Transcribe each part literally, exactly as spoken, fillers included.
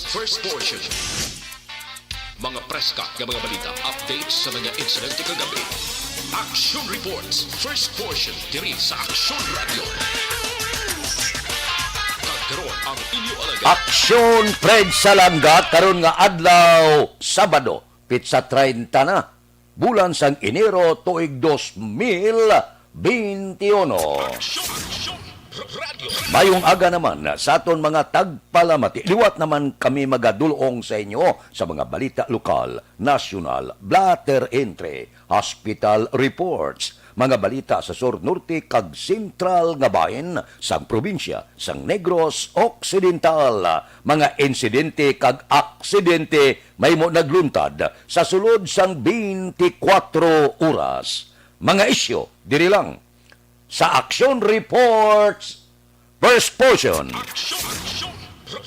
First portion. Mga preska nga mga balita, updates sa mga insidente kagabi. Action Reports, first portion, diri sa Action Radio. Kag karon ang inyo alagad. Action Fred Salangga karon nga adlaw, Sabado, pitsa treinta na, bulan sang Enero, tuig dos mil beintiuno. Action, Action Radio. Mayong aga naman sa aton mga tagpalamati. Liwat naman kami magadulong sa inyo sa mga balita lokal, nasyonal, blotter entry, hospital reports, mga balita sa sur, norte, kag sentral nga bahin sang probinsya sang Negros Occidental, mga insidente kag aksidente mahimo nagluntad sa sulod sang twenty-four oras. Mga isyu diri lang sa Action Reports, first portion. Action, Action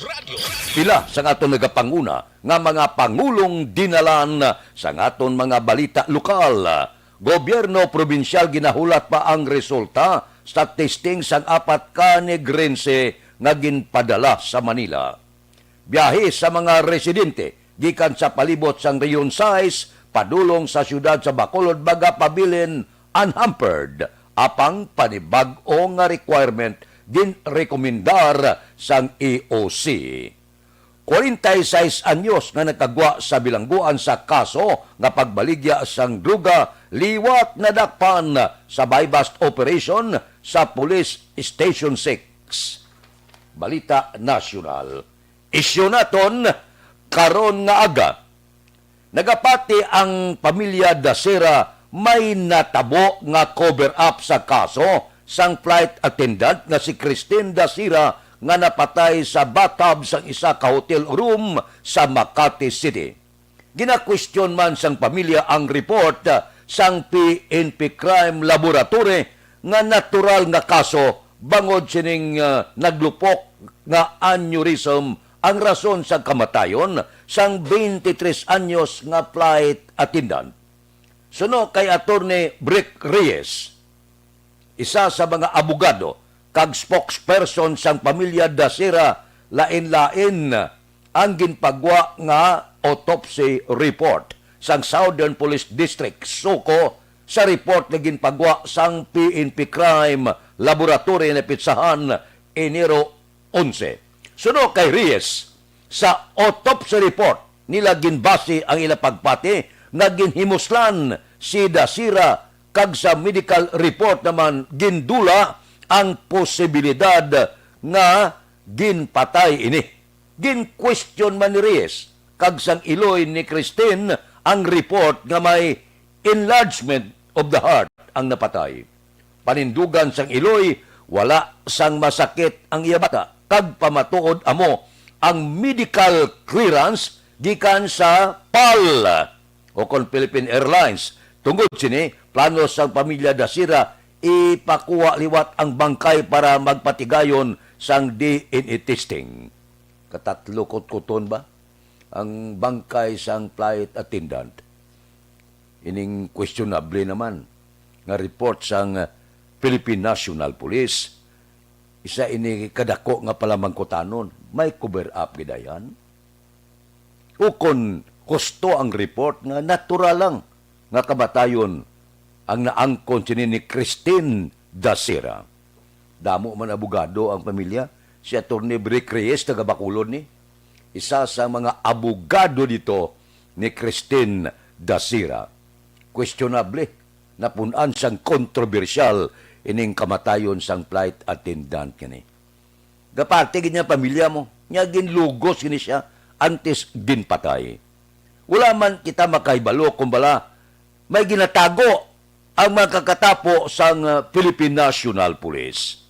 Radio. Pila sang aton nagapanguna nga mga pangulong dinalan sang aton mga balita lokal. Gobyerno probinsyal ginahulat pa ang resulta sa testing sang apat ka Negrense nga ginpadala sa Manila. Biyahe sa mga residente gikan sa palibot sang Rehiyon sais padulong sa siyudad sa Bacolod magapabilin unhampered, apang panibag-o nga requirement ginrekomendar sang E O C. Kwarenta y seis anyos nga nakagwa sa bilangguan sa kaso nga pagbaligya sang droga liwat nadakpan sa buy-bust operation sa Police Station six. Balita nasyonal. Isyu naton karon nga aga. Nagapati ang pamilya Dasera may natabo nga cover-up sa kaso sang flight attendant nga si Christine Dasera nga napatay sa bathtub sang isa ka hotel room sa Makati City. Ginakwestiyon man sang pamilya ang report, ah, sang P N P Crime Laboratory nga natural nga kaso bangod sining, ah, naglupok nga aneurysm ang rason sa kamatayon sang twenty-three anyos nga flight attendant. Suno kay Attorney Brick Reyes, isa sa mga abogado kag spokesperson sang pamilya Dasera, lain-lain ang ginpagwa nga autopsy report sang Southern Police District, SOCO, sa report nga ginpagwa sang P N P Crime Laboratory na pitsahan Enero onse. Suno kay Reyes, sa autopsy report nila ginbase ang ila pagpati nga ginhimuslan si Dasira, kag sa medical report naman gindula ang posibilidad nga ginpatay ini. Ginkwestiyon man ni Reyes kag sang iloy ni Christine ang report nga may enlargement of the heart ang napatay. Panindugan sang iloy, wala sang masakit ang iya bata, kag pamatuod amo ang medical clearance gikan sa pal o kon Philippine Airlines. Tungod sini, plano sang pamilya Dasira ipakuha liwat ang bangkay para magpatigayon sang D N A testing. Katatlo kutkuton ba ang bangkay sang flight attendant? Ining questionable naman nga report sang Philippine National Police, isa ini kadako nga palamangkutanon. May cover up gid ayhan? Ukon husto ang report nga natural lang nga kamatayon ang naangkon sini ni Christine Dasira? Damo man abogado ang pamilya. Si Attorney Brick Reyes, taga Bacolod ni, isa sa mga abogado dito ni Christine Dasira. Questionable, napun-an sang kontrobersyal ining kamatayon sang flight attendant kini. Gapati gid niya pamilya mo, nya ginlugos gini siya antes ginpatay. Wala man kita makahibalo kung bala may ginatago ang mga kakatapo sang, uh, Philippine National Police.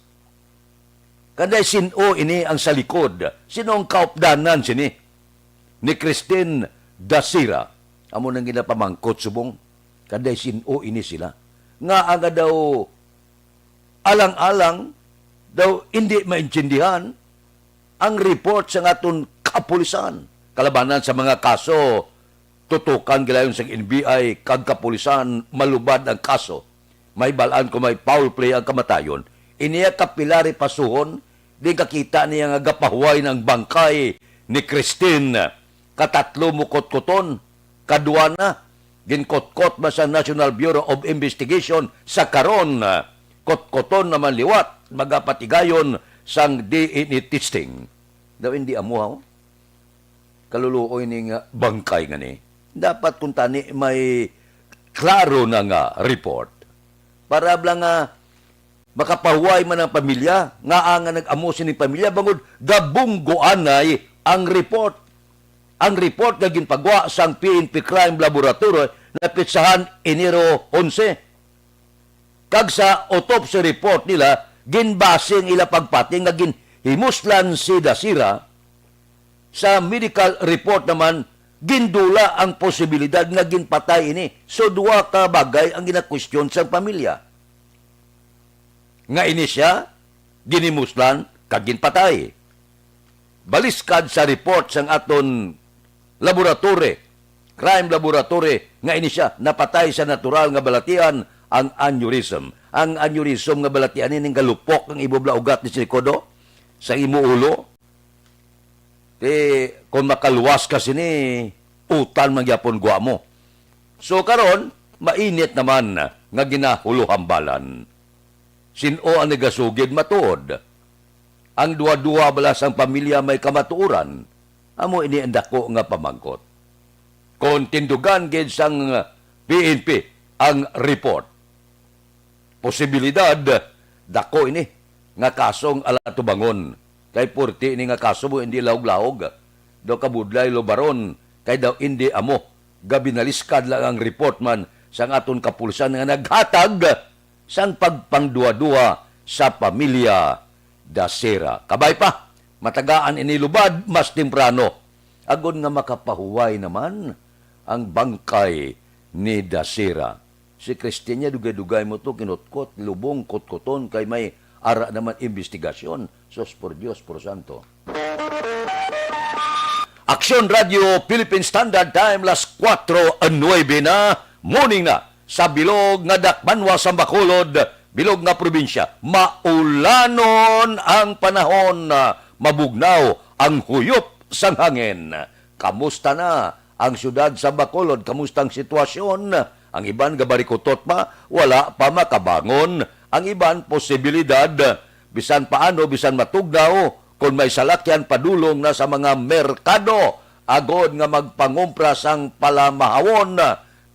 Kanday sin-o ini ang sa likod? Sino ang kaupdanan sini? Ni Christine Dasira. Amo nang ginapamangkot subong. Kanday sin-o ini sila? Nga nga daw alang-alang, daw hindi maintindihan ang report sa aton kapulisan. Kalabanan sa mga kaso, tutukan gilayon sang N B I kag kapulisan malubad ang kaso. May bal-an kung may foul play ang kamatayon. Iniya kapila ri pasuhon, di kakita niya nga gapahuway na ang bangkay ni Christine. Katatlo mo kotkoton, kadwa na, ginkotkot man sa National Bureau of Investigation sa karon, kotkoton naman liwat, magapatigayon sang D N A testing. Daw hindi amo, ha? Kaluluoy ni nga bangkay nga ni. Dapat kung tani may klaro na nga report. Para bala nga makapahuway man ang pamilya, nga ang nag-amo sini pamilya, bangod gabunggoanay ang report. Ang report nga ginpagwa sang P N P Crime Laboratory na petsahan Enero onse. Kag sa autopsy report nila, ginbase ang ila pagpati nga ginhimuslan si Dasira. Sa medical report naman, gindula ang posibilidad nga ginpatay ini. So, duha ka bagay ang ginakwestiyon sang pamilya. Nga ini siya, ginimuslan kag ginpatay. Baliskad sa report sang aton laboratory, crime laboratory, nga ini siya napatay sa natural nga balatian, ang aneurysm. Ang aneurysm nga balatian ini nga lupok ang imo bala ugat ni Sikodo sa imo ulo. Ti, kung makaluwas ka sini, utan man gyapon gwa mo. So karon, mainit naman nga ginahuluhambalan. Sin-o ang nagasugid matuod? Ang duha-duha bala sang pamilya may kamatuoran? Amo ini ang dako nga pamangkot. Kon tindugan gid sang P N P ang report, posibilidad dako ini nga kasong ala tubangon, kay purti ini nga kaso mo hindi lahog-lahog. Daw kabudlay lubaron, kay daw indi amo. Gabinaliskad lang ang report man sang aton kapulisan nga naghatag sang pagpangduha-duha sa pamilya Dasera. Kabay pa, matagaan ini lubad mas temprano, agod nga makapahuway naman ang bangkay ni Dasera. Si Christine niya, dugay-dugay mo to, kinutkot, lubong, kutkuton, kay may ara naman investigasyon. Sus, por Dios, por santo. Aksyon Radio Philippine Standard Time, las kuwatro nuwebe na, morning na, sa bilog nga dakbanwa sa Bacolod, bilog nga probinsya. Maulanon ang panahon, mabugnaw ang huyop sang hangin. Kamusta na ang siyudad sa Bacolod? Kamusta ang sitwasyon? Ang iban gabarikutot pa, wala pa makabangon. Ang iban posibilidad, bisan paano, bisan matugnaw, kon may salakyan padulong na sa mga merkado, agod nga magpangumpra sang palamahawon.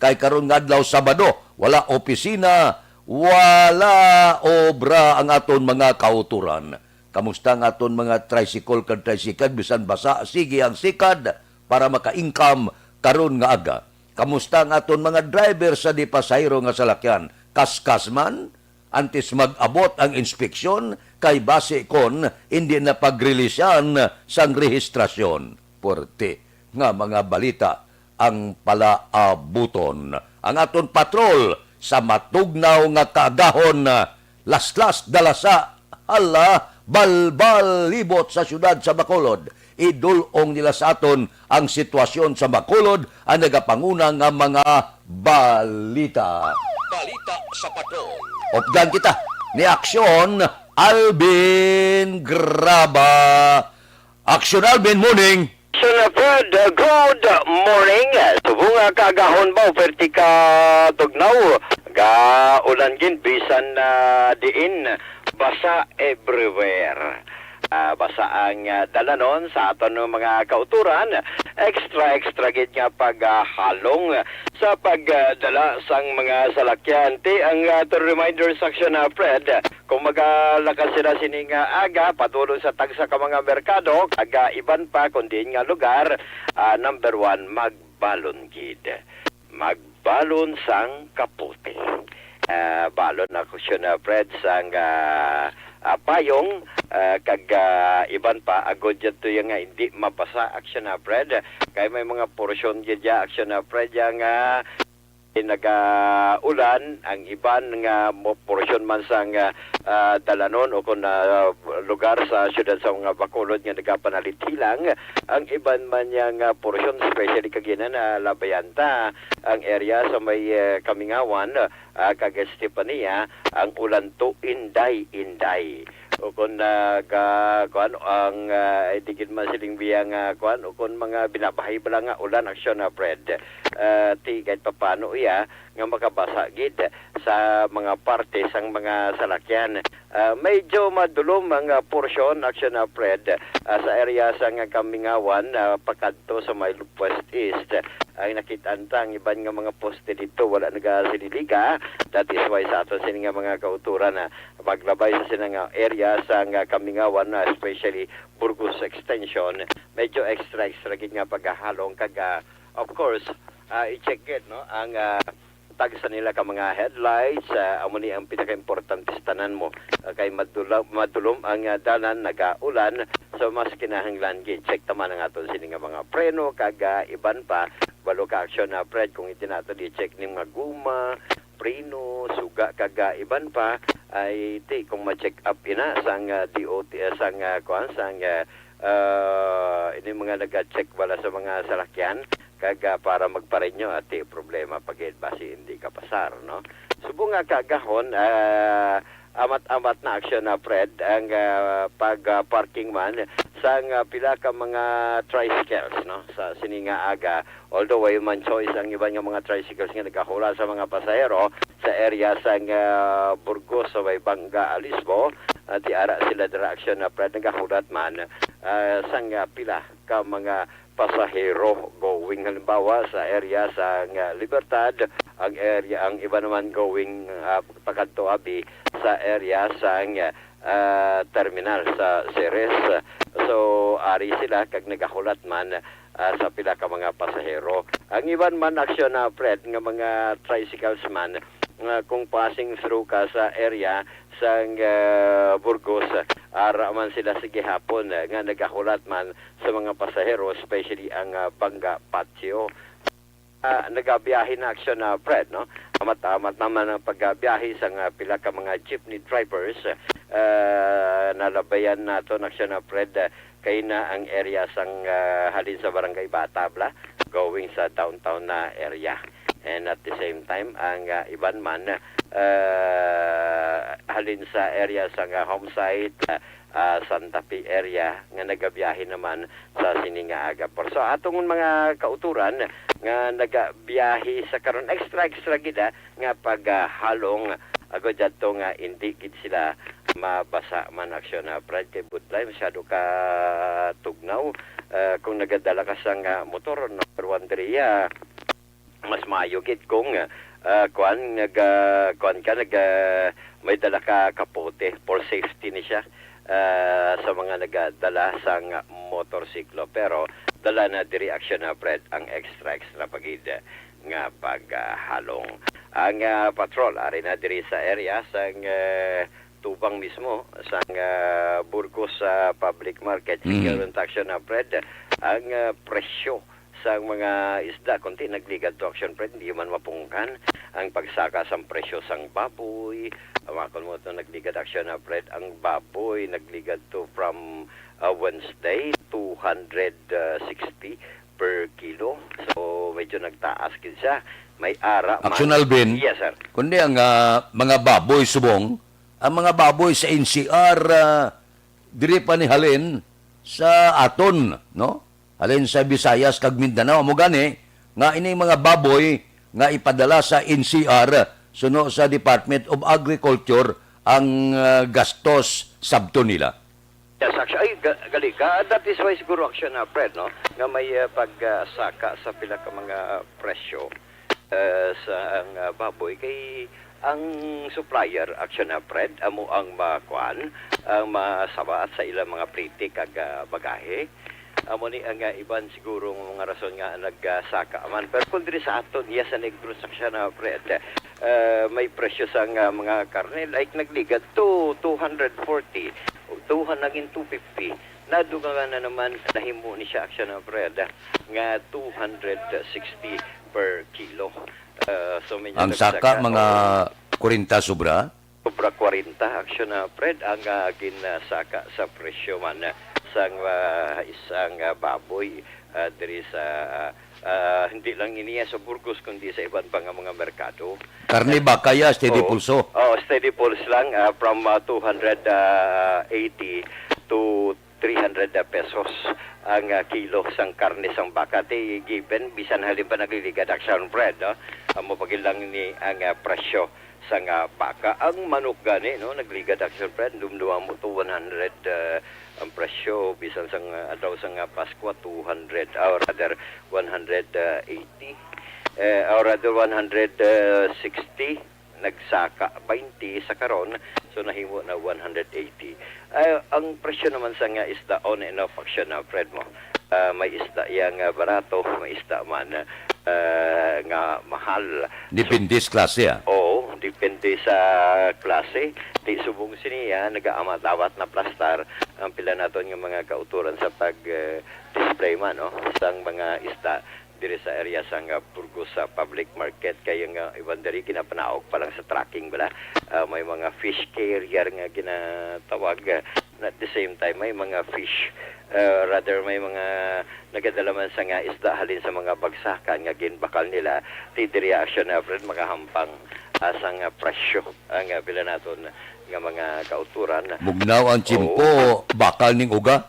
Kay karon nga adlaw Sabado, wala opisina, wala obra ang aton mga kautoran. Kamusta ang aton mga tricycle kag tricycle? Bisan basa, sige ang sikad para maka-income karon nga aga. Kamusta ang aton mga driver sa di pasahero nga salakyan? Kaskas man, antes mag-abot ang inspeksyon, kay basi kon hindi na pagrilisan sang rehistrasyon. Puwerte nga mga balita ang palaabuton. Ang aton patrol sa matugnaw nga kaagahon, laslas, dalasa, hala, balbal, libot sa siyudad sa Bacolod. Idul-ong nila sa aton ang sitwasyon sa Bacolod, ang nagapanguna nga mga balita. Balita sa patrol. Updan kita ni Aksyon Alvin Graba. Aksyon Alvin, morning. Sir Fred, uh, good morning. Subong nga kaagahon ba, perti ka tugnaw, ga ulan gid bisan, ah, diin, basa everywhere. Ah, basa ang, ah, dalanon sa aton mga kautoran. Extra, extra gid nga paghalong sa pagdala sang mga salakyan. Ti ang, ah, to reminder section, ah, Fred, kung magalakas sila sining, ah, aga, padulong sa tagsa ka mga merkado, kag, ah, iban pa, kung diin nga lugar, ah, number one, magbalon gid. Magbalon sang kapote. Ah, balon na kusyon, ah, Fred, sang, ah, ah, payong, ah, kag, ah, iban pa, agod dyan to yung nga hindi mabasa, aksyon, ah, Fred. Kay may mga porsyon gid dya, aksyon, ah, Fred, yang, ah, nagaulan, ang iban nga mo-, porsyon man sang, ah, ah, dalanon o kon, ah, lugar sa siyudad sa mga Bacolod nga nagapanalithi lang, ang iban man yang, ah, porsyon, especially kagina na Labayanta, ang area sa may, eh, Kamingawan, ah, kag Estefania, ang ulan to inday-inday. O kon naga-, kuan, ang, ah, ay, di gid man siling biya nga, kuan, o kon mga binabahay bala nga ulan, aksyon na, Fred. Ah, ti, kahit papano iya nga makabasa gid sa mga parte sang mga salakyan. Ah, medyo madulom ang, ah, porsyon, aksyon na, Fred, ah, sa area sang Kamingawan, ah, pakadto sa may West East. Ay, nakit-an ta ang iban nga mga poste dito, wala nagasililiga. That is why sa aton sini nga mga kauturan na maglabay sa sina nga area sa nga Kamingawan, na especially Burgos Extension, medyo extra, extra gid nga paghahalong kag, ah, of course, ah, i-check gid, no, ang, ah, tag sa nila ka mga headlights. Ah, amo ni ang pinakaimportante sa tanan mo. Ah, kay madula-, madulom ang, ah, dalan, nagaulan, so mas kinahanglan gid check ta man ang aton sini nga mga preno kag, ah, iban pa. Balo ka aksyon na, Fred, kung hindi nato di-check ni mga guma, preno, suga kag, ah, iban pa, ay ti kung ma-check up ina sang, ah, D O T, ah, sang, ah, kuan, sang, ah, ah, ini mga naga-check bala sa mga salakyan kag, ah, para magparenyo, ati problema pa gid basi hindi ka pasar, no? Subong nga kaagahon, ah, amat-amat na aksyon na, Fred, ang, ah, pag, ah, parking man sang, ah, pila ka mga tricycles, no, sa sini nga aga. Although way man choice ang iban nga mga tricycles nga nagahula sa mga pasahero sa area sang, ah, Burgos sa may Banga, Alisbo, ah, ti ara sila dira aksyon na, Fred, nagahulat man, ah, sang, ah, pila ka mga pasahero going, halimbawa, sa area sang, ah, Libertad, ang area, ang iba naman going, ah, pakadto abi sa area sang, ah, terminal sa Ceres. So, ari sila kag nagahulat man, ah, sa pila ka mga pasahero. Ang iban man aksyon na, Fred, nga mga tricycles man, nga kung passing through ka sa area sang, ah, Burgos, ara man sila sa gihapon, ah, nga nagahulat man sa mga pasahero, especially ang, ah, Banga Patio. Ah, nagabiyahe na aksyon na, Fred, no? Amat-amat naman ang pagbiyahe sang, ah, pila ka mga jeepney drivers. Ah, nalabayan nato na aksyon na, Fred, ah, kay na ang area sang, ah, halin sa Barangay Bata, bala, going sa downtown na area. And at the same time, ang, ah, iban man, ah, halin sa area sang, ah, Homesite, ah, ah, Santa Fe area nga nagabiyahe naman sa sini nga aga. Por sa atong mga kauturan nga nagabiyahe sa karon, extra, extra gid, ah, nga paghalong, agod jadto nga indi gid sila mabasa man aksyon na, Fred, kay budlay masyado ka tugnaw. Ah, kung nagadala ka sang, ah, motor, number one diri, ah, mas maayo gid kung, ah, kuan, nag, ah, kuan ka, nag, ah, may dala ka kapote for safety ni siya, ah, sa mga nagadala sang motorsiklo. Pero dala na diri aksyon na, Fred, ang extra, extra pa gid nga paghalong. Ang, ah, patrol ari na diri sa area sang, ah, tubang mismo sang, ah, Burgos, ah, Public Market. Mm. Secure ang aksyon na, Fred, ang, ah, presyo sang mga isda, kunti nagligad to aksyon, Fred, hindi man mapungkan ang pagsaka sang presyo sang baboy. Amakon mo to, nagligad aksyon na, Fred, ang baboy, nagligad to from, ah, Wednesday, two hundred sixty per kilo. So, medyo nagtaas gid siya. May ara man. Aksyon, Alvin. Yes, sir. Kundi ang, ah, mga baboy subong, ang mga baboy sa N C R, ah, diri pa ni halin sa aton, no? Halin sa Visayas kag Mindanao. Amo gani nga ining mga baboy nga ipadala sa N C R suno sa Department of Agriculture ang, ah, gastos sabton nila. Yes, actually, ay, ga-, gali ka. That is why siguro aksyon na, Fred, no? Nga may, ah, pagsaka sa pila ka mga presyo, ah, sa ang, ah, baboy kay ang supplier, aksyon na, Fred, amo ang makuan, ang masabat sa ilang mga plete kag, ah, bagahe. Amo ni ang, ah, iban siguro nga mga rason nga nagsaka man. Pero kung diri sa aton, iya sa Negros, aksyon na, Fred, ah, may presyo sa nga mga karne, like, nagligad to two hundred forty, two hundred, naging two fifty. Nadugangan na naman, nahimo ni siya, aksyon na, Fred, nga two hundred sixty per kilo. Ah, so, medyo ang saka, nagsaka, mga oo, kwarenta sobra? Sobra kwarenta, aksyon na, Fred, ang, ah, ginsaka sa presyo man, ah, sang, ah, isang, ah, baboy. ah, diri sa, ah, ah, hindi lang iniya sa Burgos, kundi sa iban pa nga mga merkado. Karne baka ya, steady Oo. pulso. Oh, steady pulse lang, ah, from, ah, two hundred eighty to three hundred pesos ang, ah, kilo sang karne sang baka. Ti given, bisan halin pa nagliligad, Action Fred, no? Amo pa gid lang ni ang, ah, presyo sang, ah, baka. Ang manok gani, no, nagligad, Action Fred, dumduma mo to one hundred, ah, ang presyo, bisan sang, ah, adlaw sang, ah, Paskwa, two hundred, or rather, one hundred eighty, eh, or rather, one hundred sixty, nagsaka twenty sa karon, so nahimo na one hundred eighty. Ah, ang presyo naman sa nga isda, on and off, Action, ah, Fred, mo. Ah, may isda yang, ah, barato, may isda man, ah, nga mahal. Depende sa klase, ah. Oo, depende sa klase. Ti subong sini, ah, nagaawat-awat na plastar ang pila naton nga mga kauturan sa pag, eh, display man, no, sang mga isda diri sa area sang, ah, Burgos sa public market. Kay ang, ah, iban diri ginapanaog pa lang sa trucking bala. Ah, may mga fish carrier nga ginatawag, ah, na at the same time may mga fish, ah, rather may mga nagadala man sa nga isda halin sa mga bagsakan nga ginbakal nila. Ti diri, Action, ah, Fred, makahampang, ah, sang, ah, presyo ang, ah, pila naton nga mga kauturan. Bugnaw ang tiyempo, bakal ning uga.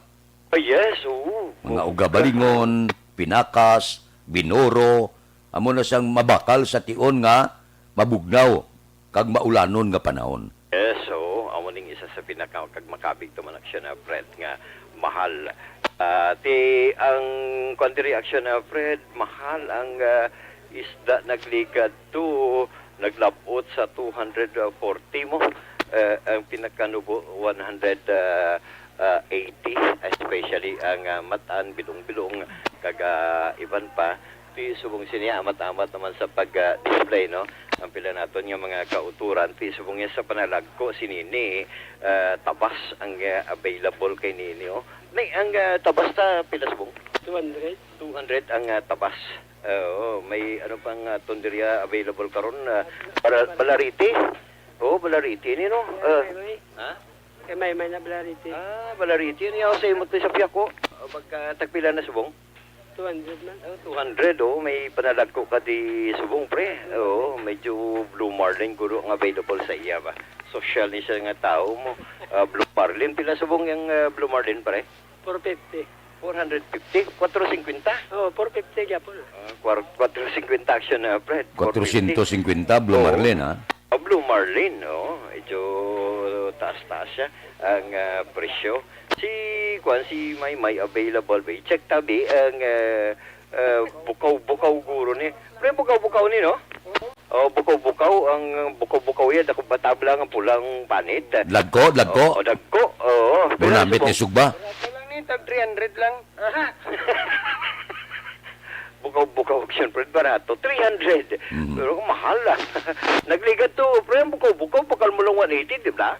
Oh, yes, oo. Mga uga balingon, pinakas, binuro, amo na sang mabakal sa tion nga mabugnaw kag maulanon nga panahon. Yes, oo. Amo ning isa sa pinaka kag makabig to man, Action, ah, Fred, nga mahal. Ah, ti ang kuwan diri, Action, ah, Fred, mahal ang, ah, isda nagligad to, naglabot sa two hundred forty mo. Eh, ang pinakanubo, one hundred, ah, ah, eighty, especially ang, ah, matan, bilong-bilong, kag, ah, iban pa. Ti subong sini, amat-amat naman sa pag, ah, display, no? Ang pila naton nga mga kauturan, ti subong niya sa panalagko, sinini, ah, tabas ang, ah, available kay nini, oh. Nay, ang, ah, tabas ta, pila subong? Two hundred. Two hundred ang, ah, tabas. Ah, oo, may ano pang, ah, tunderia available karon, ah, para Balariti. Oo, Balariti ni, no? Ah, May, may, ha? Kay may, may na Balariti. Ah, Balariti ni, ako sa imot ni sa Piako. O, pagka tagpila na subong? Two hundred man. Ah, two hundred, oh, may panalagko ka di subong, pre. Oo, medyo blue marlin guro ang available sa iya ba. Social ni siya nga tao mo. Ah, blue marlin, pila subong yung, ah, blue marlin, pre? Four fifty. Four hundred fifty? Kwatro singkwenta? Oh, four fifty gyapon. Ah. Ah, kwar-, kwatro singkwenta, Action, ah, Fred. Kwatro siyento singkwenta, Blue Oo. Marlin, ha? Ah, Blue Marlin, oh. Medyo taas-taas siya ang, ah, presyo. Si, kwan, si May May available ba? I-check tabi ang, ah, ah, bukaw-bukaw guro ni. Pre, bukaw-bukaw ni, no? Oh, bukaw-bukaw ang bukaw-bukaw yan. Dako ba tabla ang pulang panit? Dagko, dagko. Oh, dagko. Oo. Gunamit ni sugba. Barato lang ni, tag three hundred lang. Aha. Bukaw-bukaw, siyempre, barato. Three hundred. Mhm. Pero mahal, ah. Nagligad to, pre, ang bukaw-bukaw, bakal mo lang one eighty, di ba?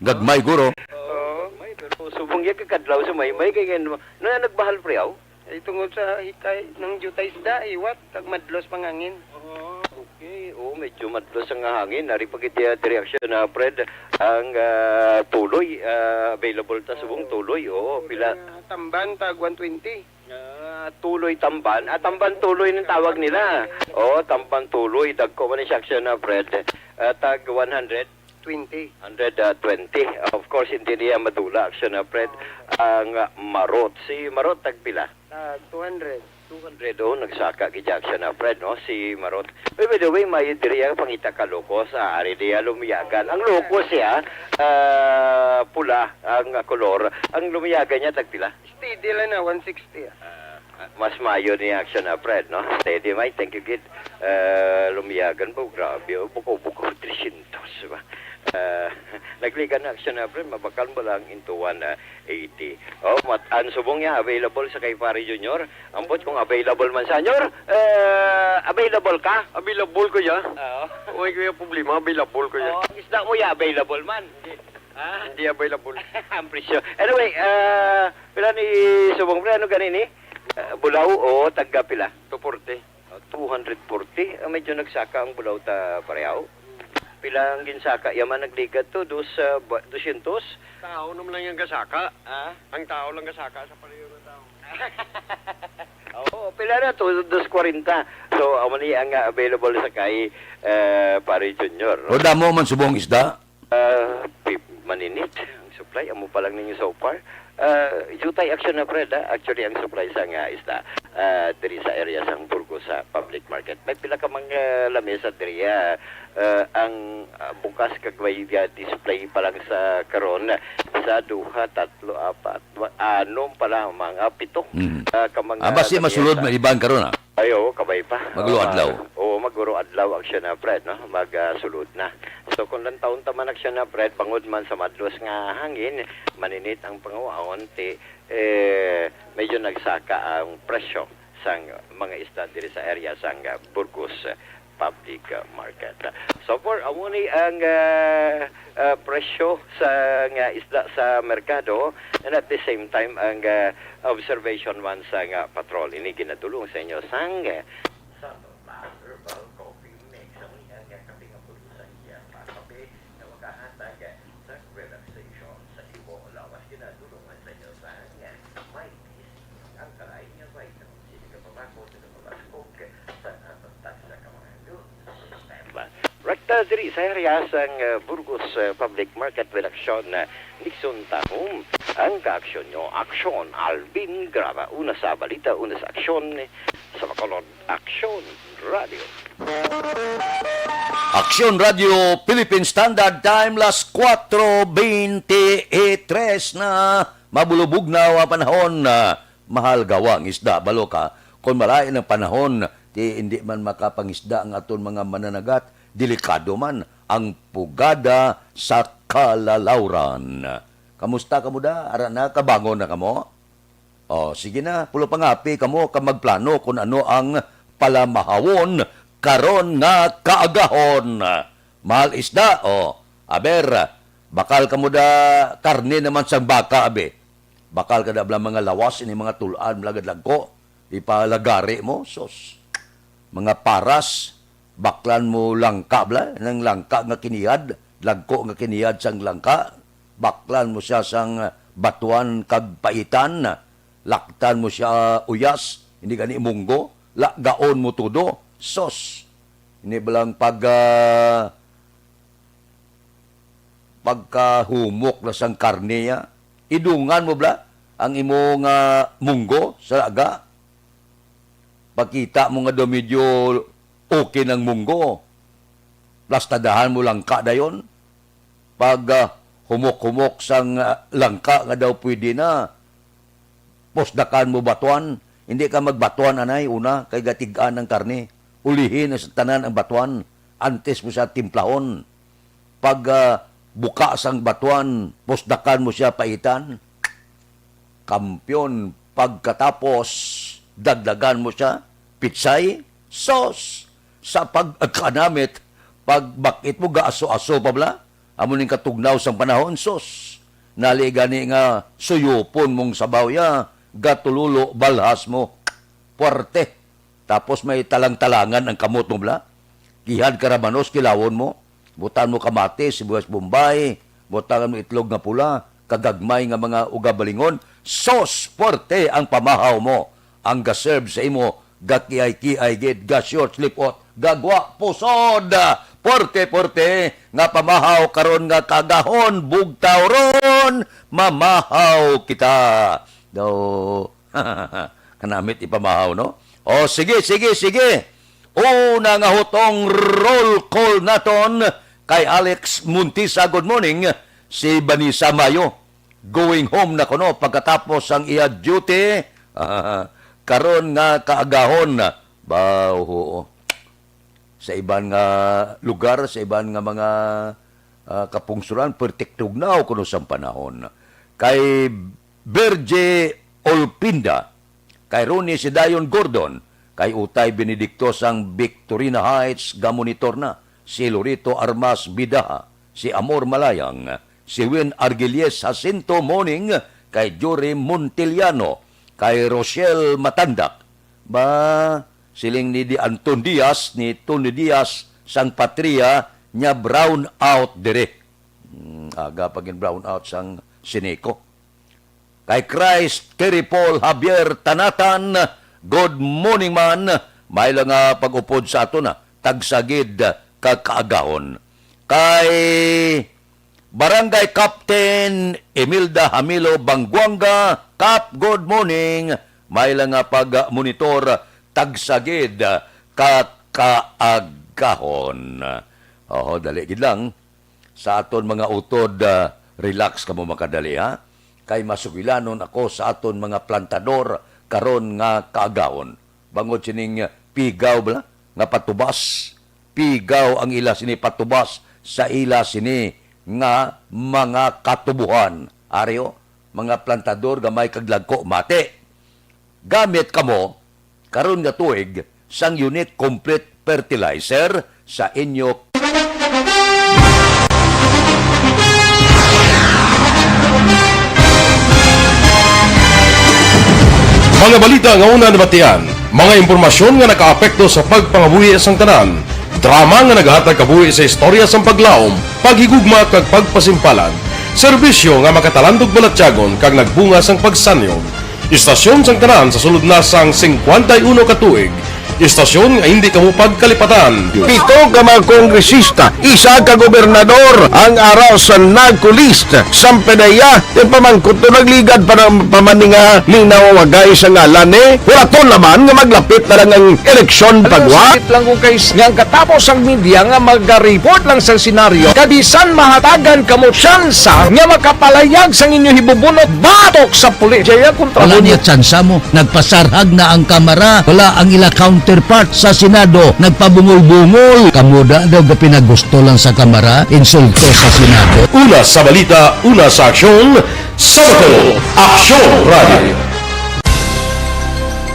Gagmay, guro. Oo. May, pero subong yan, kakadlaw sa May May, kaya nga, na, nagbahal, pre, aw? Ay, tungod sa hikay ng jutay isda, iwat, kag madlos pangangin. Ah, okay. Oo, medyo madlos ang hangin. Nari pa gid, ah, direksyon na, Fred, ang, ah, tuloy, ah, available ta subong tuloy. Oo, pila? Ah, tamban, tag one twenty. Ah, tuloy tamban. Ah, tamban tuloy ang tawag nila. Oo, tamban tuloy. Dagko man ni siya, Action, ah, Fred. Ah, tag one hundred? Twenty. Hundred twenty. Of course, hindi niya madula, Action, ah, Fred, ang, ah, marot. Si marot, tagpila? Tag two hundred. Two hundred, oh, nagsaka gid, Action, ah, Fred, no? Si marot. Uy, by the way, may diri ang pangita ka locust, ah, ari diya lumiyagan. Ang locust siya, ah, pula ang, ah, kolor. Ang lumiyagan niya, tagpila? Steady lang na, one sixty. Ah. Ah, mas mayo ni, Action, ah, Fred, no? Steady, may, thank you, gid. Ah, lumiyagan po, grabe, oh, bukaw-bukaw, three hundred ba? Ah, nagligan na, Action, ah, Fred, mabakal mo lang into one, ah, eighty. Oh, mat-, ang subong niya, available sa kay Pare Junior. Ambot kung available man sa, Junior, eh, available ka? Available ko ya. Oo. Uy, kaya problema, available ko ya. Oo, ang isda mo ya, available man. Ah? Hindi available. Ang presyo. Anyway, ah, pila ni subong, pre? Ano gani ni? Ah, bulaw o tagga pila? Two forty. Ah, two hundred forty. Ah, medyo nagsaka ang bulaw ta pareho. Pila ang ginsaka? Yaman nagligad to, dos, ah, ba-, dosyentos? Tao naman lang yung gasaka. Ah? Ang tao lang gasaka sa pareho ng tao. Oo, pila na to? Dos kwarenta. So, amo ni ang, ah, available sa kay, eh, Pare Junior, no? O, damo man subong isda. Ah, pi-, maninit ang supply. Amo pa lang ninyo so far. Ah, jutay action na, Fred, ah. Actually, ang supply sa nga isda, ah, diri sa area sang Burgos sa public market. May pila ka mga lamesa diri, ah, ah, ang, ah, bukas kag may, ah, display pa lang sa karon. Sa duha, tatlo, apat, wa-, anom pa lang, mga pito. Mhm. Ah, ka mga Ah, basi lamesa. Masulod man iban karon, ah. Ay, oo, kabay pa. Maguro Oo, adlaw. mag-, oo, maguro adlaw ang siya na, Fred, no? Mag, ah, sulod na. So, kung lantawon ta man ang siya na, Fred, bangod man sa madlos nga hangin, maninit ang panguwaon, ti, eh, medyo nagsaka ang presyo sang mga isda diri sa area sang, ah, Burgos, ah, Public, ah, Market. So far, amo ni ang, ah, ah, presyo sa nga isda sa merkado, and at the same time, ang, ah, observation man sa nga patrol. Ini ginadulong sa inyo sang, ah, Santo Paz Herbal Coffee Mix. Amo ni ang, ah, kape nga puno sa iya, mga kape nga makahatag, ah, sa relaxation sa imo. Lawas ginadulong man sa inyo sang, ah, may ang kalain nga vitamins, hindi ka mabakod, hindi ka mabaskog sa aton tagsa ka mga immune system. Rekta diri sa area sang, uh, Burgos, uh, Public Market with Action, uh, Nixon Tahom. Ang kaaksyon nyo, Aksyon, Alvin Graba. Una sa balita, una sa aksyon, sa Bacolod, Aksyon Radio. Aksyon Radio, Philippine Standard Time, las kuwatro beintitres na. Mabulubugnaw ang panahon, ah, mahal gawa ang isda. Balo ka, kung malain ang panahon, ti hindi man makapangisda ang aton mga mananagat. Delikado man ang pugada sa kalalawran. Kamusta kamo da? Ara na, kabangon na kamo? O, sige na, pulo pangapi kamo ka magplano kung ano ang palamahawon karon nga kaagahon. Mahal isda, o, aber, bakal kamo da karne naman sang baka, abi. Bakal ka da bala mga lawas, ini mga tul-an, bala gad lagko. Ipalagari mo, sus. Mga paras, baklan mo langka, bala, nang langka nga kiniyad, lagko nga kiniyad sang langka, baklan mo siya sang batuan kag paitan, laktan mo siya uyas, hindi gani munggo, lagaon mo tudo, sus. Ini balang pag, ah, pagkahumok na sang karne niya. Idungan mo bala ang imo nga munggo sa laga. Pagkita mo nga daw medyo okay nang munggo, plastadahan mo langka dayon. Pag, ah, humok-humok sang, ah, langka nga daw pwede na, pusdakan mo batuan. Hindi ka magbatuan, anay, una, kay gatig-an ang karne. Ulihi na sa tanan ang batuan, antes mo siya timplahon. Pag, ah, buka sang batuan, pusdakan mo siya paitan. Kampiyon, pagkatapos, dagdagan mo siya, pitsay, sos! Sa pagkanamit, pagbakit mo, gaaso-aso pa bala? Amo ning katugnaw sang panahon, sos! Nali gani nga suyupon mong sabaw ya, gatululo, balhas mo. Puwerte. Tapos may talang-talangan ang kamot mo, bala? Kihad ka ramanos, kilawon mo. Butan mo kamatis, sibuyas Bombay, butangan mo itlog nga pula, kagagmay nga mga ugabalingon. Sos, puwerte ang pamahaw mo. Ang ga-serve sa imo, gakiay-kiay gid, ga-short, slip-out, gagwa, pusod. Puwerte, puwerte nga pamahaw karon nga kagahon, bugtaw ron, mamahaw kita. Daw, kanamit ipamahaw, no? O, sige, sige, sige. Una nga hutong roll call naton kay Alex Montisa. Good morning. Si Vanessa Mayo, going home na kuno pagkatapos ang iya duty. Karon nga kaagahon, ba, oo. Sa iban nga lugar, sa iban nga mga, ah, kapungsuran, perti tugnaw kuno sang panahon. Kay Berge Olpinda, kay Ronnie Sidayon Gordon, kay Utay Benedicto sang Victorina Heights, gamonitor na, si Lorito Armas Bidaha, si Amor Malayang, si Win Argilies Jacinto, morning, kay Jory Montiliano, kay Rochelle Matandak, ba, siling ni Di Anton Diaz, ni Tony Diaz, sang Patria, nya brown out diri. Hmm, aga pa gin brown out sang Sineco. Kay Christ, Kerry Paul Javier Tanatan, good morning man. May lang nga pag-upod sa aton, ah, tagsagid ka kaagahon. Kay Barangay Captain Imelda Hamilo Bangguanga, Kap, good morning. May lang nga pag-monitor, tagsagid ka kaagahon. Oho, dali gid lang. Sa aton mga utod, ah, relax kamo makadali, ha? Kay masugilanon ako sa aton mga plantador karon nga kaagahon. Bangod sining pigaw bala nga patubas, pigaw ang ila sini patubas sa ila sini nga mga katubuhan. Ari, o, mga plantador, gamay kag lagko, mati. Gamit kamo karon nga tuig sang Unique Complete Fertilizer sa inyo. Mga balita nga una nabatian, mga impormasyon nga nakaapekto sa pagpangabuhi sang tanan, drama nga nagahatag kabuhi sa istorya sang paglaom, paghigugma kag pagpasimpalan, serbisyo nga makatalandog balatyagon kag nagbunga sang pagsanyog. Istasyon sang tanan sa sulod na sang singkwenta y uno ka tuig. Istasyon nga hindi kamo pagkalipatan. Pito ka mga kongresista, isa ka gobernador ang ara sa NAGCO list. Sampanaya, ipamangkot to nagligad pa ng pamaninga linaw wagay sa ngalan ni. Hulaton naman nga maglapit na lang ang eleksyon pagwa. Sakit lang kung kay nga ang katapos ang media nga mag-report lang sa senaryo. Kabisan mahatagan kamo tsansa nga makapalayag sang inyo hibubunot batok sa pulis. Jaya kontra Wala mo. Niya tsansa mo. Nagpasarhag na ang Kamara. Wala ang ila counterpart sa Senado. Nagpabungol-bungol. Kamo da daw ga pinagusto lang sa Kamara. Insulto sa Senado. Una sa balita, una sa aksyon, sa Bacolod, Aksyon Radio.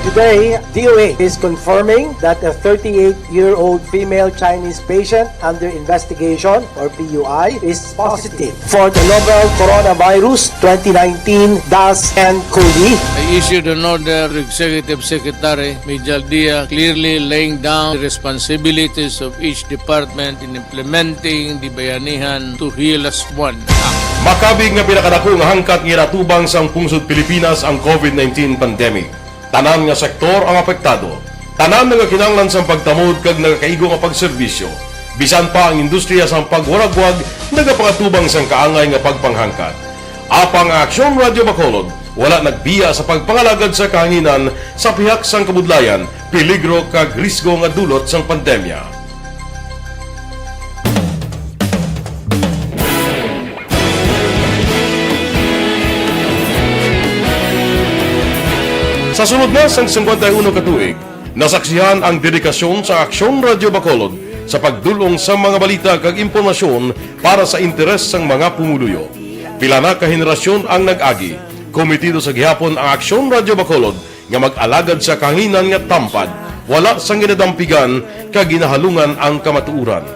Today, D O H is confirming that a thirty-eight-year-old female Chinese patient under investigation, or P U I, is positive for the novel coronavirus twenty nineteen dash N cov. I issued an order to Executive Secretary Major Dia, clearly laying down the responsibilities of each department in implementing the Bayanihan to Heal As One Act. Makabig nga pinakadako nga hangkat nga ginatubang sang pungsod Pilipinas ang covid nineteen pandemic. Tanan nga sektor ang apektado. Tanan nagakinahanglan sang pagtamod kag nagakaigo nga pagserbisyo. Bisan pa ang industriya sang pagwaragwag nagapangatubang sang kaangay nga pagpanghangkat. Apang ang Aksyon Radyo Bacolod wala nagbiya sa pagpangalagad sa kahanginan sa pihak sang kabudlayan, peligro kag risgo nga dulot sang pandemya. Sa sulod na sang singkwenta y uno ka tuig, nasaksihan ang dedikasyon sa Aksyon Radyo Bacolod sa pagdul-ong sa mga balita kag impormasyon para sa interes sang mga pumuluyo. Pila na ka henerasyon ang nag-agi. Komitido sa gihapon ang Aksyon Radyo Bacolod nga mag-alagad sa kahanginan nga tampad, wala sang ginadampigan kag ginahalungan ang kamatuoran.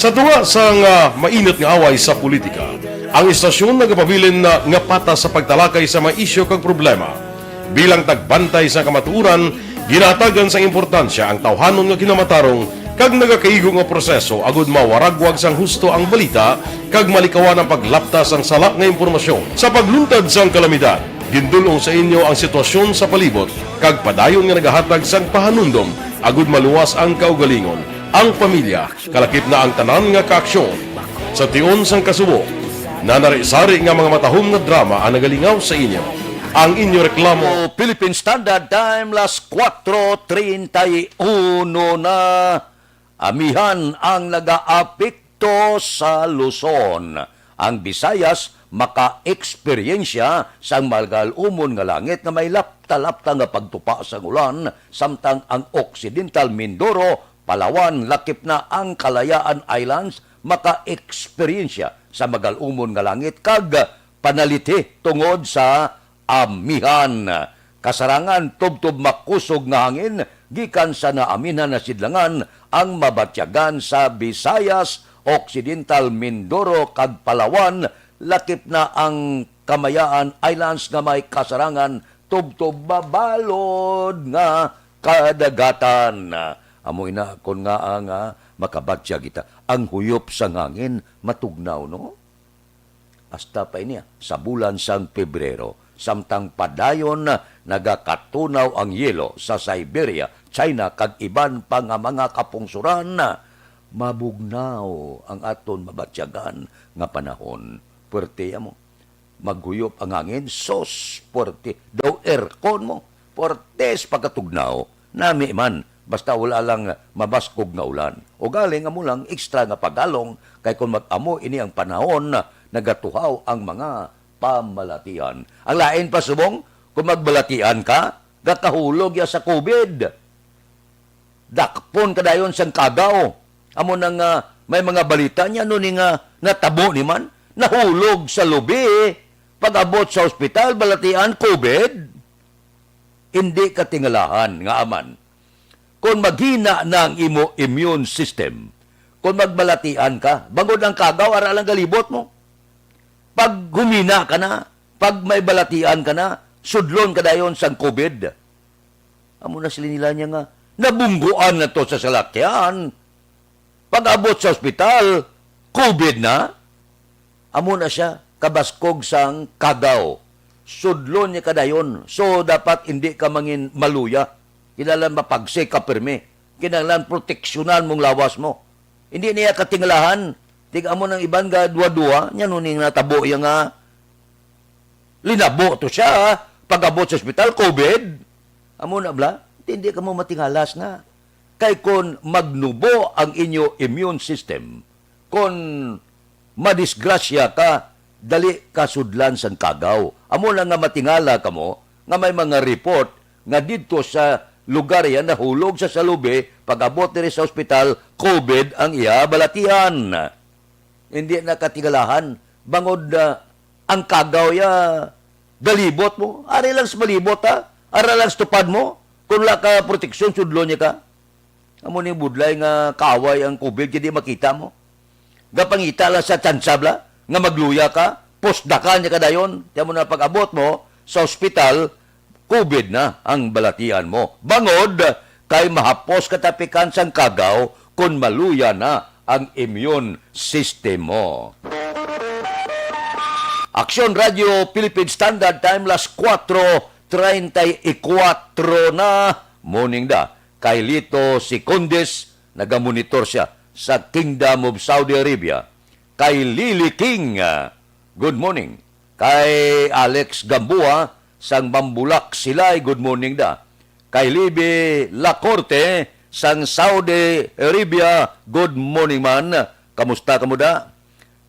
Sa tunga sang, ah, mainit nga away sa politika, ang istasyon nagapabilin na nga patas sa pagtalakay sa mga isyu kag problema. Bilang tagbantay sa kamatuoran, ginahatagan sang importansya ang tawhanon nga kinamatarong kag nagakaigo nga proseso agud mawaragwag sang husto ang balita kag malikawan ang paglapta sang sala nga impormasyon. Sa pagluntad sang kalamidad, gindul-ong sa inyo ang sitwasyon sa palibot kag padayon nga nagahatag sang pahanumdom agud maluwas ang kaugalingon, ang pamilya, kalakip na ang tanan nga kaaksyon. Sa tion sang kasubo, nanari-sari nga mga matahom nga drama ang nagalingaw sa inyo. Ang inyo reklamo. Philippine Standard Time, las kuwatro treinta y uno na. Amihan ang nagaapekto sa Luzon. Ang Visayas maka-eksperyensya sang magal-umon nga langit nga may lapta-lapta nga pagtupa sang ulan, samtang ang Occidental Mindoro, Palawan, lakip na ang Kalayaan Islands, maka-eksperyensya sa magal-umon nga langit kag panalithi tungod sa amihan. Kasarangan, tubtob makusog nga hangin gikan sa naamihan nga sidlangan ang mabatyagan sa Visayas, Occidental Mindoro, kag Palawan, lakip na ang Kamayaan Islands nga may kasarangan tubtob mabalod nga kadagatan. Amo ina kon ngaa nga makabatyag kita, ang huyop sang hangin matugnaw, no? Hasta pa ini, ah, sa bulan sang Pebrero, Samtang padayon nagakatunaw ang yelo sa Siberia, China, kag iban pa nga mga kapungsoran, mabugnaw ang aton mabatyagan nga panahon. Puwerte ya mo. Maghuyop ang hangin, sus, puwerte. Daw aircon mo, puwerte sa pagkatugnaw. Nami man, basta wala lang mabaskog nga ulan. Ugaling amo lang extra nga pagalong, kay kon mag-amo ini ang panahon, nagatuhaw ang mga pamalatian. Ang lain pa subong, kung magbalatian ka, gakahulog ya sa COVID. Dakpon ka dayon sang kagaw. Amo na nga may mga balita niya, no, ni nga natabo ni man, nahulog sa lubi, pag-abot sa ospital, balatian, COVID. Hindi katingalahan nga aman. Kung maghina na ang imo immune system, kung magbalatian ka, bangod ang kagaw, ara lang galibot mo. Pag humina ka na, pag may balatian ka na, sudlon ka dayon sang COVID. Amo na sila nila niya nga, nabungguan na to sa salakyan. Pag-abot sa ospital, COVID na. Amo na siya, kabaskog sang kagaw. Sudlon niya ka dayon. So, dapat hindi ka mangin maluya. Kinahanglan mapagsik ka pirmi. Kinahanglan proteksyonan mong lawas mo. Hindi niya katingalahan. Tig-, amo nang iban nga duwa-duwa, nya nuning natabo iya nga linabo to siya, pag-abot sa ospital, COVID. Amo na bala, hindi ka mo matingalas na. Kay kon magnubo ang inyo immune system, kon madisgrasya ka, dali ka sudlan sang kagaw. Amo na nga matingala kamo nga may mga report nga didto sa lugar yan nahulog sa salubi, pag-abot diri sa ospital, COVID ang iya balatian. Hindi na katingalahan, bangod, ah, ang kagaw ya galibot mo. Ari lang sa palibot, ha? Ara lang sa tupad mo. Kung wala ka proteksyon, sudlon niya ka. Amo ni budlay nga kaaway ang COVID, kay di makita mo. Gapangita lang sa tsansa bala nga magluya ka, pusdakan niya ka dayon. Kaya mo na pag-abot mo sa ospital, COVID na ang balatian mo. Bangod kay mahapos ka tapikan sang kagaw kon maluya na ang immune system mo. Aksyon Radio Philippine Standard Time, las kuwatro treinta y kuwatro na. Morning da. Kay Lito Secondes, nagamonitor siya sa Kingdom of Saudi Arabia. Kay Lily King, ah, good morning. Kay Alex Gamboa sang Mambulak Silay, good morning da. Kay Libby Lacorte sang Saudi Arabia, good morning man. Kamusta kamo da?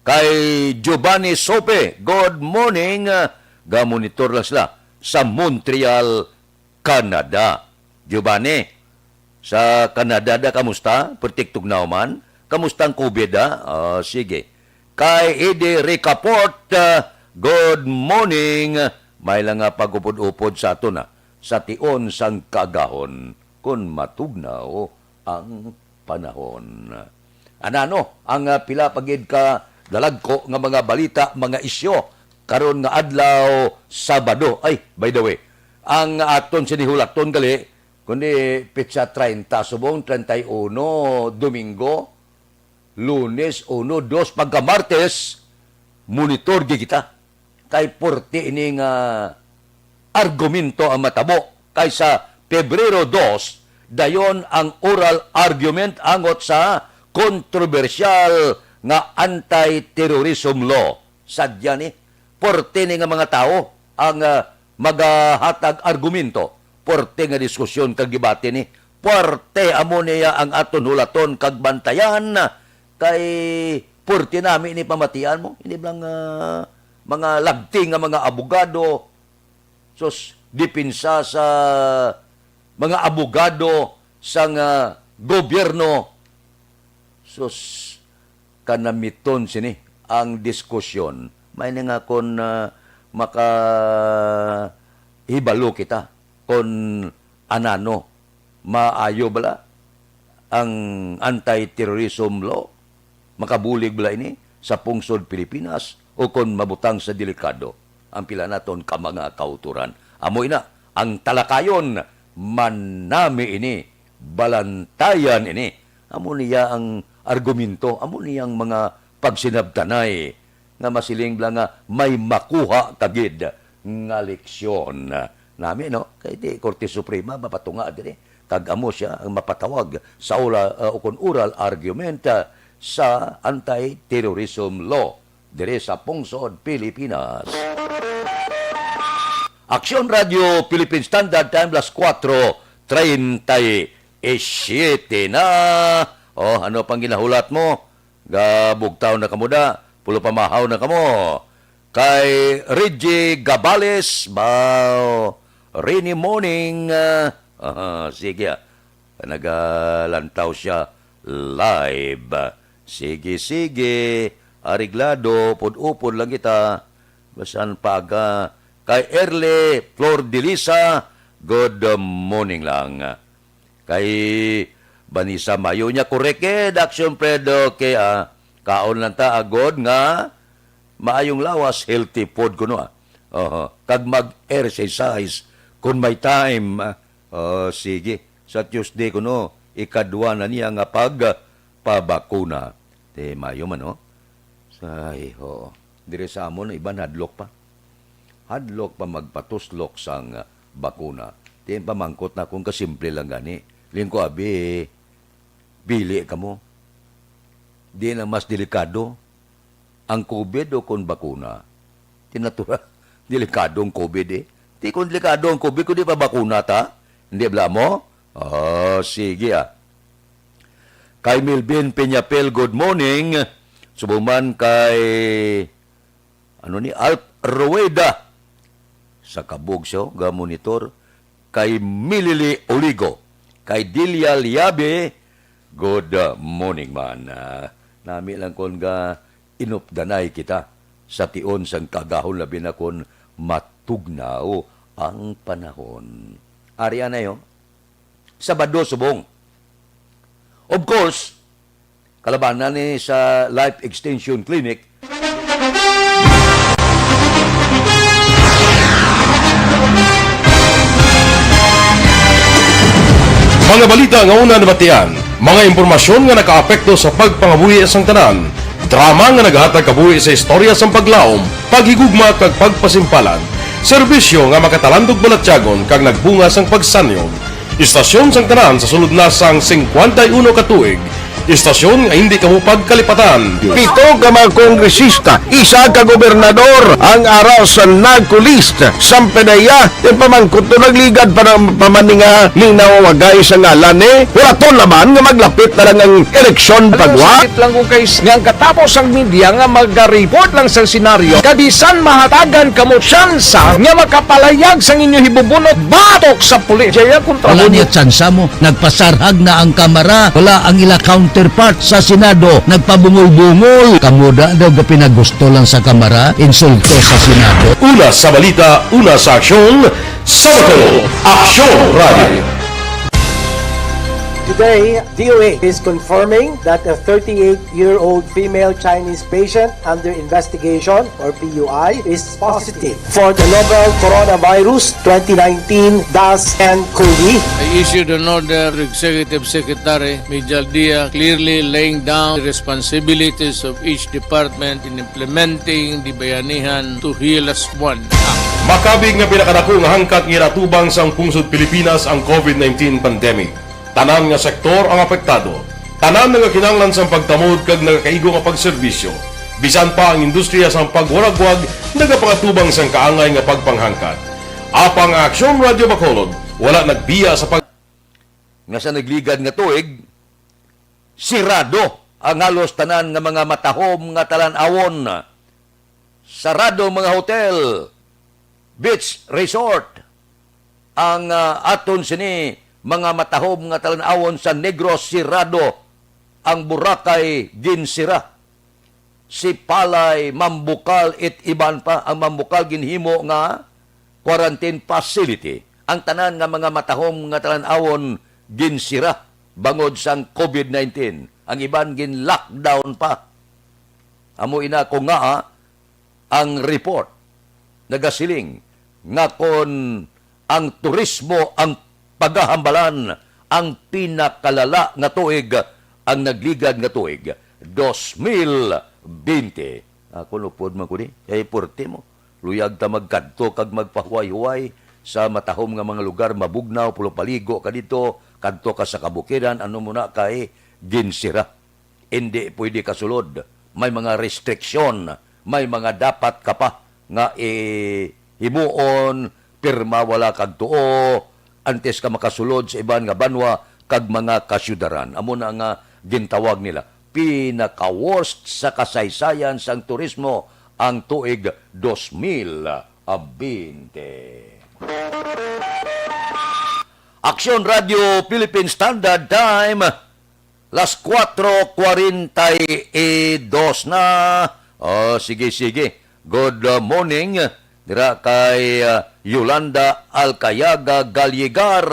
Kay Giovanni Sope, good morning. Gamonitor lang sila sa Montreal, Canada. Giovanni, sa Canada da, kamusta? Pertik tugnaw man. Kamusta ang COVID da? Ah, sige. Kay Eddie Ricaport, ah, good morning. May lang nga pag-upod-upod sa aton, ah, sa tion sang kaagahon, kon matugnaw ang panahon. Anano ang, ah, pila pa gid ka dalagko nga mga balita, mga isyu karon nga adlaw, Sabado? Ay, by the way, ang aton sini hulaton gali, kundi petsa treinta subong, treinta y uno, Domingo, Lunes, uno, dos, pagka Martes, monitor gid kita. Kay puwerte ini nga argumento ang matabo, kay sa Pebrero dos, dayon ang oral argument angot sa kontrobersyal nga anti-terrorism law. Sadya ni, puwerte ni nga mga tawo ang, ah, magahatag argumento. Puwerte nga diskusyon kag debate ni. Puwerte amo niya ang aton hulaton kag bantayan, kay puwerte nami ni pamatian mo. Ini bala nga mga lagting nga mga abogado, sus, depensa sa mga abogado sang gobyerno. Sus, kanamiton sini ang diskusyon. May na nga kon, ah, makahibalo kita kon anano, maayo bala ang anti-terrorism law? Makabulig bala ini sa pungsod Pilipinas o kon mabutang sa delikado ang pila naton ka mga kautoran? Amo ina ang talakayon, manami ini, balantayan ini. Amo niya ang argumento, amo niya ang mga pagsinabtanay nga masiling bala nga may makuha ka gid nga leksyon. Nami, no? Kay di Korte Suprema mapatunga diri, kag amo sia ang mapatawag sa ula, ah, ukon oral argument, ah, sa anti-terrorism law diri sa pungsod Pilipinas. Aksyon Radio Philippine Standard Time, las kuwatro treinta y siete na. Oh, ano pang ginahulat mo? Gabugtaw na kamo da, pulo pamahaw na kamo. Kay Reggie Gabales, baw, rainy morning. Ah, aha, sige, ah. Nagalantaw sia live. Sige, sige. Areglado, upod-upod lang kita. Basan pa aga. Kay Erle Flor de Lisa, good morning lang. Kay Vanessa Mayo niya, correct, eh, Daction Fred, okay, ah. Kaon lang ta, agod nga maayong lawas, healthy food kuno, ah. Oho. Kag mag-exercise kung may time, ah. Oh, sige. Sa Tuesday kuno, ikadwa na niya nga pagpabakuna. Di mayo man, oh. Ay, oo. Diri sa amon, iban hadlok pa. Hadlok pa magpatuslok sang, ah, bakuna. Ti pamangkot na kung kasimple lang gani. Lingko abi, pili kamo. Di na mas delikado ang COVID o kon bakuna? Ti natural, delikado ang COVID, eh. Ti kung delikado ang COVID, kung di pa bakuna ta? Hindi bala mo? Oh, sige, ah. Kay Melvin Peñapel, good morning. Subong man kay, ano ni, Alp Rueda. Sa Kabugso, ga monitor. Kay Milili Oligo. Kay Delia Liabe, good, uh, morning man. Ah, nami lang kon ga inupdanay kita sa tion sang kagahon, labi na kon matugnaw ang panahon. Ari anay, oh. Sabado subong. Of course, kalabanan ni sa Life Extension Clinic. Mga balita nga una nabatian, mga impormasyon nga nakaapekto sa pagpangabuhi sang tanan, drama nga nagahatag kabuhi sa istorya sang paglaom, paghigugma kag pagpasimpalan, serbisyo nga makatalandog balatyagon kag nagbunga sang pagsanyog. Istasyon sang tanan sa sulod na sang singkwenta y uno ka tuig. Istasyon nga hindi kamo pagkalipatan. Pito ka mga kongresista, isa ka gobernador ang ara sa NAGCO list. Sampanaya, ipamangkot to, nagligad pa ng pamaninga ni nawawagay sa ngalan ni Huraton naman nga maglapit na lang ang eleksyon. Alam mo, pagwa. Sakit lang ko kay s-, nga ang katapos ang media nga mag-report lang sa senaryo, kabisan mahatagan kamo tsansa nga makapalayag sang inyo hibubunot batok sa pulis. Jaya kontra. Wala mo niya tsansa mo. Nagpasarhag na ang Kamara. Wala ang ila counterpart sa Senado. Nagpabungol-bungol. Kamo da daw gapinagusto lang sa Kamara, insulto sa Senado. Una sa balita, una sa aksyon, sa Bacolod, Aksyon Radio. Today, D O H is confirming that a thirty-eight-year-old female Chinese patient under investigation, or P U I, is positive for the novel Coronavirus twenty nineteen dash N cov. I issued an order to Executive Secretary Mijal Dia, clearly laying down the responsibilities of each department in implementing the Bayanihan to Heal As One Act. Makabig nga pinakadako nga hangkat nga ginatubang sang pungsod Pilipinas ang COVID nineteen pandemic. Tanan nga sektor ang apektado. Tanan nagakinahanglan sang pagtamod kag nagakaigo nga pagserbisyo. Bisan pa ang industriya sang pagwaragwag nagapangatubang sang kaangay nga pagpanghangkat. Apang ang Aksyon Radio Bacolod wala nagbiya sa pag- Nga sa nagligad nga tuig, sirado ang halos tanan nga mga matahom nga talan-awon. Sarado ang mga hotel, beach resort. Ang, ah, aton sini mga matahom nga talan-awon sa Negros, sirado. Ang Boracay, ginsira. Sipalay, Mambukal, it iban pa. Ang Mambukal ginhimo nga quarantine facility. Ang tanan nga mga matahom nga talan-awon ginsira bangod sang COVID nineteen. Ang iban gin-lockdown pa. Amo ina ko nga, ah, ang report nagasiling nga kon ang turismo ang pagahambalan, ang pinakalala nga tuig ang nagligad nga tuig, dos mil bente. Ako, lupod man ko ni, kay puwerte mo. Luyag ta magkadto kag magpahuway-huway sa matahom nga mga lugar, mabugnaw, pulupaligo ka dito, kadto ka sa kabukiran, ano mo na kay ginsira. Hindi pwede kasulod. May mga restriksyon, may mga dapat ka pa nga i-, himuon, pirma wala kag tuo, antes ka makasulod sa iban nga banwa kag mga kasyudaran. Amo na nga gintawag nila pinaka-worst sa kasaysayan sang turismo ang tuig dos mil bente. Aksyon Radio Philippine Standard Time, las cuatro cuarenta y dos na. Oh, sige, sige. Good, uh, morning dira kay, uh, Yolanda Alcayaga Gallegar.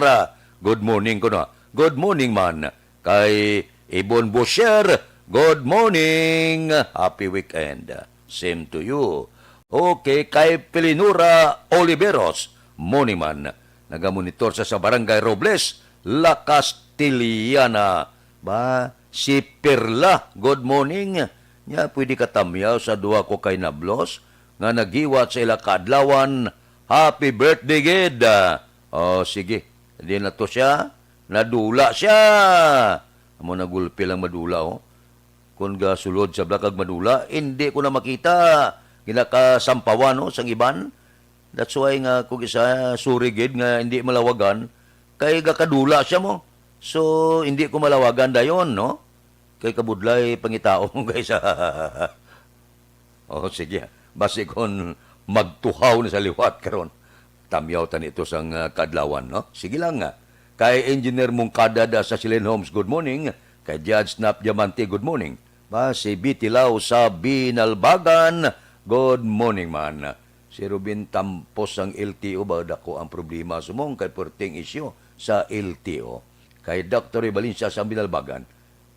Good morning kuno. Good morning man kay Ibon Bosher. Good morning. Happy weekend. Same to you. Okay, kay Pelinora Oliveros. Morning man. Nagamonitor sa, sa Barangay Robles, La Castellana. Ba, si Perla, good morning. Nya, pwede ka tamyaw sa duha ko kay nablos nga naghiwat sa ila kaadlawan. Happy birthday, gid. Oh, sige. Di na to siya. Nadula siya. Amo na gulpi lang madula, oh. Kung gasulod sa blakag madula, hindi ko na makita. Ginakasampawan, no, sang iban. That's why nga kung isa, sorry gid nga hindi malawagan, kay gakadula siya mo. So, hindi ko malawagan dayon, no? Kay kabudlay pangitao mo kaysa. Oh, sige. Basi kon magtuhaw na sa liwat karon. Tamyaw ta nito sang, ah, kaadlawan, no? Sige lang, ah. Kay Engineer Mungkada da sa Silen Homes, good morning. Kay Judge Snap Diamante, good morning. Ba, si Bitilaw sa Binalbagan, good morning man. Si Ruben Tampos sang L T O, ba, dako ang problema sumong kay perting isyu sa L T O. Kay Doctor Ray Valencia sa Binalbagan.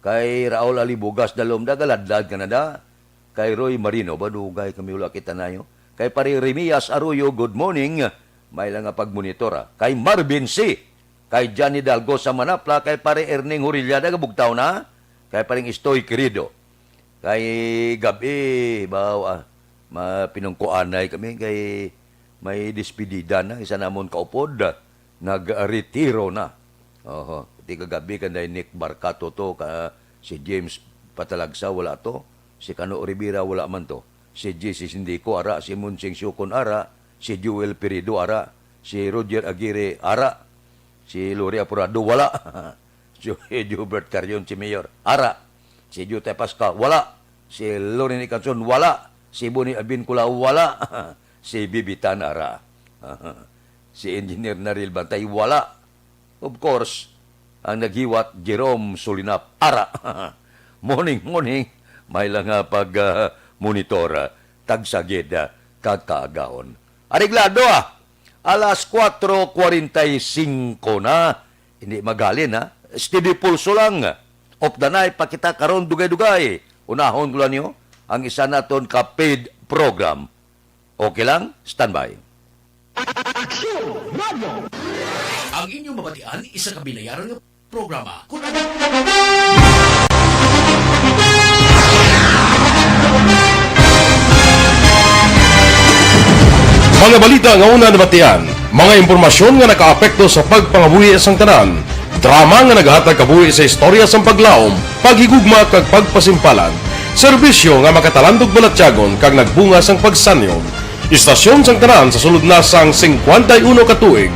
Kay Raul Alibugas, Dalom, da, galadlad ka na da. Kay Roy Marino, ba, dugay kami wala kita nayo. Kay Pare Remias Arroyo, good morning. May lang nga pagmonitor, ah. Kay Marvin C. Kay Johnny Dalgo sa Manapla, kay Pare Erning Hurilla, nagabugtaw na. Kay Paring Istoy Querido. Kay gabi, ba, ah, mapinungkuanay kami, kay may despedida na, isa namon kaupod, nagretiro na. Oho, ti kagabi kanday Nick Barcato to, ka si James Patalagsa wala to, si Cano Rivera wala man to, si J C Sindico ara, si Monsing Siocon ara, si Joel Pirido ara, si Roger Aguirre ara, si Lori Aporado wala, si Hubert Carion si Mayor ara, si Jutay Pascal wala, si Loren Icanson wala, si Bonnie Alvin Culao wala, si Bibitan ara. Si Engineer Naril Bantay, wala. Of course, ang naghiwat, Jerome Solinap, ara. Morning, morning. May lang nga pag, ah, monitor, ah, tagsagid, ah, kag kaagahon. Areglado, ah. Alas cuatro cuarenta y cinco na. Hindi magalin, ha? Steady pulso lang. Off the night pa kita karon dugay-dugay. Unahon ko lang niyo ang isa naton ka paid program. Okay lang? Standby. Aksyon Radio. Ang inyong mabatian, isa ka binayaran nga programa. Kung ano Mga balita nga una nabatian, mga impormasyon nga nakaapekto sa pagpangabuhi sang tanan, drama nga naghatag kabuhi sa istorya sang paglaom, paghigugma kag pagpasimpalan, serbisyo nga makatalandog balatyagon kag nagbunga sang pagsanyon. Istasyon sang tanan sa sulod na sang singkwenta y uno ka tuig.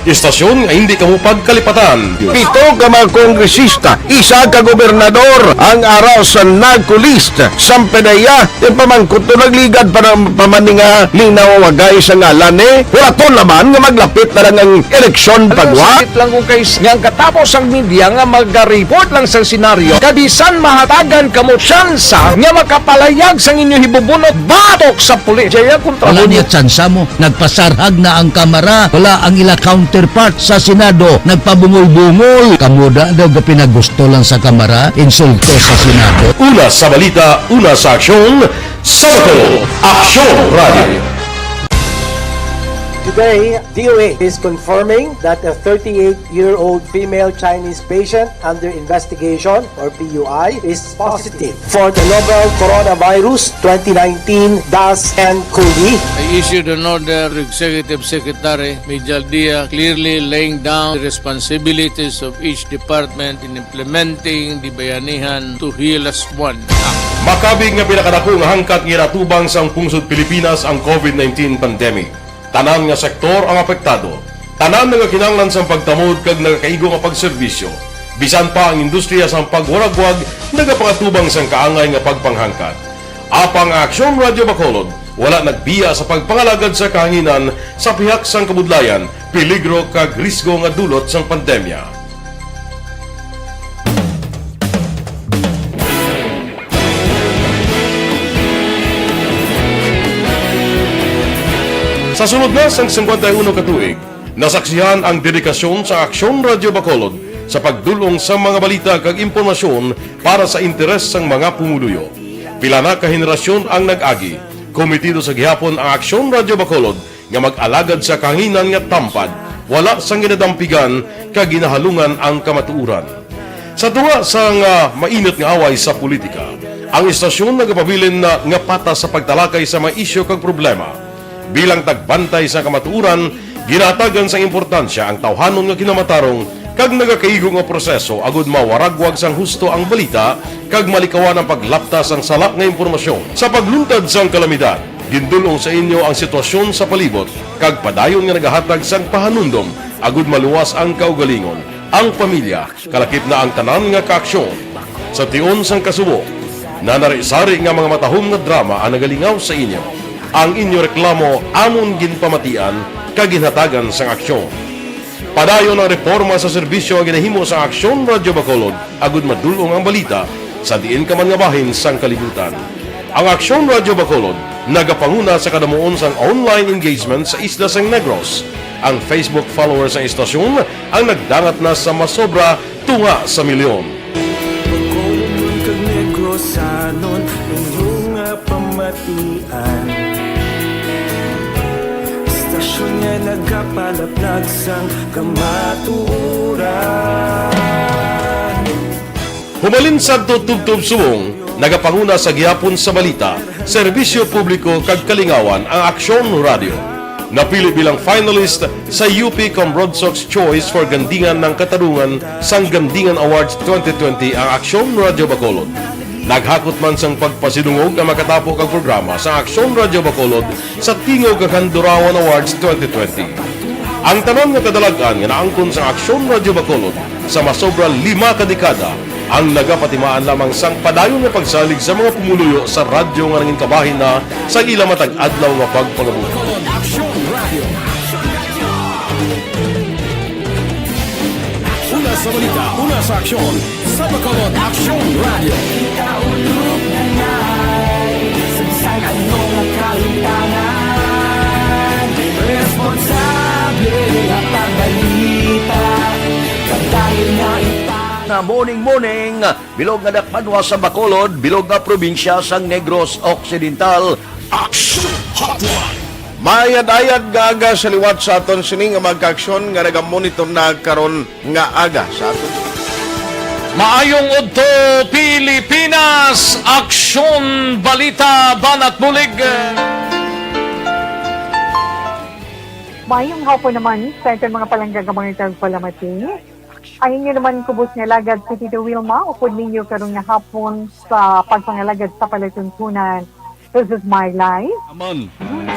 Istasyon nga hindi kamo pagkalipatan. Pito ka mga kongresista, isa ka gobernador, ang ara sa NAGCO list. Sampanaya, yung pamangkot to nagligad pa ng pamaninga, linaw wagay sa ngalan eh. Huraton naman nga maglapit na lang ang eleksyon. Ano, pagwa? Sakit lang kung kay nga ang katapos ang media nga mag-report lang sa senaryo, kabisan mahatagan kamo tsansa nga makapalayag sang inyo hibubunot batok sa pulis. Jaya kontra Wala mo. Niya tsansa mo. Nagpasarhag na ang Kamara. Wala ang ila counterpart sa Senado. Nagpabungol-bungol. Kamo da daw gapinagusto lang sa Kamara. Insulto sa Senado. Una sa balita, una sa aksyon, sa Aksyon Radio. Today, D O H is confirming that a thirty-eight-year-old female Chinese patient under investigation, or P U I, is positive for the novel coronavirus twenty nineteen dash N COVID. I issued an order to Executive Secretary Mijal Dia, clearly laying down the responsibilities of each department in implementing the Bayanihan to Heal as One Act. Makabig nga pinakadako nga hangkat nga ginatubang sang pungsod Pilipinas ang COVID nineteen pandemic. Tanan nga sektor ang apektado. Tanan nagakinahanglan sang pagtamod kag nagakaigo nga pagserbisyo. Bisan pa ang industriya sang pagwaragwag nagapakatubang sang kaangay nga pagpanghangkat. Apang ang Aksyon Radyo Bacolod wala nagbiya sa pagpangalagad sa kahanginan sa pihak sang kabudlayan, peligro kag risgo nga dulot sang pandemya. Sa sulod na sang singkwenta y uno ka tuig, nasaksihan ang dedikasyon sa Aksyon Radyo Bacolod sa pagdul-ong sa mga balita kag impormasyon para sa interes sang mga pumuluyo. Pila na ka henerasyon ang nag-agi. Komitido sa gihapon ang Aksyon Radyo Bacolod nga mag-alagad sa kahanginan nga tampad, wala sang ginadampigan kag ginahalungan ang kamatuoran. Sa tunga sang, ah, mainit nga away sa politika, ang istasyon nagapabilin na nga patas sa pagtalakay sa mga isyu kag problema. Bilang tagbantay sa kamatuoran, ginahatagan sang importansya ang tawhanon nga kinamatarong kag nagakaigo nga proseso agud mawaragwag sang husto ang balita kag malikawan ang paglapta sang sala nga impormasyon. Sa pagluntad sang kalamidad, gindul-ong sa inyo ang sitwasyon sa palibot kag padayon nga nagahatag sang pahanumdom agud maluwas ang kaugalingon, ang pamilya, kalakip na ang tanan nga kaaksyon. Sa tion sang kasubo, nanari-sari nga mga matahom nga drama ang nagalingaw sa inyo. Ang inyo reklamo amon ginpamatian kag ginhatagan sang aksyon. Padayon ang reporma sa serbisyo nga ginahimo sa Aksyon Radyo Bacolod agud madul-ong ang balita sa diin ka man nga bahin sang kalibutan. Ang Aksyon Radyo Bacolod nagapanguna sa kadamuon sang online engagement sa isla sang Negros. Ang Facebook followers sang istasyon ang nagdangat na sa masobra tunga sa milyon. Bacolodnon kag Negrosanon, inyo nga pamatian. Istasyon nga nagapalaplag sang kamatuoran. Humalin sadto tubtob subong, nagapanguna sa gihapon sa balita, serbisyo publiko kag kalingawan ang Aksyon Radio. Napili bilang finalist sa U P Cambronsox Choice for Gandingan ng Katarungan sang Gandingan Awards twenty twenty ang Aksyon Radio Bacolod. Naghakot man sang pagpasidungog ang makatapo kag programa sa Aksyon Radio Bacolod sa Tingog kag Handurawan Awards twenty twenty. Ang tanan nga kadalag-an nga naangkon sang Aksyon Radio Bacolod sa masobra lima ka dekada ang nagapatimaan lamang sang padayon nga pagsalig sa mga pumuluyo sa radyo nga nangin kabahin na sa ila matag adlaw nga pagpangabuhi. Bacolod Aksyon Radio. Una sa balita, una sa aksyon, sa Bacolod Aksyon Radio. Kita ulog na ngay, sa bisan ano nga kalimtangan, responsable nga pagbalita, kag dayon nga ipang- Na morning, morning, bilog nga dakbanwa sa Bacolod, bilog nga probinsya sang Negros Occidental. Action Hotline. Maayad-ayad nga aga sa liwat sa aton sini nga mga kaaksyon nga nagamonitor na karon nga aga sa aton. Maayong udto, Pilipinas! Aksyon, balita, banat bulig. Maayong hapon naman sa aton mga palangga nga mga tagpalamati. Ang inyo naman kubos nga alagad si Tito Wilma, upod ninyo karon nga hapon sa pagpangalagad sa palatuntunan. This is my life. Aman,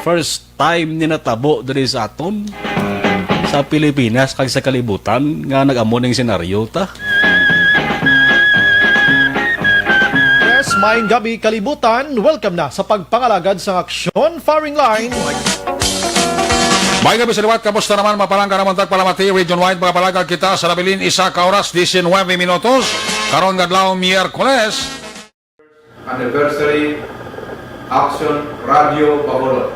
first time ni natabo diri sa aton, sa Pilipinas kag sa kalibutan nga nag-amo ning senaryo ta. Yes, maayong gabi, kalibutan. Welcome na sa pagpangalagad sa aksyon firing line. Maayong gabi sa liwat, kamusta naman, mapalangga naman tagpalamati, region wide, makapalagad kita sa nabilin isa ka oras, diecinueve minutos, karon nga adlaw, Miyerkules. Anniversary Action Radio Bacolod.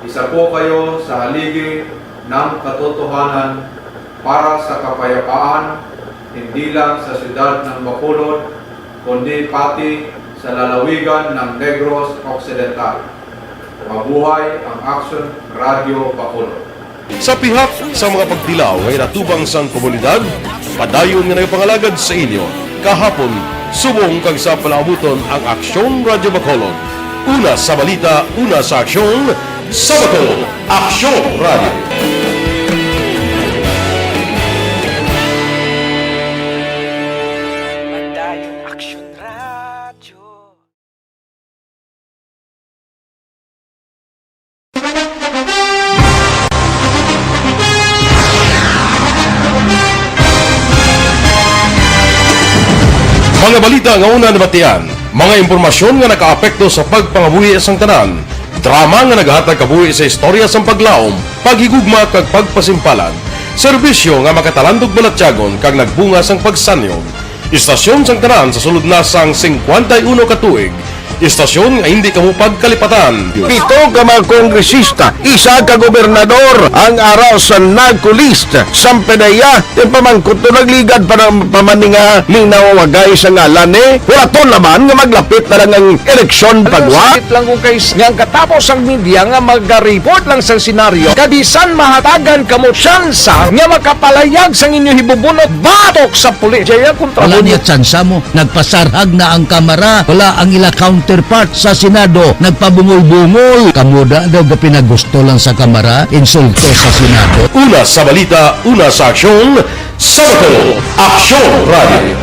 Isa po kayo sa haligi ng katotohanan para sa kapayapaan, hindi lang sa siyudad ng Bacolod, kundi pati sa lalawigan ng Negros Occidental. Mabuhay ang Aksyon Radyo Bacolod. Sa pihak sa mga pagtilaw nga ginatubang sang komunidad, padayon nga nagapangalagad sa inyo kahapon, subong kag sa palaabuton ang Aksyon Radyo Bacolod. Una sa balita, una sa aksyon, sa Bacolod, Aksyon Radyo. Padayon Aksyon Radyo. Mga balita nga una nabatian, mga impormasyon nga nakaapekto sa pagpangabuhi sang tanan, drama nga nagahatag kabuhi sa istorya sang paglaom, paghigugma kag pagpasimpalan, serbisyo nga makatalandog balatyagon kag nagbunga sang pagsanyog. Istasyon sang tanan sa sulod na sang singkwenta y uno ka tuig. Istasyon nga hindi kamo pagkalipatan. Pito ka mga kongresista, isa ka gobernador ang ara sa NAGCO list. Sang P D E A, ti pamangkot to nagligad pa ng pamaninga ning nawawagay sa ngalan ni. Wala to naman nga maglapit na lang ang eleksyon pagwa. Sakit lang kung kay nga ang katapos ang media nga magaripot lang sa senaryo, kabisan mahatagan kamo tsansa nga makapalayag sang inyo hibubunot batok sa pulis. Jaya kontra Wala mo niya tsansa mo. Nagpasarhag na ang Kamara. Wala ang ila counterpart sa Senado. Nagpabungol-bungol. Kamo da daw ga pinagusto lang sa Kamara, insulto sa Senado. Una sa balita, una sa aksyon, sa Bacolod, Aksyon Radio.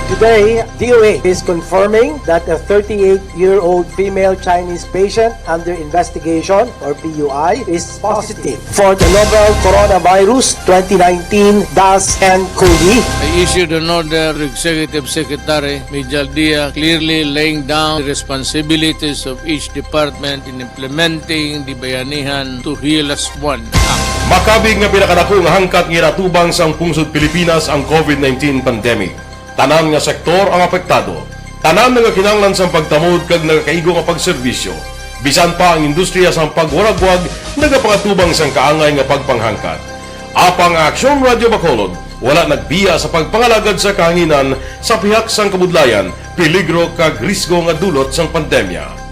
Today, D O H is confirming that a thirty-eight-year-old female Chinese patient under investigation, or P U I, is positive for the novel coronavirus twenty nineteen dash N cov. I issued an order to Executive Secretary Mijal Dia, clearly laying down the responsibilities of each department in implementing the Bayanihan to Heal Us One Act. Makabig nga pinakadako nga hangkat nga ginatubang sang pungsod Pilipinas ang covid nineteen pandemic. Tanan nga sektor ang apektado. Tanan nagakinahanglan sang pagtamod kag nagakaigo nga pagserbisyo. Bisan pa ang industriya sang pagwaragwag nagapangatubang sang kaangay nga pagpanghangkat. Apang ang Aksyon Radyo Bacolod wala nagbiya sa pagpangalagad sa kahanginan sa pihak sang kabudlayan, peligro kag risgo nga dulot sang pandemya.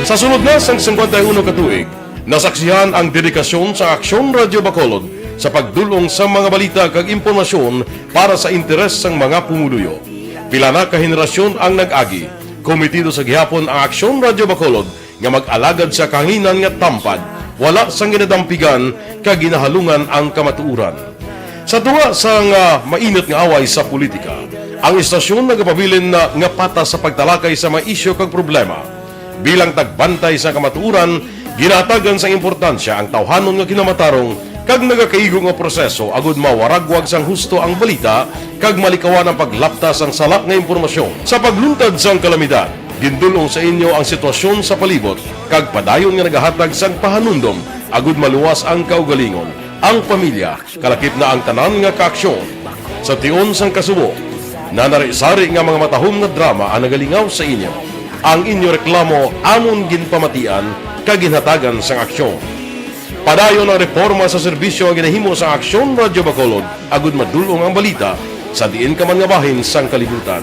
Sa sulod na sang singkwenta y uno ka tuig, nasaksihan ang dedikasyon sa Aksyon Radyo Bacolod sa pagdul-ong sa mga balita kag impormasyon para sa interes sang mga pumuluyo. Pila na ka henerasyon ang nag-agi. Komitido sa gihapon ang Aksyon Radyo Bacolod nga mag-alagad sa kahanginan nga tampad, wala sang ginadampigan kag ginahalungan ang kamatuoran. Sa tunga sang, ah, mainit nga away sa politika, ang istasyon nagapabilin na nga patas sa pagtalakay sa mga isyu kag problema. Bilang tagbantay sa kamatuoran, ginahatagan sang importansya ang tawhanon nga kinamatarong kag nagakaigo nga proseso agud mawaragwag sang husto ang balita kag malikawan ang paglapta sang sala nga impormasyon. Sa pagluntad sang kalamidad, gindul-ong sa inyo ang sitwasyon sa palibot kag padayon nga nagahatag sang pahanumdom agud maluwas ang kaugalingon, ang pamilya, kalakip na ang tanan nga kaaksyon. Sa tion sang kasubo, nanari-sari nga mga matahom nga drama ang nagalingaw sa inyo. Ang inyo reklamo amon ginpamatian kag ginhatagan sang aksyon. Padayon ang reporma sa serbisyo nga ginahimo sa Aksyon Radyo Bacolod agud madul-ong ang balita sa diin ka man nga bahin sang kalibutan.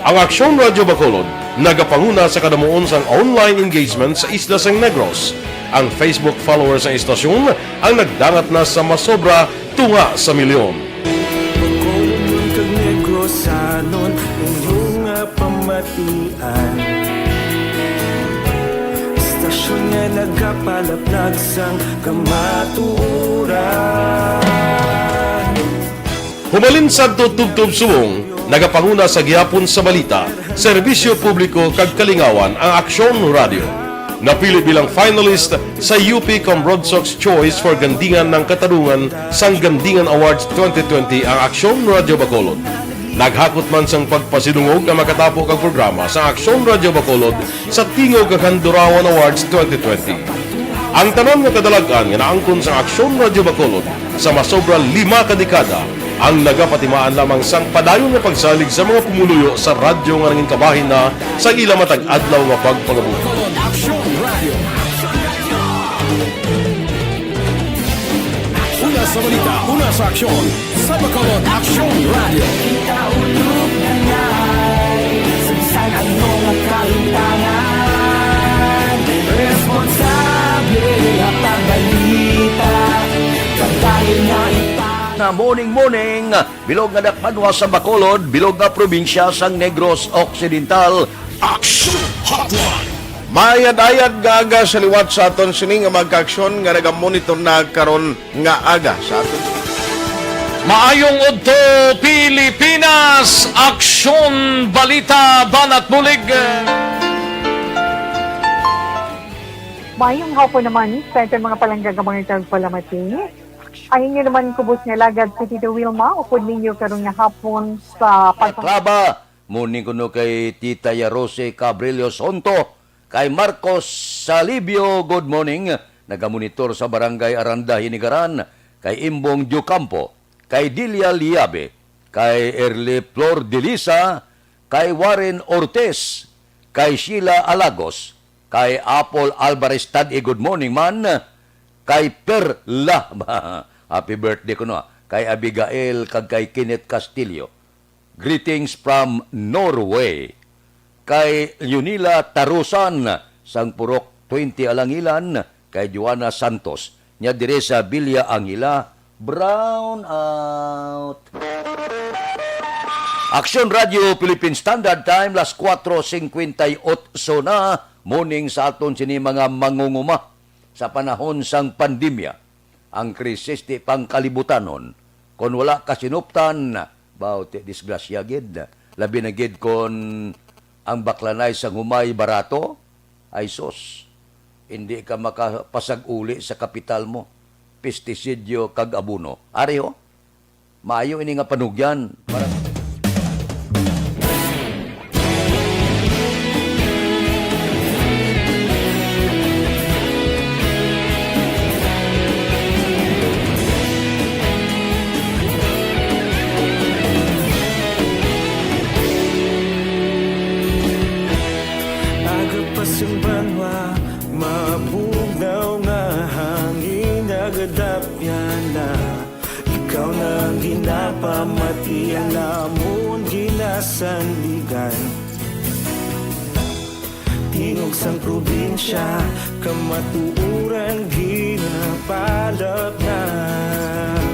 Ang Aksyon Radyo Bacolod nagapanguna sa kadamuon sang online engagement sa isla sang Negros. Ang Facebook followers sang istasyon ang nagdangat na sa masobra tunga sa milyon. Bacolod kag Negrosanon, inyo nga pamatian. Istasyon nga nagapalaplag sang kamatuoran. Hubalin sadto tubtob subong, nagapanguna sa gihapon sa balita, serbisyo publiko kag kalingawan ang Aksyon Radio. Napili bilang finalist sa U P Combrodsoc's Choice for Gandingan ng Katarungan sang Gandingan Awards twenty twenty ang Aksyon Radio Bacolod. Naghakot man sang pagpasidungog ang makatapo kag programa sa Aksyon Radio Bacolod sa Tingog kag Handurawan Awards twenty twenty. Ang tanan nga kadalag-an nga naangkon sang Aksyon Radio Bacolod sa masobra lima ka dekada ang nagapatimaan lamang sang padayon nga pagsalig sa mga pumuluyo sa radyo nga nangin kabahin na sa ila matag adlaw nga pagpangabuhi. Una Sa balita, una sa aksyon, sa Bacolod Aksyon Radio. Kita ulog na ngay, sa bisan ano nga kahitangan, responsable ang pagbalita, pagdayon nga ipa- Na morning, morning, bilog nga dakpanwa sa Bacolod, bilog nga probinsya sang Negros Occidental. Aksyon Hotline. Mayad-ayad nga aga sa liwat sa aton sini nga mga kaaksyon nga nagamonitor na karon nga aga sa aton. Maayong udto, Pilipinas! Aksyon, balita, banat bulig. Mayong hapon naman sa aton mga palangga nga mga tagpalamati. Ang inyo naman kubos nga lagad si Tito Wilma, upod ninyo karon nga hapon sa pag- Baklaba, morning kuno kay Tita Yarose Cabrillo Sonto, kay Marcos Salibio, good morning. Nagamonitor sa Barangay Aranda, Hinigaran, kay Imbong Diocampo, kay Delia Liabe, kay Erle Flor Delisa, kay Warren Ortiz, kay Sheila Alagos, kay Apple Alvarez Tad-i, good morning man, kay Perla, happy birthday kuno, ah, kay Abigail, kag kay Kenneth Castillo. Greetings from Norway. Kay Leonila Tarusan, sang Purok twenty Alangilan, kay Joanna Santos, nya diri sa Villa Angela, brown out. Aksyon Radio Philippine Standard Time, las kuwatro singkwenta y otso na, morning sa aton sini mga mangunguma. Sa panahon sang pandemya, ang krisis ti pangkalibutanon. Kon wala ka sinuptan, baw ti disgrasya gid. Labi na gid kon ang baklanay sang humay barato, ay sus, indi ka makapasag-uli sa kapital mo. Pestisidyo kag abono. Ari ho, maayo ini nga panugyan. Para Aga pa sang banwa, mabugnaw nga hangin nagadapyan na. Ikaw na ang ginapamati, ang lamon ginasandigan. Tingog sang probinsya, kamatuoran ginapalapnag.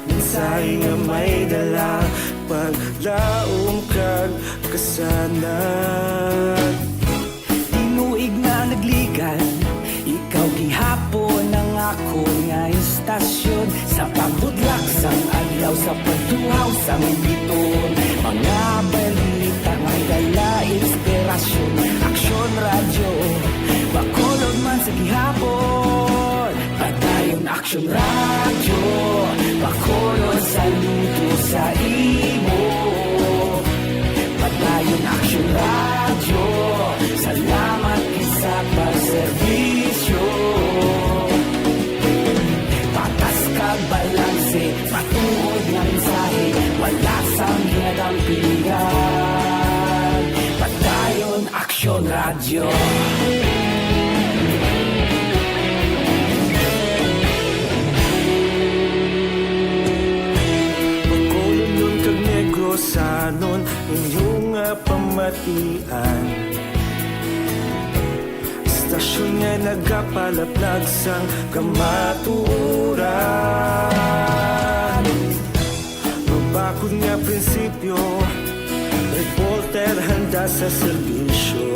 Mensahe nga may dala, paglaom kag kasanag. Tinuig na nagligan, ikaw gihapon ang akon nga istasyon. Sa pagbudlak sang adlaw, sa pagtuhaw sang biton, mga balita nga dala inspirasyon. Aksyon Radyo, Bacolod man sa gihapon. Padayon Aksyon Radyo, Bacolod, saludo sa imo. Padayon Aksyon Radyo, salamat gid sa pagserbisyo. Patas kag balanse, matuod nga mensahe, wala sang ginadampigan. Padayon Aksyon Radyo. Bacolodnon kag Negrosanon, inyo nga pamatian. Istasyon nga nagapalaplag sang kamatuoran. Mabakod nga prinsipyo, reporter handa sa serbisyo.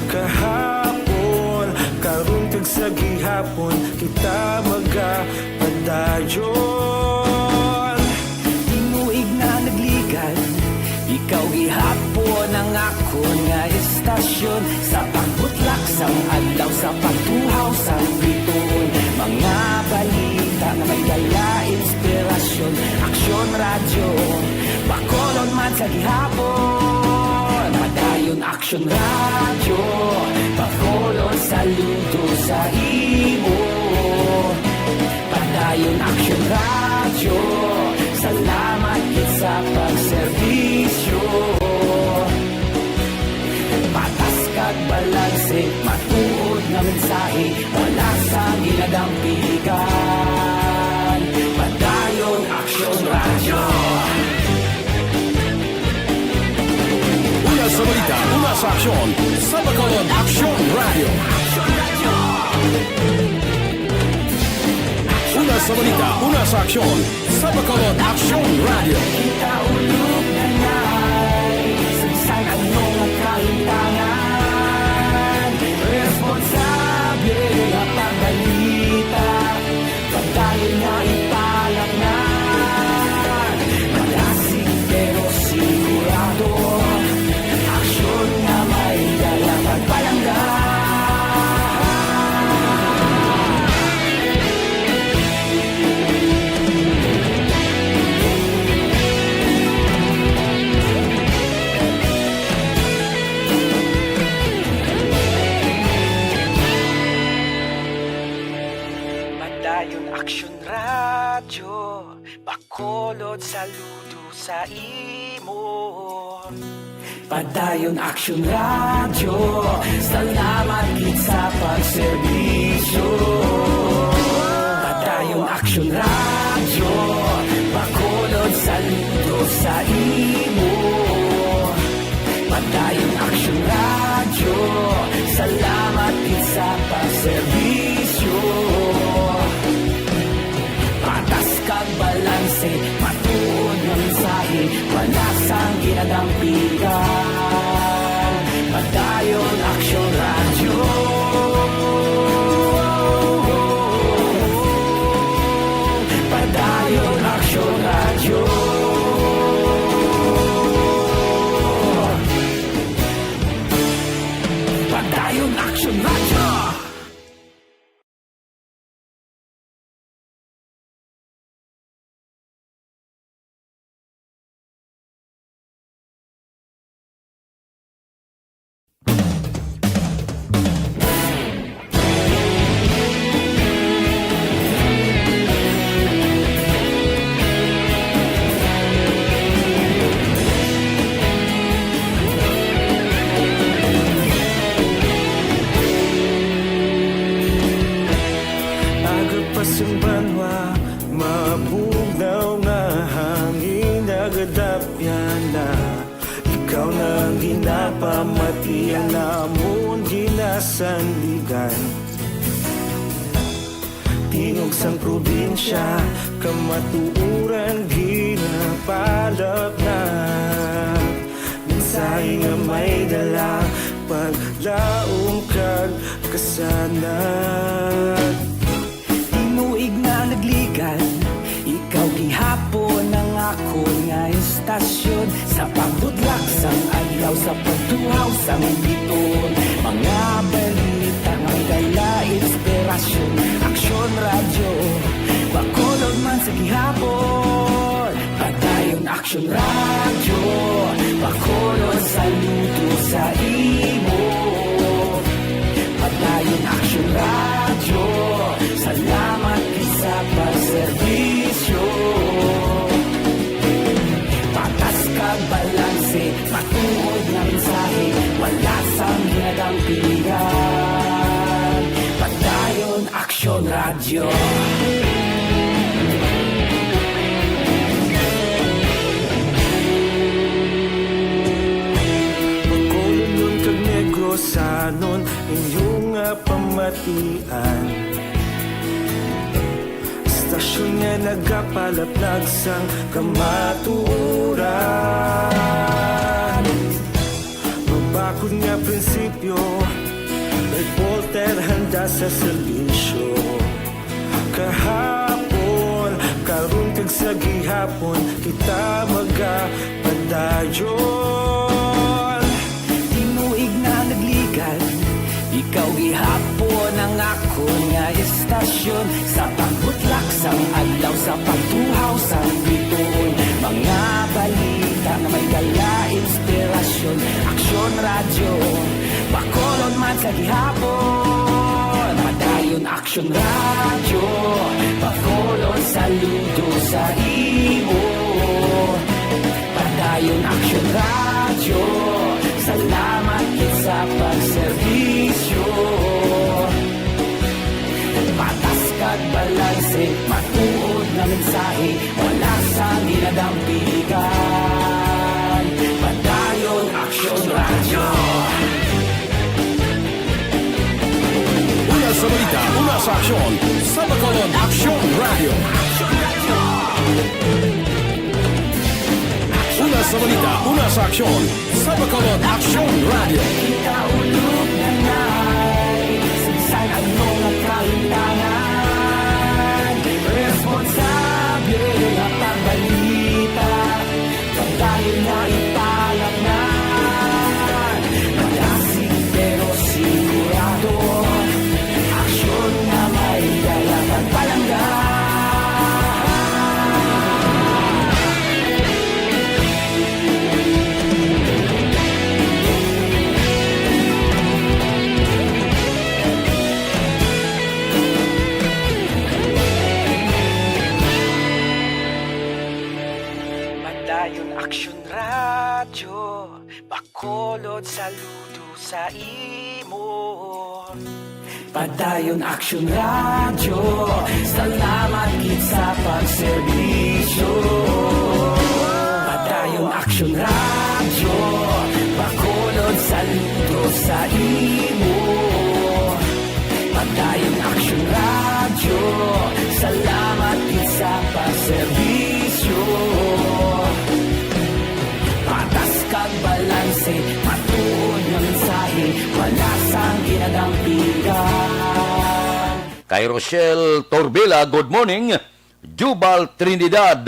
Kahapon, karon kag sa gihapon, kita magapadayon. Tinuig na nagligan, ikaw gihapon ang akon nga istasyon. Sa pagbutlak sang adlaw, sa pagtuhaw sang biton, mga balita nga may dala inspirasyon. Aksyon Radyo, Bacolod man sa gihapon. Padayon Aksyon Radyo, Bacolod, saludo sa imo. Padayon Aksyon Radyo, salamat gid sa pagserbisyo. Patas kag balanse, matuod nga mensahe, wala sa ginadampigan. Una sa aksyon, sa Bacolod Aksyon Radio. Una sa balita, una sa aksyon, sa Bacolod Aksyon Radio. Kita ulog na ngay, sagsag ang mga kahintangan. Responsable nga pagbalita, padayon nga ipalatnag. Malasig pero sigurado, aksyon nga may dala kag palangga. Padayon Aksyon Radyo, Bacolod, saludo sa imo. Padayon Aksyon Radyo, salamat gid sa pagserbisyo. Padayon Aksyon Radyo, Bacolod, saludo sa imo. Padayon Aksyon Radyo, salamat gid sa pagserbisyo. Patas kag balanse, matuod nga mensahe, wala sang ginadampigan. Padayon Aksyon Radyo. Padayon Aksyon Radyo. Padayon Aksyon Radyo. Aga pa sang banwa, mabugnaw nga hangin, nagadapyan na. Ikaw na ang ginapamati, ang amon ginasandigan. Tingog sang probinsya, kamatuoran ginapalapnag. Mensahe nga may dala, paglaom kag kasanag. Tinuig na nagligan, ikaw gihapon ang akon nga istasyon. Sa pagbutlak sang adlaw, sa pagtuhaw sang bituon, mga balita nga may dala inspirasyon. Aksyon Radyo, Bacolod man sa gihapon. Padayon Aksyon Radyo, Bacolod, saludo sa imo. Padayon Aksyon Radyo, salamat gid sa pagserbisyo. Patas kag balanse, matuod nga mensahe, wala sang ginadampigan. Padayon Aksyon Radyo. Bacolodnon kag Negrosanon, inyo nga pamatian. Istasyon nga nagapalapnag sang kamatuoran. Mabakod nga prinsipyo, reporter handa sa serbisyo. Kahapon, karon kag sa gihapon, kita magapadayon. Tinuig na nagligan, ikaw gihapon ang akon nga istasyon. Sa pagbutlak sang adlaw, sa pagtuhaw sang bituon, mga balita nga may dala inspirasyon. Aksyon Radyo, Bacolod man sa gihapon. Padayon Aksyon Radyo, Bacolod, saludo sa imo. Padayon Aksyon Radyo, salamat gid sa pagserbisyo. Patas kag balanse, matuod nga mensahe, wala sang ginadampigan. Padayon Aksyon Radyo. Aksyon sa Bacolod, Aksyon Radio. Una sa balita, una sa aksyon sa Bacolod, Aksyon Radio. Kita ulog na nai, sa bisan ano nga kalimtangan, responsable nga pagbalita. Padayon na ipalapnan, malasig pero sigurado, aksyon na may dala kag palangga. Padayon Aksyon Radyo, Bacolod, saludo sa imo. Padayon Aksyon Radyo, salamat gid sa pagserbisyo. Padayon Aksyon Radyo, Bacolod, saludo sa imo. Padayon Aksyon Radyo, salamat gid sa pagserbisyo. Patas kag balanse, matuod nga mensahe, wala sang ginadampigan. Kay Rochelle Torbila, good morning. Jubal Trinidad,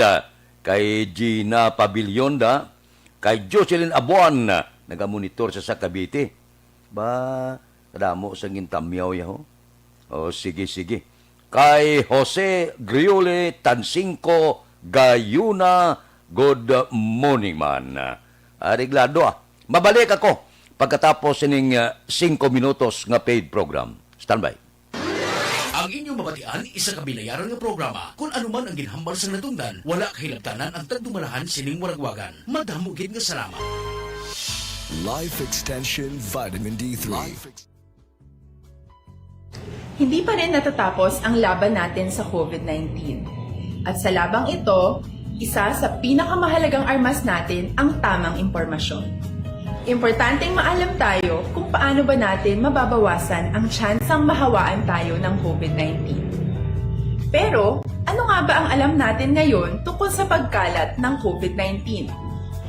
kay Gina Pabilionda, kay Jocelyn Abuan, nagamonitor sa, sa Cavite. Ba, kadamo sang gintamyaw ya, ho? O, sige, sige. Kay Jose Griole Tansingco Gayuna, good morning man. Areglado, ah. Mabalik ako pagkatapos sining, ah, singko minutos nga paid program. Standby. Ang inyong mabatian, isa ka bilayaran nga programa. Kon ano man ang ginhambal sang natungdan, wala kahilabtanan ang tagdumalahan sining waragwagan. Madamo gid nga salamat. Life Extension Vitamin D three. Life ex- Hindi pa rin natatapos ang laban natin sa covid nineteen. At sa labang ito, isa sa pinakamahalagang armas natin ang tamang impormasyon. Importanteng maalam tayo kung paano ba natin mababawasan ang tsansang mahawaan tayo ng covid nineteen. Pero, ano nga ba ang alam natin ngayon tungkol sa pagkalat ng covid nineteen?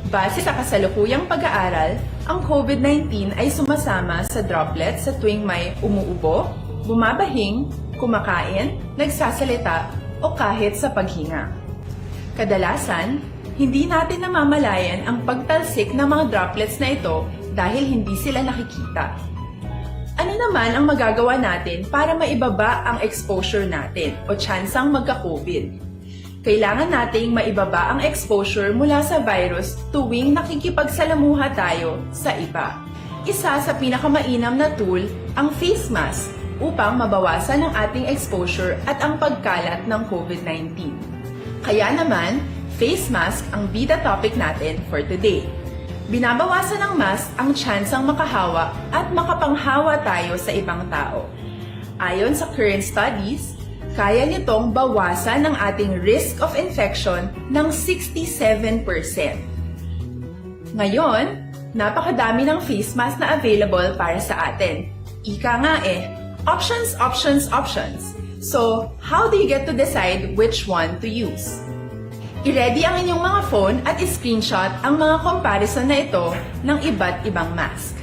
Base sa kasalukuyang pag-aaral, ang covid nineteen ay sumasama sa droplets sa tuwing may umuubo, bumabahing, kumakain, nagsasalita, o kahit sa paghinga. Kadalasan, hindi natin namamalayan ang pagtalsik ng mga droplets na ito dahil hindi sila nakikita. Ano naman ang magagawa natin para maibaba ang exposure natin o tsansang magka-covid? Kailangan nating maibaba ang exposure mula sa virus tuwing nakikipagsalamuha tayo sa iba. Isa sa pinakamainam na tool ang face mask upang mabawasan ang ating exposure at ang pagkalat ng covid nineteen. Kaya naman, face mask ang bida topic natin for today. Binabawasan ng mask ang tsansang makahawa at makapanghawa tayo sa ibang tao. Ayon sa current studies, kaya nitong bawasan ang ating risk of infection ng sixty-seven percent. Ngayon, napakadami ng face mask na available para sa atin. Ika nga eh, options, options, options. So, how do you get to decide which one to use? I-ready ang inyong mga phone at i-screenshot ang mga comparison na ito ng iba't ibang mask.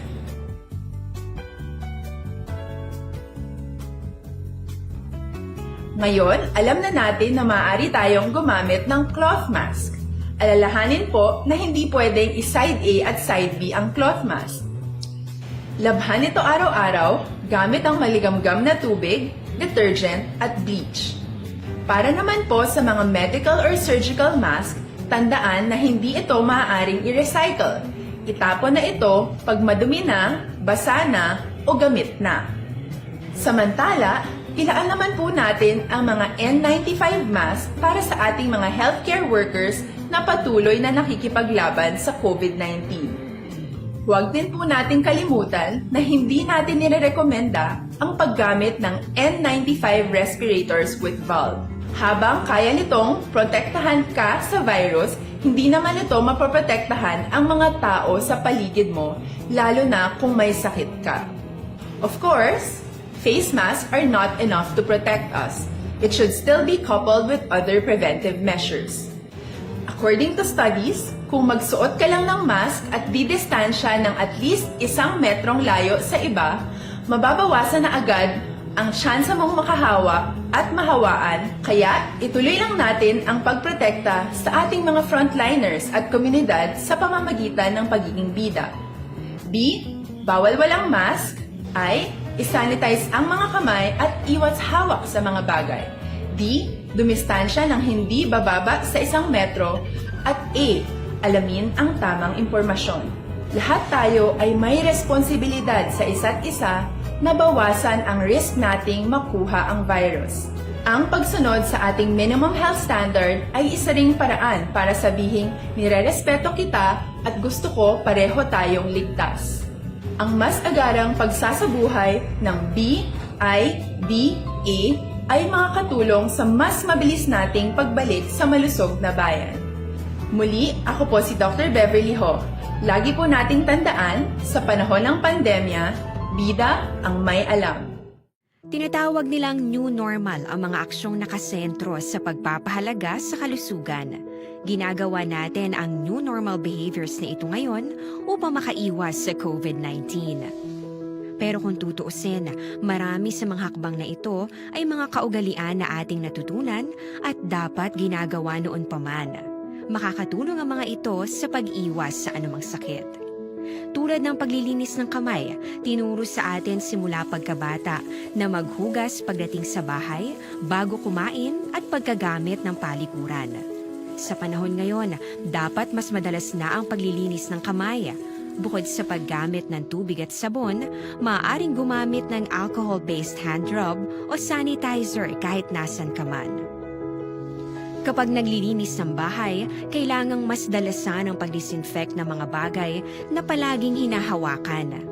Ngayon, alam na natin na maaari tayong gumamit ng cloth mask. Alalahanin po na hindi pwedeng i-side A at side B ang cloth mask. Labhan ito araw-araw gamit ang maligamgam na tubig, detergent, at bleach. Para naman po sa mga medical or surgical mask, tandaan na hindi ito maaaring i-recycle. Itapon na ito pag madumi na, basa na, o gamit na. Samantala, ilaan naman po natin ang mga N ninety-five mask para sa ating mga healthcare workers na patuloy na nakikipaglaban sa covid nineteen. Huwag din po nating kalimutan na hindi natin nirerekomenda ang paggamit ng N ninety-five respirators with valve. Habang kaya nitong protektahan ka sa virus, hindi naman ito mapoprotektahan ang mga tao sa paligid mo, lalo na kung may sakit ka. Of course, Face masks are not enough to protect us. It should still be coupled with other preventive measures. According to studies, kung magsuot ka lang ng mask at didistansya ng at least isang metrong layo sa iba, mababawasan na agad ang tsansa mong makahawa at mahawaan, kaya ituloy lang natin ang pagprotekta sa ating mga frontliners at komunidad sa pamamagitan ng pagiging bida. B, bawal walang mask. I, isanitize ang mga kamay at iwas hawak sa mga bagay. D, dumistansya ng hindi bababa sa isang metro. At E, alamin ang tamang impormasyon. Lahat tayo ay may responsibilidad sa isa't isa na bawasan ang risk nating makuha ang virus. Ang pagsunod sa ating minimum health standard ay isa ring paraan para sabihing nirerespeto kita at gusto ko pareho tayong ligtas. Ang mas agarang pagsasabuhay ng B I D A ay makakatulong sa mas mabilis nating pagbalik sa malusog na bayan. Muli, ako po si Doctor Beverly Ho. Lagi po nating tandaan, sa panahon ng pandemya, bida ang may alam. Tinatawag nilang new normal ang mga aksyong nakasentro sa pagpapahalaga sa kalusugan. Ginagawa natin ang new normal behaviors na ito ngayon upang makaiwas sa covid nineteen. Pero kung tutuusin, marami sa mga hakbang na ito ay mga kaugalian na ating natutunan at dapat ginagawa noon pa man. Makakatulong ang mga ito sa pag-iwas sa anumang sakit. Tulad ng paglilinis ng kamay, tinuro sa atin simula pagkabata na maghugas pagdating sa bahay, bago kumain, at pagkagamit ng palikuran. Sa panahon ngayon, dapat mas madalas na ang paglilinis ng kamay. Bukod sa paggamit ng tubig at sabon, maaaring gumamit ng alcohol-based hand rub o sanitizer kahit nasan ka man. Kapag naglilinis ng bahay, kailangang mas dalasan ang pag-disinfect ng mga bagay na palaging hinahawakan.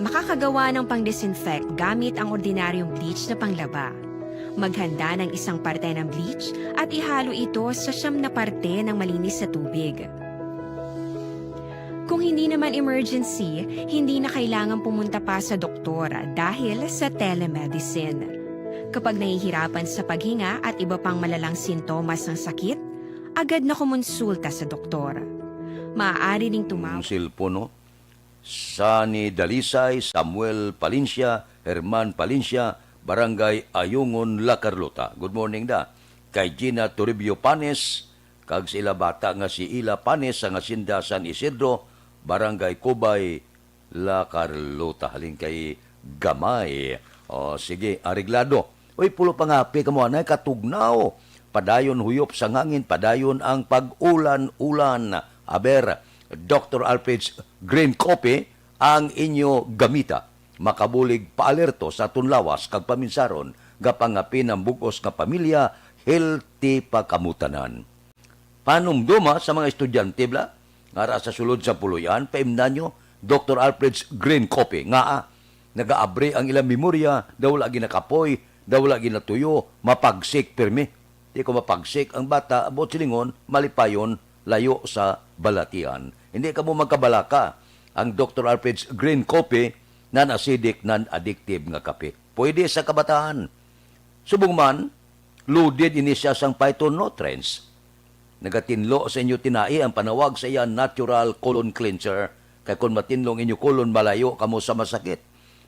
Makakagawa ng pang-disinfect gamit ang ordinaryong bleach na panglaba. Maghanda ng isang parte ng bleach at ihalo ito sa siyam na parte ng malinis na tubig. Kung hindi naman emergency, hindi na kailangan pumunta pa sa doktor dahil sa telemedicine. Kapag nahihirapan sa paghinga at iba pang malalang sintomas ng sakit, agad na kumonsulta sa doktor. Maaari ring tumawag. Ang cellphone, no? Sunny Dalisay, Samuel Palencia, Herman Palencia, Barangay Ayungon, La Carlota. Good morning da. Kay Gina Toribio Panes, kag sa ila bata nga si Ila Panes, sa Hacienda San Isidro, Barangay Cubay, La Carlota, halin kay Gamay. O, sige, areglado. Uy, pulo pangapi kamo anay, katugnaw. Padayon huyop sang hangin, padayon ang pag-ulan-ulan. Aber, Doctor Alfred's Green Coffee ang inyo gamita. Makabulig paalerto sa aton lawas kag paminsaron, gapangapi ang bug-os nga pamilya, healthy pa kamo tanan. Panumdoma sa mga estudyante, bla, nga ara sa sulod sa puloy-an, paimnan nyo, Doctor Alfred's Green Coffee, nga, ah, nagaabri ang ilang memorya, daw wala ginakapoy, daw wala ginatuyo, mapagsik pirmi. Di ko mapagsik ang bata, buot silingon, malipayon, layo sa balatian. Hindi kamo magkabalaka. Ang Doctor Alfred's Green Coffee, non-acidic, non-addictive nga kape. Pwede sa kabataan. Subong man, loaded ini siya sang phytonutrients. Nagatinlo sa inyo tinai ang panawag sa iya natural colon cleanser, kay kon matinlo ang inyo colon, malayo kamo sa masakit.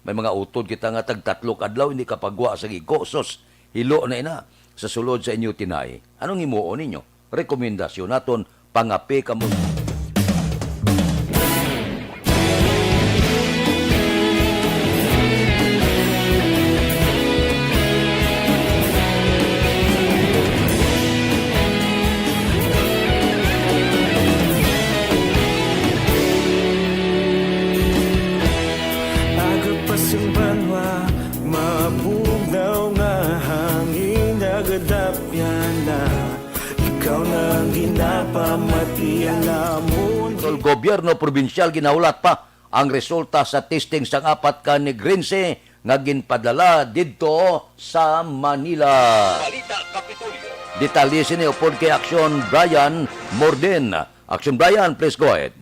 May mga utod kita nga tagtatlo ka adlaw hindi kapagwa sa gigo. Sus, hilo na ina sa sulod sa inyo tinai. Anong himuon ninyo? Rekomendasyon naton, pangape kamo. Agod pa sing banwa, mabugnaw nga hangin, nagadapyan na. Ikaw na ang ginapamati ang amon. Tol, gobyerno probinsyal ginahulat pa ang resulta sa testing sang apat ka Negrense nga ginpadala didto sa Manila. Balita Kapitolyo. Detalye sini upod kay Action Brian Morden. Action Brian, please go ahead.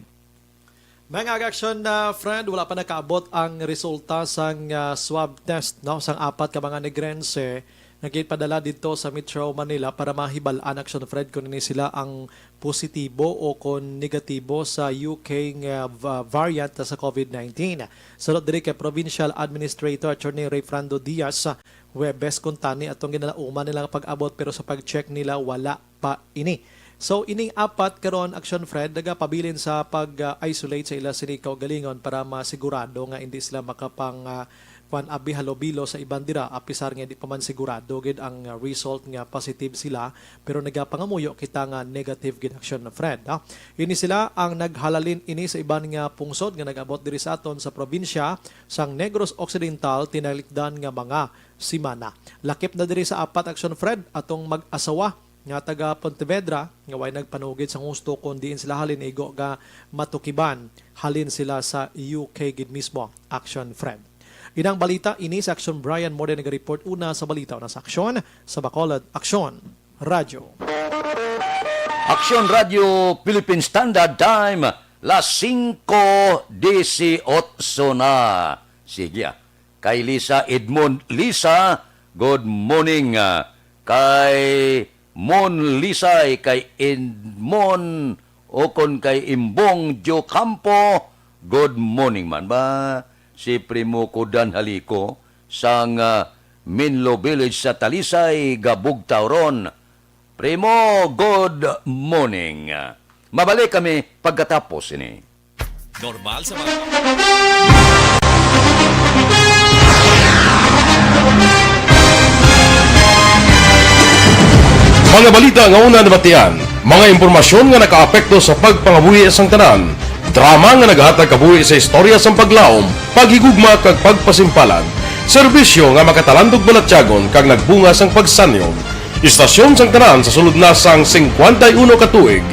Mga action na friend, wala pa nakaabot ang resulta sang, ah, swab test, no, sang apat ka mga Negrense nga ginpadala didto sa Metro Manila para mahibal-an, action friend, kung ini sila ang positibo o kung negatibo sa U K nga va-, variant sa covid nineteen. Sunod diri kay Provincial Administrator Attorney Rayfrando Diaz, Huwebes kuntani atong ginalauman nila nga pag-abot, pero sa pag-check nila, wala pa ini. So, ining apat karon, action friend, nagapabilin sa pag-isolate sa ila sini kaugalingon para masigurado nga hindi sila makapang, ah, kwan, abi halobilo sa iban dira, apisar nga hindi pa man sigurado gid ang, ah, result nga positive sila, pero nagapangamuyo kita nga negative gid, action friend, ha. Ini sila ang naghalalin ini sa iban nga pungsod nga nag-abot diri sa aton sa probinsya sang Negros Occidental, tinalikdan nga mga semana. Lakip na diri sa apat, action friend, atong mag-asawa nga taga Pontevedra nga way nagpanugid sang husto kon diin sila halin igo nga matukiban. Halin sila sa U K gid mismo, action friend. Inang balita ini sa Action Brian Morden naga-report una sa balita una sa aksyon sa Bacolod Aksyon Radyo. Aksyon Radyo Philippine Standard Time, las singko disiotso na. Sige, ah. Kay Lisa Edmond, Lisa, good morning, ah. Kay Mon Lisay, kay Edmond, o kon kay Imbong Diocampo, good morning man ba? Si Primo Kudan Haliko sang, ah, Minlo Village sa Talisay, Gabugtaw ron. Primo, good morning. Mabalik kami pagkatapos ini. Normal sa mga Mga balita nga una nabatian, mga impormasyon nga nakaapekto sa pagpangabuhi sang tanan, drama nga naghatag kabuhi sa istorya sang paglaom, paghigugma kag pagpasimpalan, serbisyo nga makatalandog balatyagon kag nagbunga sang pagsanyon. Istasyon sang tanan sa sulod na sang singkwenta y uno ka tuig.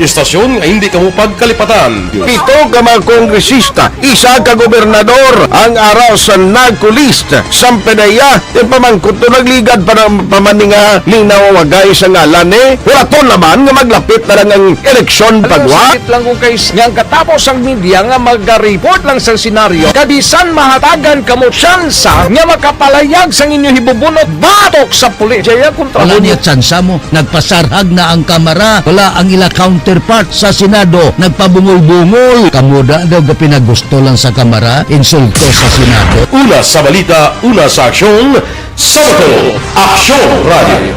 Istasyon nga hindi kamo pagkalipatan. Pito ka mga kongresista, isa ka gobernador ang ara sa NAGCO list. Sang PDEA, yung pamangkot to nagligad pa ng pamaninga, linaw wagay sa ngalan eh. Wala to naman nga maglapit na lang ang eleksyon. Ano, pagwa? Sakit lang kung kay s-, nga ang katapos ang media nga mag-report lang sa senaryo, kabisan mahatagan kamo tsansa nga makapalayag sang inyo hibubunot batok sa pulis. Jaya kontra. Wala mo niya tsansa mo. Nagpasarhag na ang Kamara. Wala ang ila counterpart sa Senado. Nagpabungol-bungol. Kamo da daw gapinagusto lang sa Kamara. Insulto sa Senado. Una sa balita, una sa aksyon, sa Bacolod Aksyon Radio.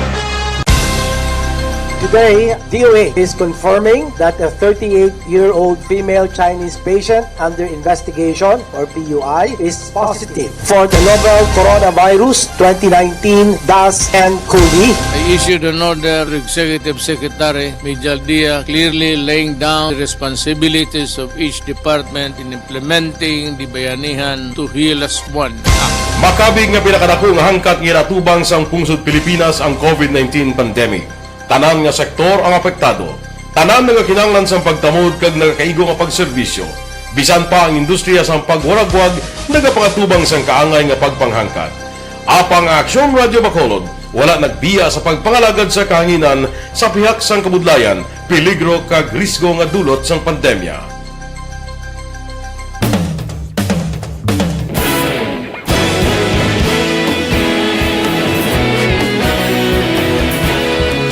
Today, D O A is confirming that a thirty-eight-year-old female Chinese patient under investigation, or P U I, is positive for the novel coronavirus twenty nineteen dash N cov. I issued an order to Executive Secretary Mijal Dia, clearly laying down the responsibilities of each department in implementing the Bayanihan to Heal As One Act. Makabig nga pinakadako nga hangkat nga ginatubang sang pungsod Pilipinas ang covid nineteen pandemic. Tanan nga sektor ang apektado. Tanan nagakinahanglan sang pagtamod kag nagakaigo nga pagserbisyo. Bisan pa ang industriya sang pagwaragwag nagapangatubang sang kaangay nga pagpanghangkat. Apang ang Aksyon Radyo Bacolod wala nagbiya sa pagpangalagad sa kahanginan sa pihak sang kabudlayan, peligro kag risgo nga dulot sang pandemya.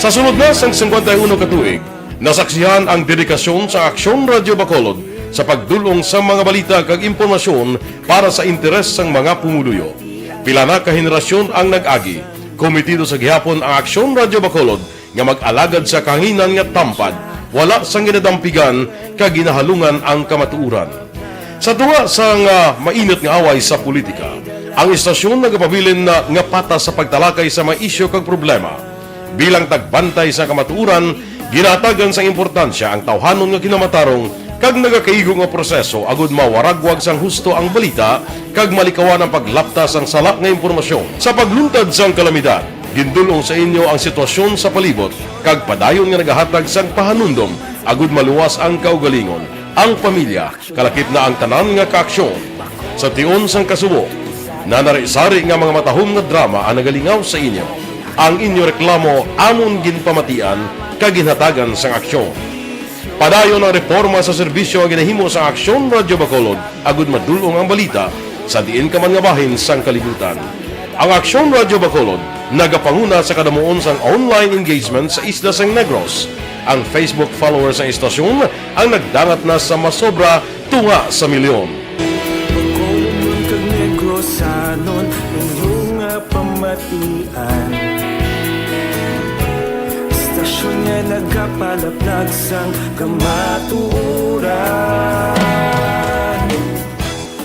Sa sulod na sang singkwenta y uno ka tuig, nasaksihan ang dedikasyon sa Aksyon Radyo Bacolod sa pagdul-ong sa mga balita kag impormasyon para sa interes sang mga pumuluyo. Pila na ka henerasyon ang nag-agi. Komitido sa gihapon ang Aksyon Radyo Bacolod nga mag-alagad sa kahanginan nga tampad, wala sang ginadampigan kag ginahalungan ang kamatuoran. Sa tunga sang, ah, mainit nga away sa politika, ang istasyon nagapabilin na nga patas sa pagtalakay sa mga isyu kag problema. Bilang tagbantay sa kamatuoran, ginahatagan sang importansya ang tawhanon nga kinamatarong kag nagakaigo nga proseso agud mawaragwag sang husto ang balita kag malikawan ang paglapta sang sala nga impormasyon. Sa pagluntad sang kalamidad, gindul-ong sa inyo ang sitwasyon sa palibot kag padayon nga nagahatag sang pahanumdom agud maluwas ang kaugalingon, ang pamilya, kalakip na ang tanan nga kaaksyon. Sa tion sang kasubo, nanari-sari nga mga matahom nga drama ang nagalingaw sa inyo. Ang inyo reklamo amon ginpamatian kag ginhatagan sang aksyon. Padayon ang reporma sa serbisyo nga ginahimo sa Aksyon Radyo Bacolod, agud madul-ong ang balita sa diin ka man nga bahin sang kalibutan. Ang Aksyon Radyo Bacolod nagapanguna sa kadamuon sang online engagement sa isla sang Negros. Ang Facebook followers sang istasyon ang nagdangat na sa masobra tunga sa milyon. Bacolodnon kag Negrosanon, inyo nga pamatian. Istasyon nga nagapalaplag sang kamatuoran.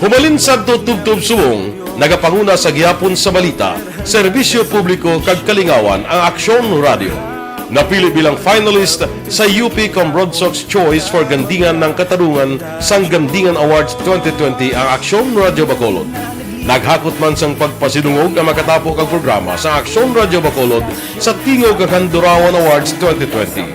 Humalin sadto tubtob subong, nagapanguna sa gihapon sa balita, serbisyo publiko kag kalingawan ang Aksyon Radio. Napili bilang finalist sa U P Cambrodsoc's Choice for Gandingan ng Katarungan sang Gandingan Awards twenty twenty ang Aksyon Radio Bacolod. Naghakot man sang pagpasidungog ang makatapo kag programa sa Aksyon Radio Bacolod sa Tingog kag Handurawan Awards twenty twenty.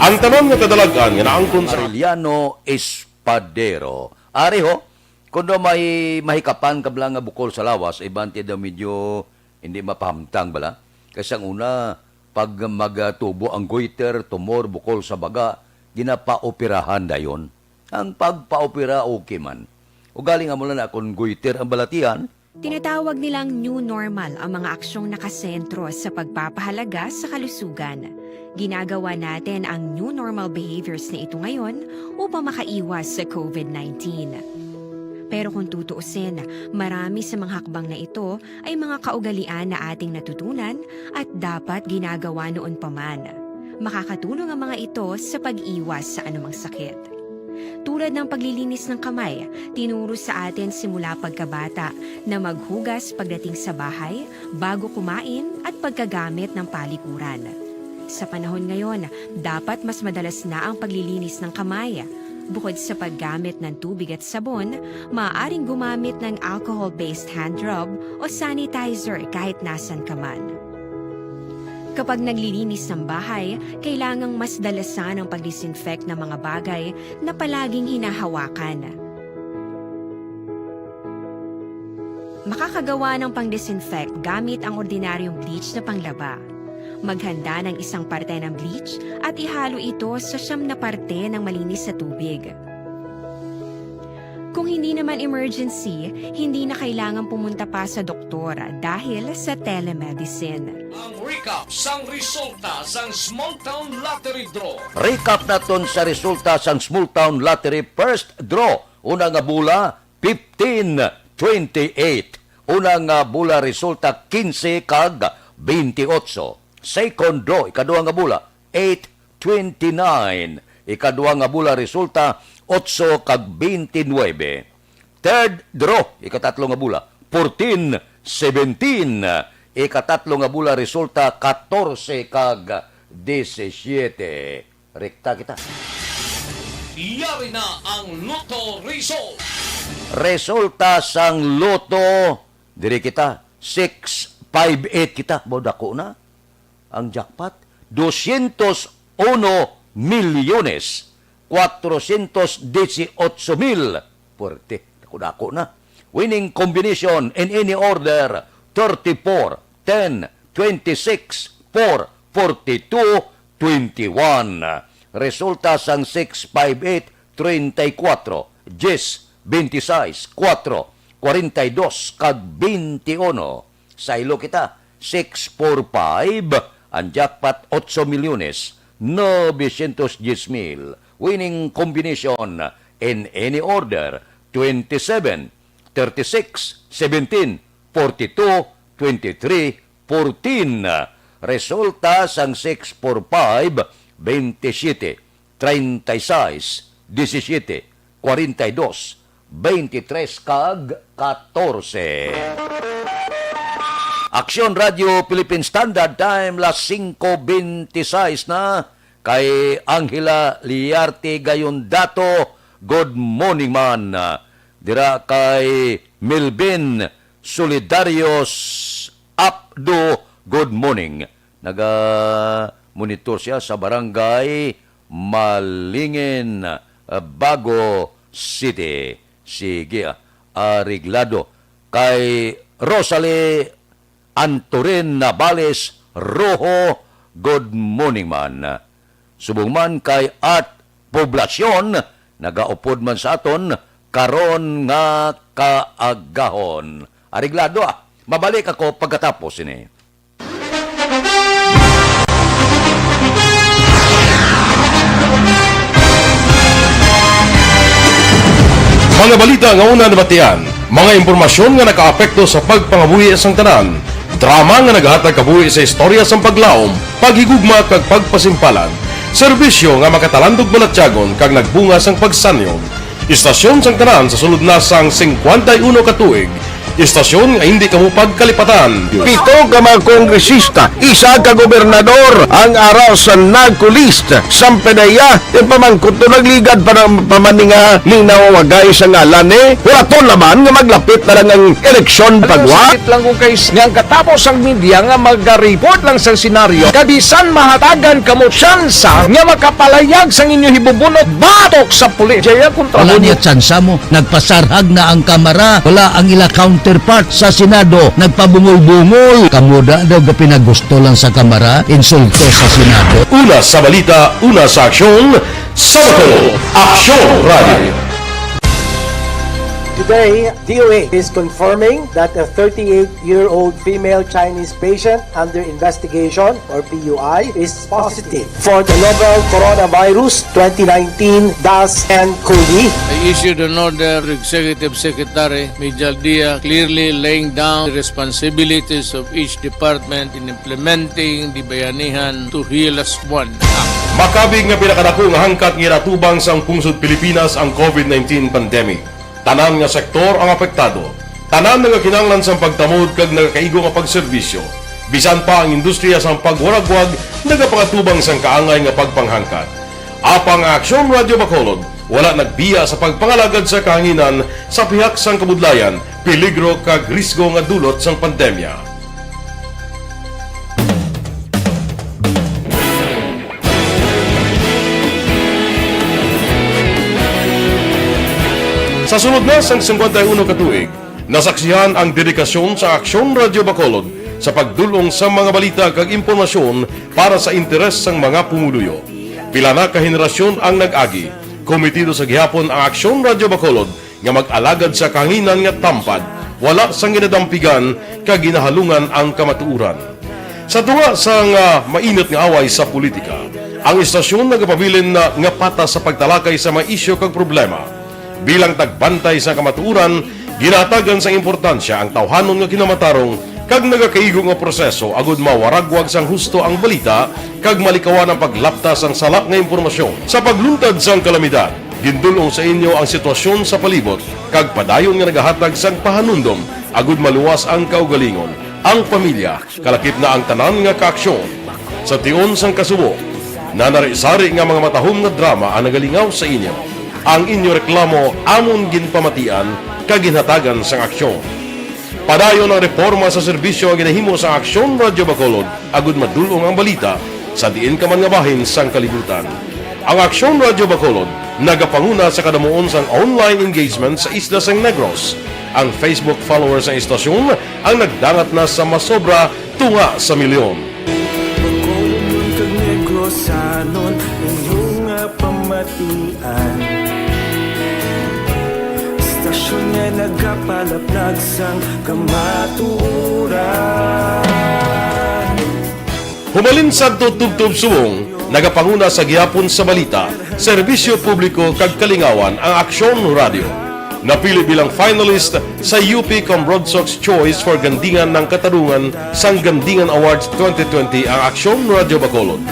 Ang tanan nga kadalag-an nga naangkon sa Arellano Espadero. Ari ho, kuno may mahikapan ka bala nga bukol sa lawas, iban ti daw medyo hindi mapahamtang bala. Kay sang una, pag magatubo ang goiter, tumor, bukol sa baga, ginapaoperahan dayon. Ang pagpaopera, okay man. Ugaling amo lang na kung goiter ang balatian, Tinatawag nilang new normal ang mga aksyong nakasentro sa pagpapahalaga sa kalusugan. Ginagawa natin ang new normal behaviors na ito ngayon upang makaiwas sa covid nineteen. Pero kung tutuusin, marami sa mga hakbang na ito ay mga kaugalian na ating natutunan at dapat ginagawa noon pa man. Makakatulong ang mga ito sa pag-iwas sa anumang sakit. Tulad ng paglilinis ng kamay, tinuro sa atin simula pagkabata na maghugas pagdating sa bahay, bago kumain, at pagkagamit ng palikuran. Sa panahon ngayon, dapat mas madalas na ang paglilinis ng kamay. Bukod sa paggamit ng tubig at sabon, maaaring gumamit ng alcohol-based hand rub o sanitizer kahit nasan ka man. Kapag naglilinis ng bahay, kailangang mas dalasan ang pag-disinfect ng mga bagay na palaging hinahawakan. Makakagawa ng pang-disinfect gamit ang ordinaryong bleach na panglaba. Maghanda ng isang parte ng bleach at ihalo ito sa siyam na parte ng malinis na tubig. Kung hindi naman emergency, hindi na kailangan pumunta pa sa doktor dahil sa telemedicine. Ang recap sang resulta sang Small Town Lottery Draw. Recap naton sa resulta sang Small Town Lottery First Draw. Una nga bola, fifteen twenty-eight. Una nga bola resulta, quince kag veintiocho. Second draw, ikaduha nga bola, eight twenty-nine. Ikaduha nga bola resulta, otso kag veintinuebe. Third draw, ikatatlo nga bola, fourteen seventeen. Ikatatlo nga bola resulta, katorse kag disisiete. Rekta kita. Yari na ang Lotto Result. Resulta sang Lotto, diri kita, six five eight kita. Mao, dako na ang jackpot. Dosyentos uno milyones, kwatrosyentos disiotso mil. Puwerte, dako-dako na. Winning combination in any order, thirty-four, ten, twenty-six, four, forty-two, twenty-one. Resulta sang six five eight, treinta y cuatro, diez, veintiseis, cuatro, cuarenta y dos, kag veintiuno. Saylo kita, six four five, ang jackpot, otso milyones novecientos diez mil. Winning combination in any order, twenty-seven, thirty-six, seventeen, forty-two, twenty-three, fourteen. Resulta sang six four five, veintisiete, treinta y seis, disisiete, kwarenta y dos, veintitrés, kag katorse. Aksyon Radio Philippine Standard Time, las singko beintiseis na. Kay Angela Liarte Gayondato, good morning man. Dira kay Melvin Solidarios Apdo, good morning. Naga-monitor siya sa barangay Malingin, ah, Bago City. Sige, ah, areglado. Kay Rosalie Antorin Navales Rojo, good morning man. Subong man kay Art poblasyon nagaupod man sa aton karon nga kaagahon. Areglado, ah. Mabalik ako pagkatapos sini. Mga balita nga una nabatian, mga impormasyon nga nakaapekto sa pagpangabuhi sang tanan, drama nga nagahatag kabuhi sa istorya sang paglaom, paghigugma kag pagpasimpalan, serbisyo nga makatalandog balatyagon kag nagbunga sang pagsanyog. Istasyon sang tanan sa sulod na sang singkwenta y uno ka tuig, istasyon nga indi kamo pagkalipatan. Pito ka mga kongresista, isa ka gobernador ang ara sa NAGCO list. Sampe na iya, ipamangkot to, nagligad pa na, pa man ni nga ning nawawagay sa ngalan ni. Wala to laman nga maglapit na lang ang eleksyon pagwa. Sakit lang kung kay nga ang katapos ang media nga magaripot lang sa senaryo, kag bisan mahatagan kamo tsansa nga makapalayag sang inyo hibubunot batok sa pulis. Jaya kontra Wala mo. Niya tsansa mo. Nagpasarhag na ang Kamara. Wala ang ila counterpart sa Senado. Nagpabungol-bungol. Kamo da daw gapinagusto lang sa Kamara. Insulto sa Senado. Una sa balita, una sa aksyon, sa Bacolod, Aksyon Radio. Today, D O A is confirming that a thirty-eight-year-old female Chinese patient under investigation, or P U I, is positive for the novel coronavirus twenty nineteen dash N cov. I issued an order to Executive Secretary Mijal Dia, clearly laying down the responsibilities of each department in implementing the Bayanihan to Heal as One Act. Makabig nga pinakadako nga hangkat nga ginatubang sang pungsod Pilipinas ang covid nineteen pandemic. Tanan nga sektor ang apektado. Tanan nagakinahanglan sang pagtamod kag nagakaigo nga pagserbisyo. Bisan pa ang industriya sang pagwaragwag nagapangatubang sang kaangay nga pagpanghangkat. Apang ang Aksyon Radyo Bacolod wala nagbiya sa pagpangalagad sa kahanginan sa pihak sang kabudlayan, peligro kag risgo nga dulot sang pandemya. Sa sulod na sang singkwenta y uno ka tuig, nasaksihan ang dedikasyon sa Aksyon Radyo Bacolod sa pagdul-ong sa mga balita kag impormasyon para sa interes sang mga pumuluyo. Pila na ka henerasyon ang nag-agi. Komitido sa gihapon ang Aksyon Radyo Bacolod nga mag-alagad sa kahanginan nga tampad, wala sang ginadampigan kag ginahalungan ang kamatuoran. Sa tunga sang, ah, mainit nga away sa politika, ang istasyon nagapabilin na nga patas sa pagtalakay sa mga isyu kag problema. Bilang tagbantay sa kamatuoran, ginahatagan sang importansya ang tawhanon nga kinamatarong kag nagakaigo nga proseso agud mawaragwag sang husto ang balita kag malikawan ang paglapta sang sala nga impormasyon. Sa pagluntad sang kalamidad, gindul-ong sa inyo ang sitwasyon sa palibot kag padayon nga nagahatag sang pahanumdom agud maluwas ang kaugalingon, ang pamilya, kalakip na ang tanan nga kaaksyon. Sa tion sang kasubo, nanari-sari nga mga matahom nga drama ang nagalingaw sa inyo. Ang inyo reklamo amon ginpamatian kag ginhatagan sang aksyon. Padayon ang reporma sa serbisyo nga ginahimo sang Aksyon Radyo Bacolod agud madul-ong ang balita sa diin ka man nga bahin sang kalibutan. Ang Aksyon Radyo Bacolod nagapanguna sa kadamuon sang online engagement sa isla sang Negros. Ang Facebook followers sang istasyon ang nagdangat na sa masobra tunga sa milyon. Bacolodnon kag Negrosanon, inyo nga pamatian. Istasyon nga nagapalaplag sang kamatuoran. Humalin sadto tubtob subong, nagapanguna sa gihapon sa balita, serbisyo publiko kag kalingawan ang Aksyon Radyo. Napili bilang finalist sa U P Cambronsox Choice for Gandingan ng Katarungan sang Gandingan Awards twenty twenty ang Aksyon Radyo Bacolod.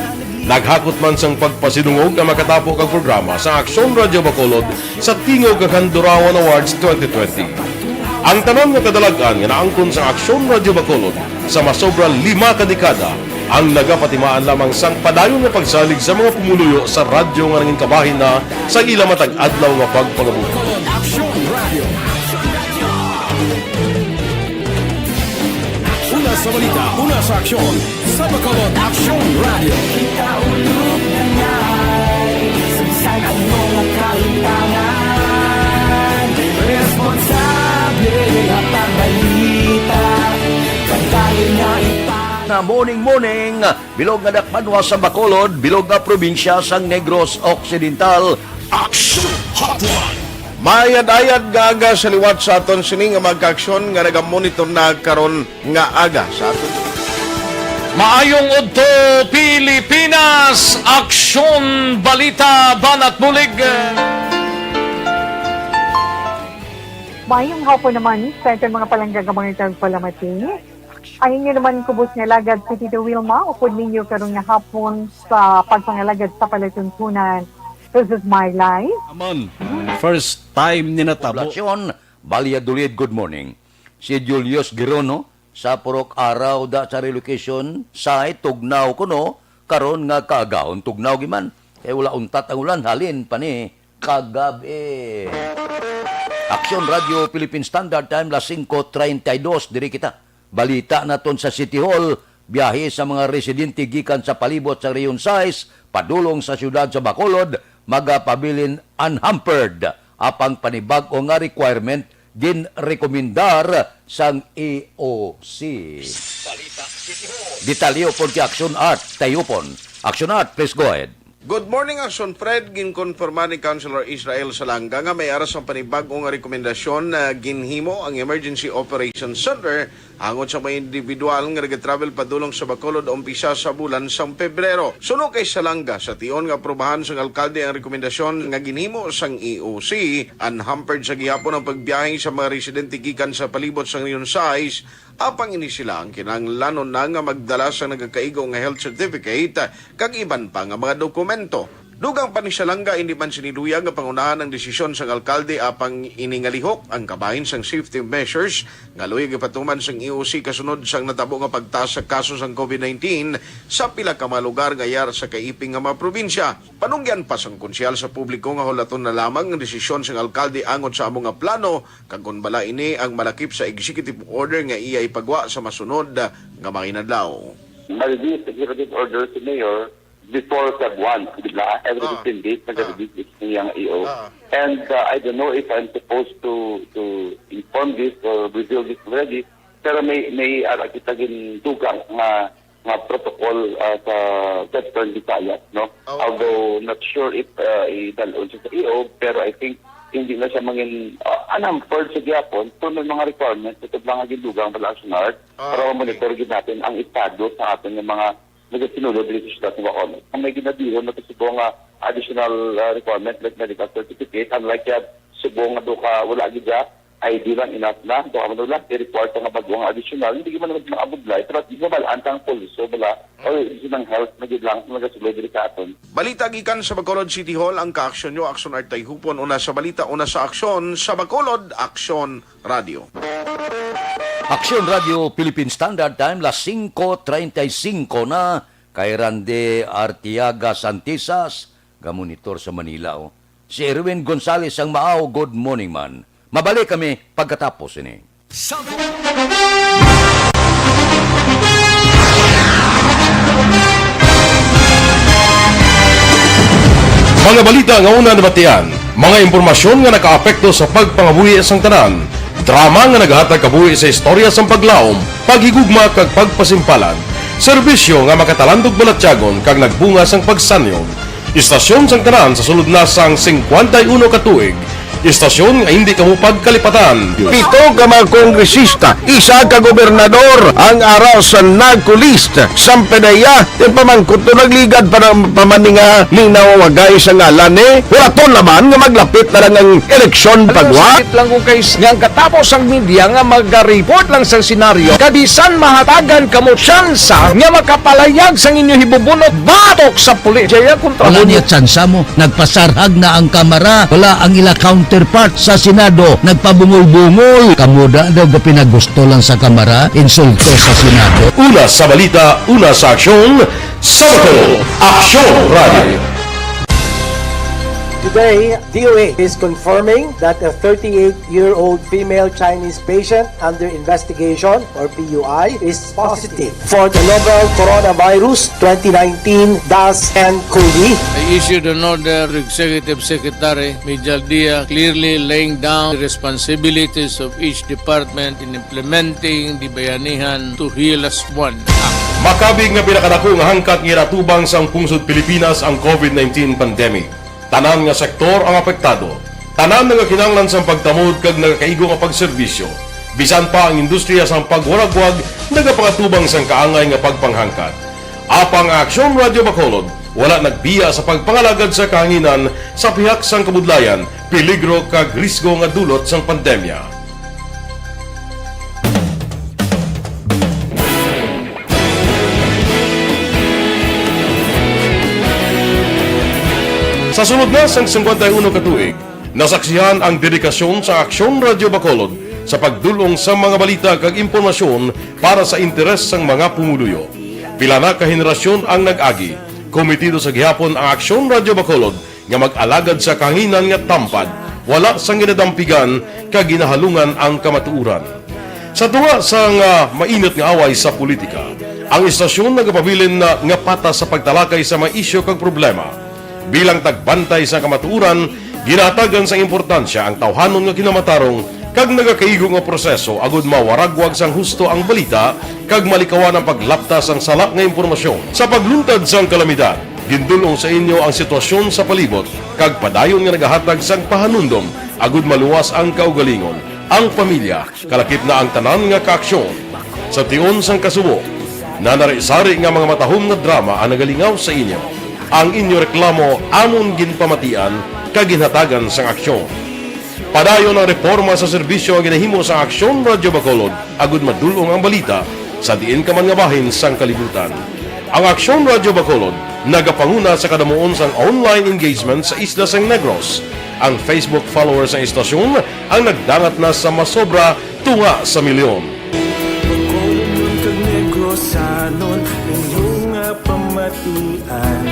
Naghakot man sang pagpasidungog ang makatapo kag programa sa Aksyon Radyo Bacolod sa Tingog kag Handurawan Awards twenty twenty. Ang tanan nga kadalag-an nga naangkon sang Aksyon Radyo Bacolod sa masobra lima ka dekada ang nagapatimaan lamang sang padayon nga pagsalig sa mga pumuluyo sa radyo nga nangin kabahin na sa ila matag adlaw nga pagpangabuhi. Aksyon Radio. Una sa balita, una sa aksyon, sa Bacolod Aksyon Radio. Kita ulog na ngay, sa bisan ano nga kalimtangan, responsable nga pagbalita, pagdayon nga ipang- Morning, morning, bilog nga dakbanwa sa Bacolod, bilog nga probinsya sang Negros Occidental. Action Hotline. Mayad-ayad nga aga sa liwat sa aton sini nga mga kaaksyon nga nagamonitor na karon nga aga sa aton. Maayong udto, Pilipinas! Aksyon, balita, banat bulig! Maayong hapon naman sa aton mga palangga nga mga tagpalamati. Ang inyo naman kubos nga alagad si Tito Wilma, upod ninyo karon nga hapon sa pagpangalagad sa palatuntunan. This is my life. Amon, first time ni natabo. Poblasyon, Valladolid, good morning. Si Julius Girono, sa purok araw da sa relocation site, tugnaw kuno, karon nga kaagahon, tugnaw giman. Kay wala untat ang ulan, halin pa ni kagabi. Aksyon Radio Philippine Standard Time, las singko treinta y dos, diri kita. Balita naton sa City Hall, biyahe sa mga residente gikan sa palibot sa Region sais, padulong sa siyudad sa Bacolod, magapabilin unhampered. Apang panibag-o nga requirement ginrekomendar sang E O C. Detalye upod kay Action Art Tayupon. Action Art, please go ahead. Good morning, Action Fred. Ginkonfirma ni Councilor Israel Salanga nga may ara sang panibag-o nga rekomendasyon na ginhimo ang Emergency Operations Center angot sa mga individual nga nagatravel padulong sa Bacolod umpisa sa bulan sang Pebrero. Suno kay Salanga, sa tion nga aprubahan sang alkalde ang rekomendasyon nga ginhimo sang E O C, unhampered sa gihapon ang pagbiyahe sa mga residente gikan sa palibot sang Region sais, apang ini sila ang kinahanglanon na nga magdala sang nagakaigo nga health certificate kag iban pa nga mga dokumento. Dugang pa ni Salanga, indi man sini luyag nga pangunahan ang desisyon sang alkalde, apang ini nga lihok ang kabahin sang safety measures nga luyag ipatuman sang E O C kasunod sang natabo nga pagtaas sa kaso sang COVID nineteen sa pila ka mga lugar nga yara sa kaiping nga mga probinsya. Panungyan pa sang konsehal sa publiko nga hulaton na lamang ang desisyon sang alkalde angot sa amo nga plano, kag kon bala ini ang malakip sa executive order nga iya ipagwa sa masunod nga mga inadlaw. Nag-release executive order si Mayor before Feb one, di ba? Every Ah. fifteen days, Ah. nag-release this niyang E O. Ah. And, uh, I don't know if I'm supposed to to inform this or reveal this already, pero may, may, ah, kita gindugang nga, nga protocol, ah, sa Western Visayas, no? Ah, okay. Although not sure if, ah, idalon siya sa E O, pero I think hindi na siya mangin, ah, unhampered sa gihapon, pero may mga requirements, ito lang ang gindugang pala, Action Art, Ah, para okay. ma-monitor gid natin ang estado sa aton nga mga nagasinulod diri sa siyudad sa Bacolod. Kung may ginadihon na subong nga additional, ah, requirement like medical certificate, unlike yan, subong nga do ka, wala gid siya, I D lang enough na, do ka man wala, i-require ka nga bago nga additional, hindi man naman abudlay, pero at least mabal-an ta ang pulso, bala, or Mm. isang health na gid lang sa nagasulod diri sa aton. Balita gikan sa Bacolod City Hall, ang kaaksyon nyo, Aksyon Art Tayhupon, una sa balita, una sa aksyon, sa Bacolod, Aksyon Radio. Aksyon Radio Philippine Standard Time, las singko treinta y cinco na, kay Randy Artiaga Santisas, gamonitor sa Manila, oh. Si Erwin Gonzalez ang maaw, good morning man. Mabalik kami pagkatapos ini. Mga balita nga una nabatian, mga impormasyon nga nakaapekto sa pagpangabuhi sang tanan, drama nga nagahatag kabuhi sa istorya sang paglaom, paghigugma kag pagpasimpalan, serbisyo nga makatalandog balatyagon kag nagbunga sang pagsanyon. Istasyon sang tanan sa sulod na sang singkwenta y uno ka tuig. Istasyon nga hindi kamo pagkalipatan. Pito ka mga kongresista, isa ka gobernador ang ara sa NAGCO list. Sampanaya, ti pamangkot to nagligad pa ng pamaninga ning nawawagay sa ngalan ni. Hulaton naman nga maglapit na lang ang eleksyon Alam mo, pagwa. Sakit lang kung kay nga ang katapos ang media nga magariport lang sa senaryo. Kabisan mahatagan kamo tsansa nga makapalayag sang inyo hibubunot batok sa pulis. Jaya kontra Wala mo niya tsansa mo. Nagpasarhag na ang Kamara. Wala ang ila counterpart sa Senado. Nagpabungol-bungol. Kamo da daw ga pinagusto lang sa Kamara. Insulto sa Senado. Una sa balita, una sa aksyon, sa Bato, Aksyon Radio. Today, D O A is confirming that a thirty-eight-year-old female Chinese patient under investigation, or P U I, is positive for the novel coronavirus twenty nineteen dash N cov. I issued an order to Executive Secretary Mijal Dia, clearly laying down the responsibilities of each department in implementing the Bayanihan to Heal Us One Act. Makabig nga pinakadako nga hangkat nga ginatubang sang pungsod Pilipinas ang covid nineteen pandemic. Tanan nga sektor ang apektado. Tanan nagakinahanglan sang pagtamod kag nagakaigo nga pagserbisyo. Bisan pa ang industriya sang pagwaragwag nagapangatubang sang kaangay nga pagpanghangkat. Apang ang Aksyon Radyo Bacolod wala nagbiya sa pagpangalagad sa kahanginan sa pihak sang kabudlayan, peligro kag risgo nga dulot sang pandemya. Sa sulod na sang singkwenta y uno ka tuig, nasaksihan ang dedikasyon sa Aksyon Radyo Bacolod sa pagdul-ong sa mga balita kag impormasyon para sa interes sang mga pumuluyo. Pila na ka henerasyon ang nag-agi. Kometido sa gihapon ang Aksyon Radyo Bacolod nga mag-alagad sa kahanginan nga tampad, wala sang ginadampigan kag ginahalungan ang kamatuoran. Sa tunga sang, ah, mainit nga away sa politika, ang istasyon nagapabilin na nga patas sa pagtalakay sa mga isyu kag problema. Bilang tagbantay sa kamatuoran, ginahatagan sang importansya ang tawhanon nga kinamatarong kag nagakaigo nga proseso agud mawaragwag sang husto ang balita kag malikawan ang paglapta sang sala nga impormasyon. Sa pagluntad sang kalamidad, gindul-ong sa inyo ang sitwasyon sa palibot kag padayon nga nagahatag sang pahanumdom agud maluwas ang kaugalingon, ang pamilya, kalakip na ang tanan nga kaaksyon. Sa tion sang kasubo, nanari-sari nga mga matahom nga drama ang nagalingaw sa inyo. Ang inyo reklamo amon ginpamatian kag ginhatagan sang aksyon. Padayon ang reporma sa serbisyo nga ginahimo sa Aksyon Radyo Bacolod agud madul-ong ang balita sa diin ka man nga bahin sang kalibutan. Ang Aksyon Radyo Bacolod nagapanguna sa kadamuon sang online engagement sa isla sang Negros. Ang Facebook followers sang istasyon ang nagdangat na sa masobra tunga sa milyon. Bacolodnon kag Negrosanon, inyo nga pamatian.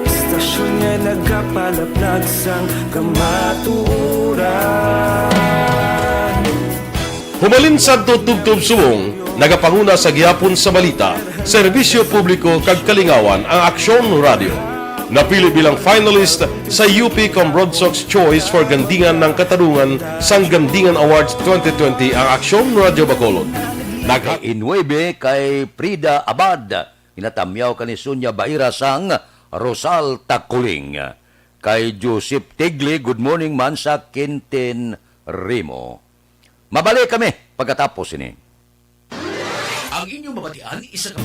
Istasyon nga nagapalaplag sang kamatuoran. Humalin sadto tubtob subong, nagapanguna sa gihapon sa balita, serbisyo publiko kag kalingawan ang Aksyon Radyo. Napili bilang finalist sa U P Combroadsox Choice for Gandingan ng Katarungan sang Gandingan Awards twenty twenty ang Aksyon Radyo Bacolod. Nag- Inuebe kay Frida Abad, ginatamyaw kani Sonia Baira sang Rosal Takuling. Kay Joseph Tigli, good morning man sa Quintin Rimo. Mabalik kami pagkatapos ini. Ang inyong mabatian, isa ka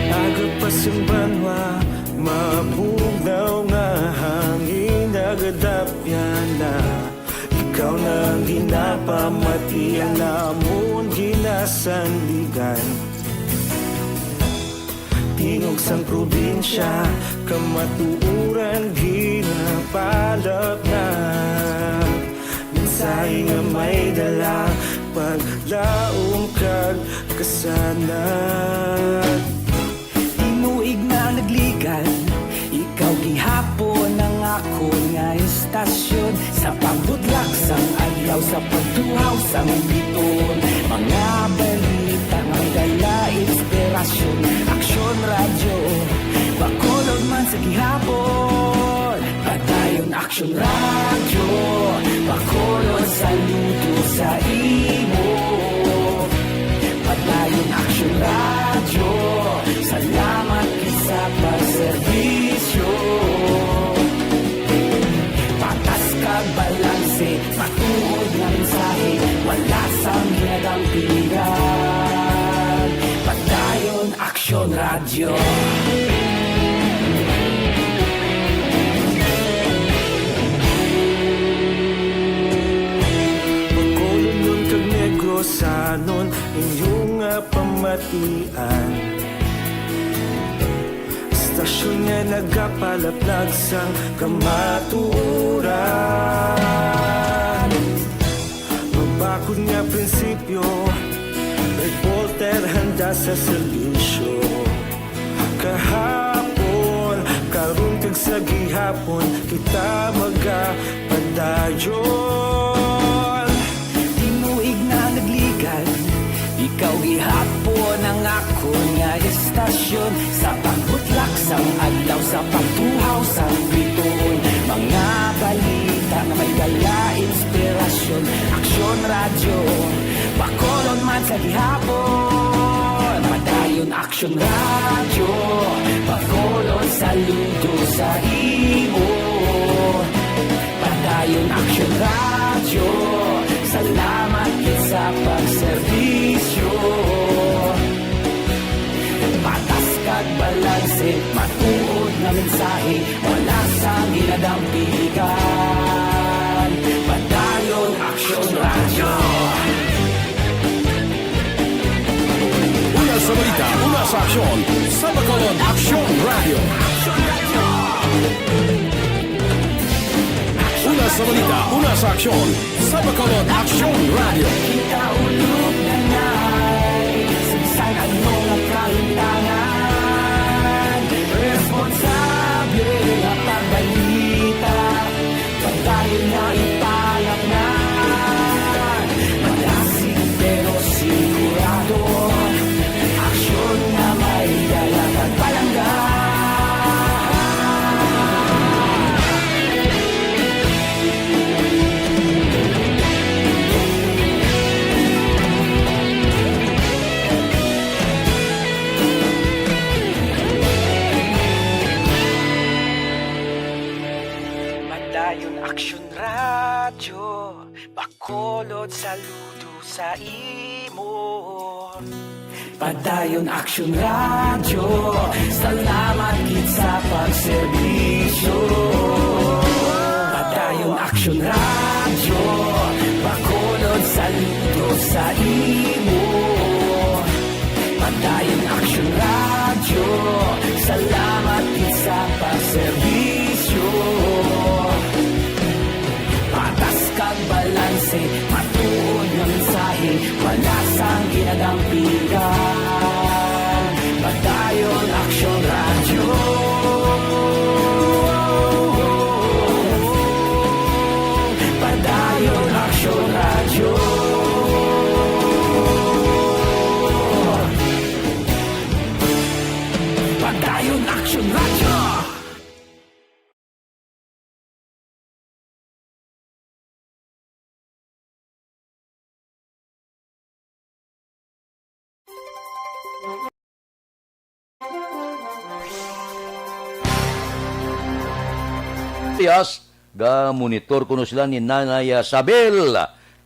Aga pa sing banwa, mabugnaw nga hangin nagadapyan na. Ikaw na ang ginapamatian namon ginasandigan. Tingog sang probinsya, kamatuoran ginapalaplag. Mensahe nga may dala, paglaom kag kasanag. Tinuig na nagligad, ikaw gihapon ang akon nga istasyon. Sa pagbudlak sang adlaw, sa pagtuhaw sang biton, mga balita nga dala inspirasyon. Aksyon Radyo, Bacolod man sa gihapon. Padayon Aksyon Radyo, Bacolod, saludo sa imo. Padayon Aksyon Radyo, salamat gid sa pagserbisyo. Patas kag balanse, matuod nga mensahe, wala sang ginadampigan. Padayon Aksyon Radyo. Bacolodnon kag Negrosanon, inyo nga pamatian. Istasyon nga nagapalaplag sang kamatuoran. Mabakod nga prinsipyo, reporter handa sa serbisyo. Kahapon, karon kag sa gihapon, kita magapadayon. Ikaw gihapon ang akon nga estasyon, sa pagbutlak sang adlaw, sa pagtuhaw sang bituon, mga balita nga may dala inspirasyon. Aksyon Radyo, Bacolod man sa gihapon. Padayon Aksyon Radyo, Bacolod, saludo sa imo. Padayon Aksyon Radyo, salamat gid sa pagserbisyo. Patas kag balanse, matuod nga mensahe, wala sang ginadampigan. Padayon Aksyon Radyo. Una sa balita, una sa aksyon, sa Bacolod Aksyon Radyo. Una sa balita, una sa aksyon, sa Bacolod Aksyon Radyo. Kita ulog na nay, sa bisan ano nga kahimtangan, responsable nga pagbalita. Padayon nga ipalaknag, malasig pero sigurado, aksyon nga may dala kag palangga. Padayon Aksyon Radyo, Bacolod, saludo sa imo. Padayon Aksyon Radyo, salamat gid sa pagserbisyo. Padayon Aksyon Radyo, Bacolod, saludo sa imo. Padayon Aksyon Radyo, salamat gid sa pagserbisyo. Patas kag balanse, matuod nga mensahe, wala sang ginadampigan. Padayon Aksyon Radyo. Padayon Aksyon Radyo. Padayon Aksyon Radyo. Yes, ga-monitor kuno sila ni Nanay, ah, Sabel,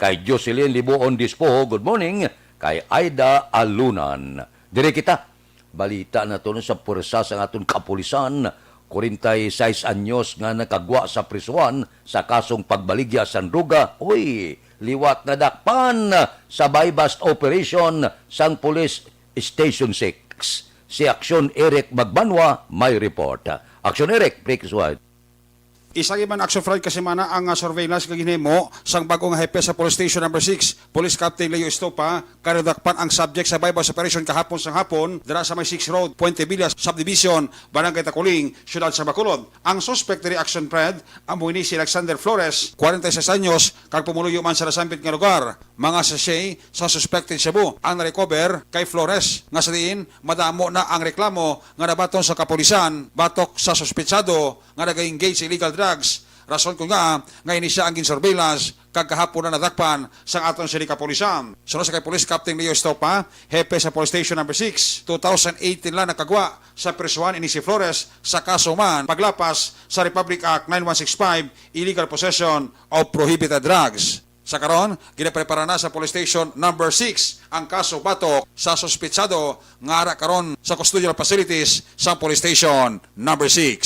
kay Jocelyn Libuon Dispoho, good morning, kay Aida Alunan. Diri kita. Balita naton sa puwersa sang aton kapulisan, kwarenta y seis anyos nga nakagwa sa prisuhan sa kasong pagbaligya sang droga, uy, liwat nadakpan sa buy-bust operation sang Police Station six. Si Aksyon Eric Magbanwa may report. Aksyon Eric, please go ahead. Isa gid man, Action Fred, ka semana ang, ah, surveillance nga ginhimo sang bag-o nga hepe sa Police Station Number Six, Police Captain Leo Estopa, kay nadakpan ang subject sa buy-bust operation kahapon sang hapon dira sa may Six Road, Puente Villa Subdivision, Barangay Taculing, Siyudad sa Bacolod. Ang suspect diri, Action Fred, amo ini si Alexander Flores, kwarenta y seis anyos, kag pumuluyo man sa nasambit nga lugar. Mga sachet sa suspected shabu ang na-recover kay Flores, nga sa diin madamo na ang reklamo nga nabaton sa kapulisan batok sa suspetsado nga nag-engage sa illegal drugs, rason kon ngaa nga ini sia ang ginsurveillance kag kahapon na nadakpan sang aton sini kapulisan. Suno sa kay Police Captain Leo Estopa, hepe sa Police Station Number Six, two thousand eighteen lang nakagwa sa prisuhan ini si Flores sa kaso man paglapas sa Republic Act nine one six five, illegal possession of prohibited drugs. Sa karon, ginaprepara na sa Police Station Number Six ang kaso batok sa suspetsado nga ara karon sa custodial facilities sa Police Station Number Six.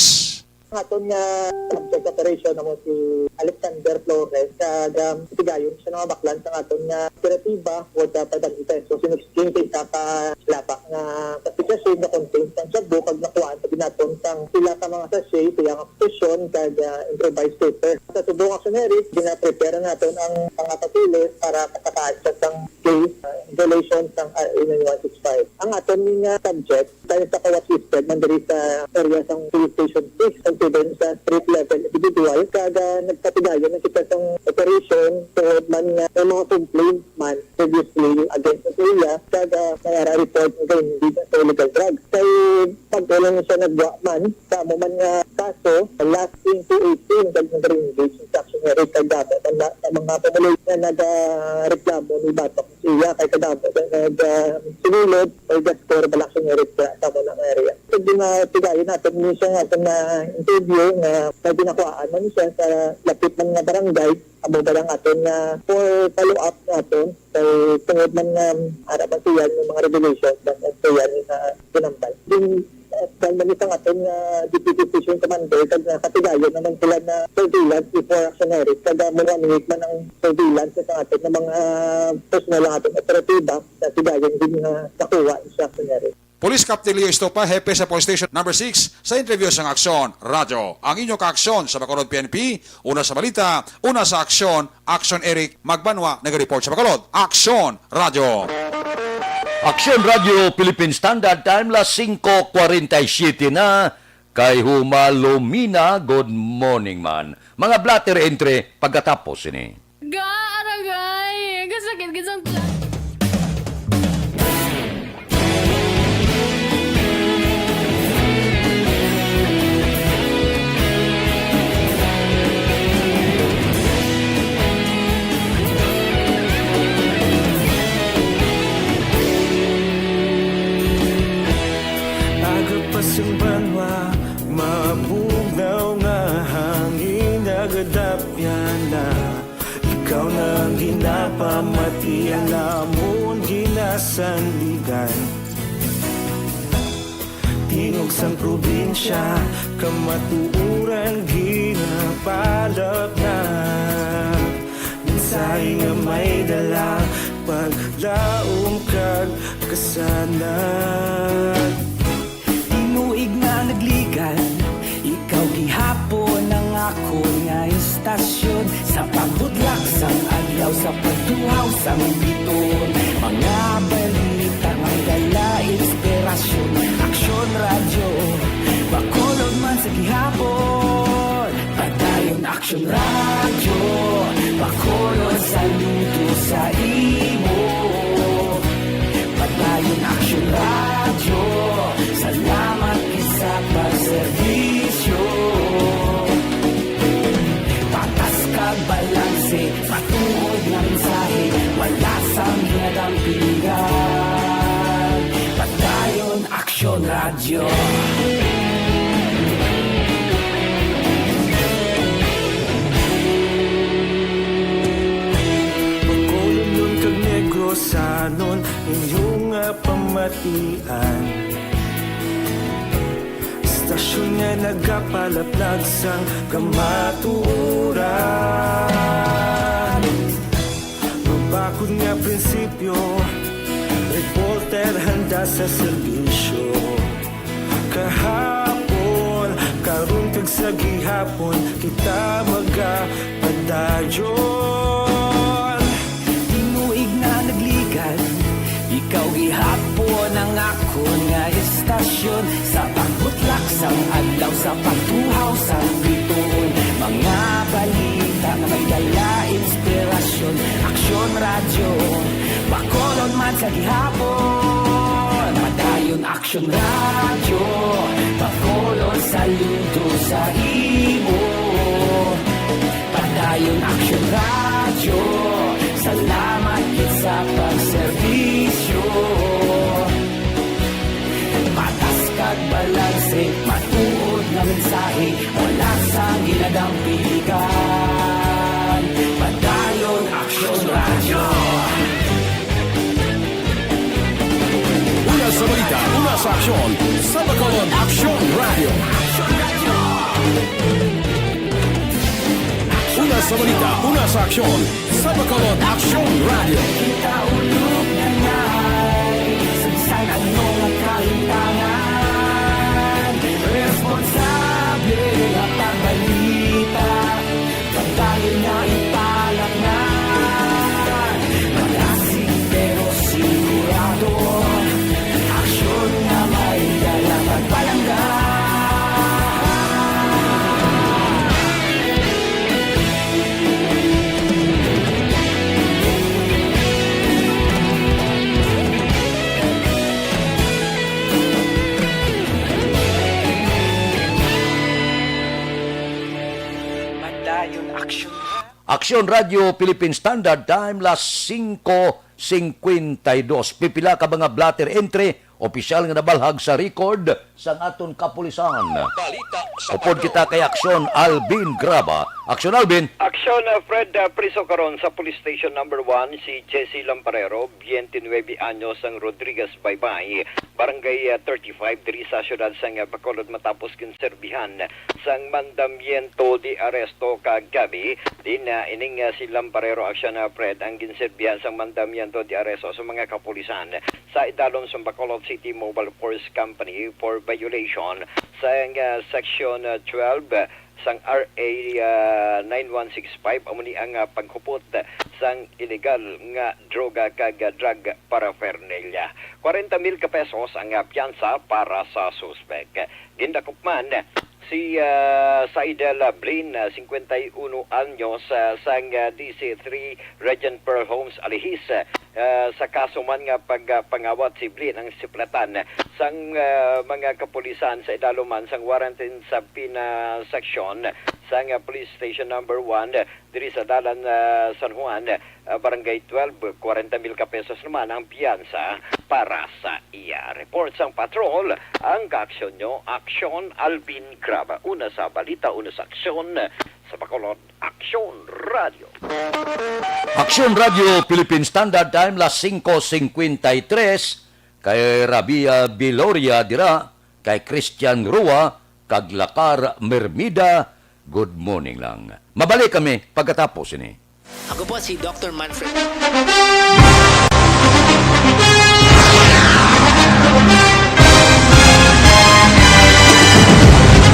Ang aton nga subject operation amo si Alexander Flores, kag, um, tigayon siya nga baklan sa aton nga operatiba, worth, uh, five hundred pesos. In exchange sa isa ka laba nga sa sitwasyon nga contains ang shabu kag nakuhaan sa ginaton sang pila ka mga sachet sa iyang posesyon kag, ah, improvised paper. Sa subong aksyoneris, gina-prepare naton ang mga papeles para makakaad siya sang case, ah, in violation sang R A nine one six five. Ang aton nga subject, dahil sa kawas listed man diri sa area sang Police Station Six, considered sa street level individual, kag, ah, nagpatigayon na kita sang operation tungod man nga may mga complaint man previously against sa iya, kag para report nga nag-engage sa illegal drugs. Kay pag-ulan na siya nagwa man sa amo man nga kaso, last twenty eighteen, kag nag-engage sa Action Eric, kag damo man na, na mga pamuluyo nga nagareklamo ni Batok siya, kay kadamo na nag, ah, sumulod, kay gaskor, bala Action Eric sa, sa amo nga area. Kag di na tigayon natin, minsan nga aton na interview nga may ginakuhaan man siya sa lapit man nga barangay, amo ba lang aton nga for follow-up naton. Kay tungod man nga ara man siya yung mga revelation, man ang siya ni sa Pinambal. Din, eh, dahil man isang aton nga deputy station commander, kag nga katigayon naman sila na surveillance before Action Eric, kag, ah, mo one week man ang surveillance sa aton nga mga personal ang aton operatiba, na tigayon din nga nakuha sa Action Eric. Police Captain Leo Estopa, hepe sa Police Station Number Six, sa interview sang Aksyon Radyo. Ang inyo kaaksyon sa Bacolod P N P, una sa balita, una sa aksyon, Aksyon Eric Magbanwa, nag-report sa Bacolod. Aksyon Radyo. Aksyon Radyo Philippine Standard Time, las singko kwarenta y siyete na, kay humalumina, good morning man. Mga blotter entry pagkatapos ini. Ga, aragay! Kasakit gid sang tiyan. Aga pa sang banwa, mabugnaw nga hangin nagadapyan na. Ikaw na ang ginapamati, ang amon ginasandigan. Tingog sang probinsya, kamatuoran ginapalapnag. Mensahe nga may dala, paglaom kag kasanag. Tinuig na nagligan, ikaw gihapon ang akon nga istasyon. Sa pagbutlak sang adlaw, sa pagtuhaw sang biton, mga balita may dala inspirasyon. Aksyon Radyo, Bacolod man sa gihapon. Padayon Aksyon Radyo, Bacolod, saludo sa imo. Padayon Aksyon Radyo, salamat gid sa pagserbisyo. Patas kag balanse, matuod nga mensahe, wala sang ginadampingan. Padayon Aksyon Radyo. Bacolodnon kag Negrosanon, inyo nga pamatian. Istasyon nga nagapalaplag sang kamatuoran. Mabakod nga prinsipyo, reporter handa sa serbisyo. Kahapon, karon kag sa gihapon, kita magapadayon. Tinuig na nagligan, ikaw gihapon ang akon nga istasyon. Sa pagbutlak sang adlaw, sa pagtuhaw sang bituon, mga balita nga may dala inspirasyon. Aksyon Radyo, Bacolod man sa gihapon. Padayon Aksyon Radyo, Bacolod, saludo sa imo. Padayon Aksyon Radyo, salamat gid sa pagserbisyo. Patas kag balanse, matuod nga mensahe, wala sang ginadampingan. Padayon Aksyon Radyo. Una sa balita, una sa aksyon, sa Bacolod Aksyon Radyo. Una sa balita, una sa aksyon, sa Bacolod Aksyon Radyo. Kita ulog na ngay, sa bisan ano nga kalimtangan, responsable nga pagbalita. Padayon nga ipalaknag, malasig pero sigurado, aksyon nga may dala pagpalangga. Aksyon Radyo Philippine Standard Time, las singko singkwenta y dos. Pipila ka mga blotter entry, opisyal nga nabalhag sa record sang aton kapulisan. Balita sa Upod Patrol. Kita kay Aksyon Alvin Graba. Aksyon Alvin. Aksyon, uh, Fred, uh, priso karon sa Police Station Number One si Jesse Lamparero, twenty-nine anyos, sang Rodriguez Baybay, Barangay, uh, thirty-five, diri sa siyudad sang, uh, Bacolod, matapos ginserbihan sang mandamiento de arresto kagabi. Din, uh, ining, uh, si Lamparero Aksyon, uh, Fred, ang ginserbihan sang mandamiento de arresto sa mga kapulisan sa idalom sang Bacolod City Mobile Force Company for violation sang, ah, Section, ah, twelve, ah, sang R A, ah, nine one six five, amo ni ang, ah, paghupot sang illegal nga droga kag, ah, drug paraphernalia. Kwarenta mil ka pesos ang, ah, piyansa para sa suspek. Gindakop man si, ah, Saidel Blin, ah, singkwenta y uno anyos, ah, sang, ah, D C three Regent Pearl Homes, Alihis, ah, sa kaso man nga pagpangawat si Blin ang siplatan sang, ah, mga kapulisan sa idalom man sang warrant and subpoena section sang, ah, Police Station Number One diri sa Dalan, ah, San Juan, ah, Barangay twelve, kwarenta mil ka pesos naman ang piyansa para sa iya. Report sang patrol, ang kaaksyon nyo, Aksyon Alvin Graba. Una sa balita, una sa aksyon, sa Bacolod, Aksyon Radio. Aksyon Radio Philippine Standard Time, las singko singkwenta y tres, kay Rabia Viloria dira, kay Christian Rua, kag Lakar Mermida, good morning lang. Mabalik kami pagkatapos ini. Ako po si Doctor Manfred.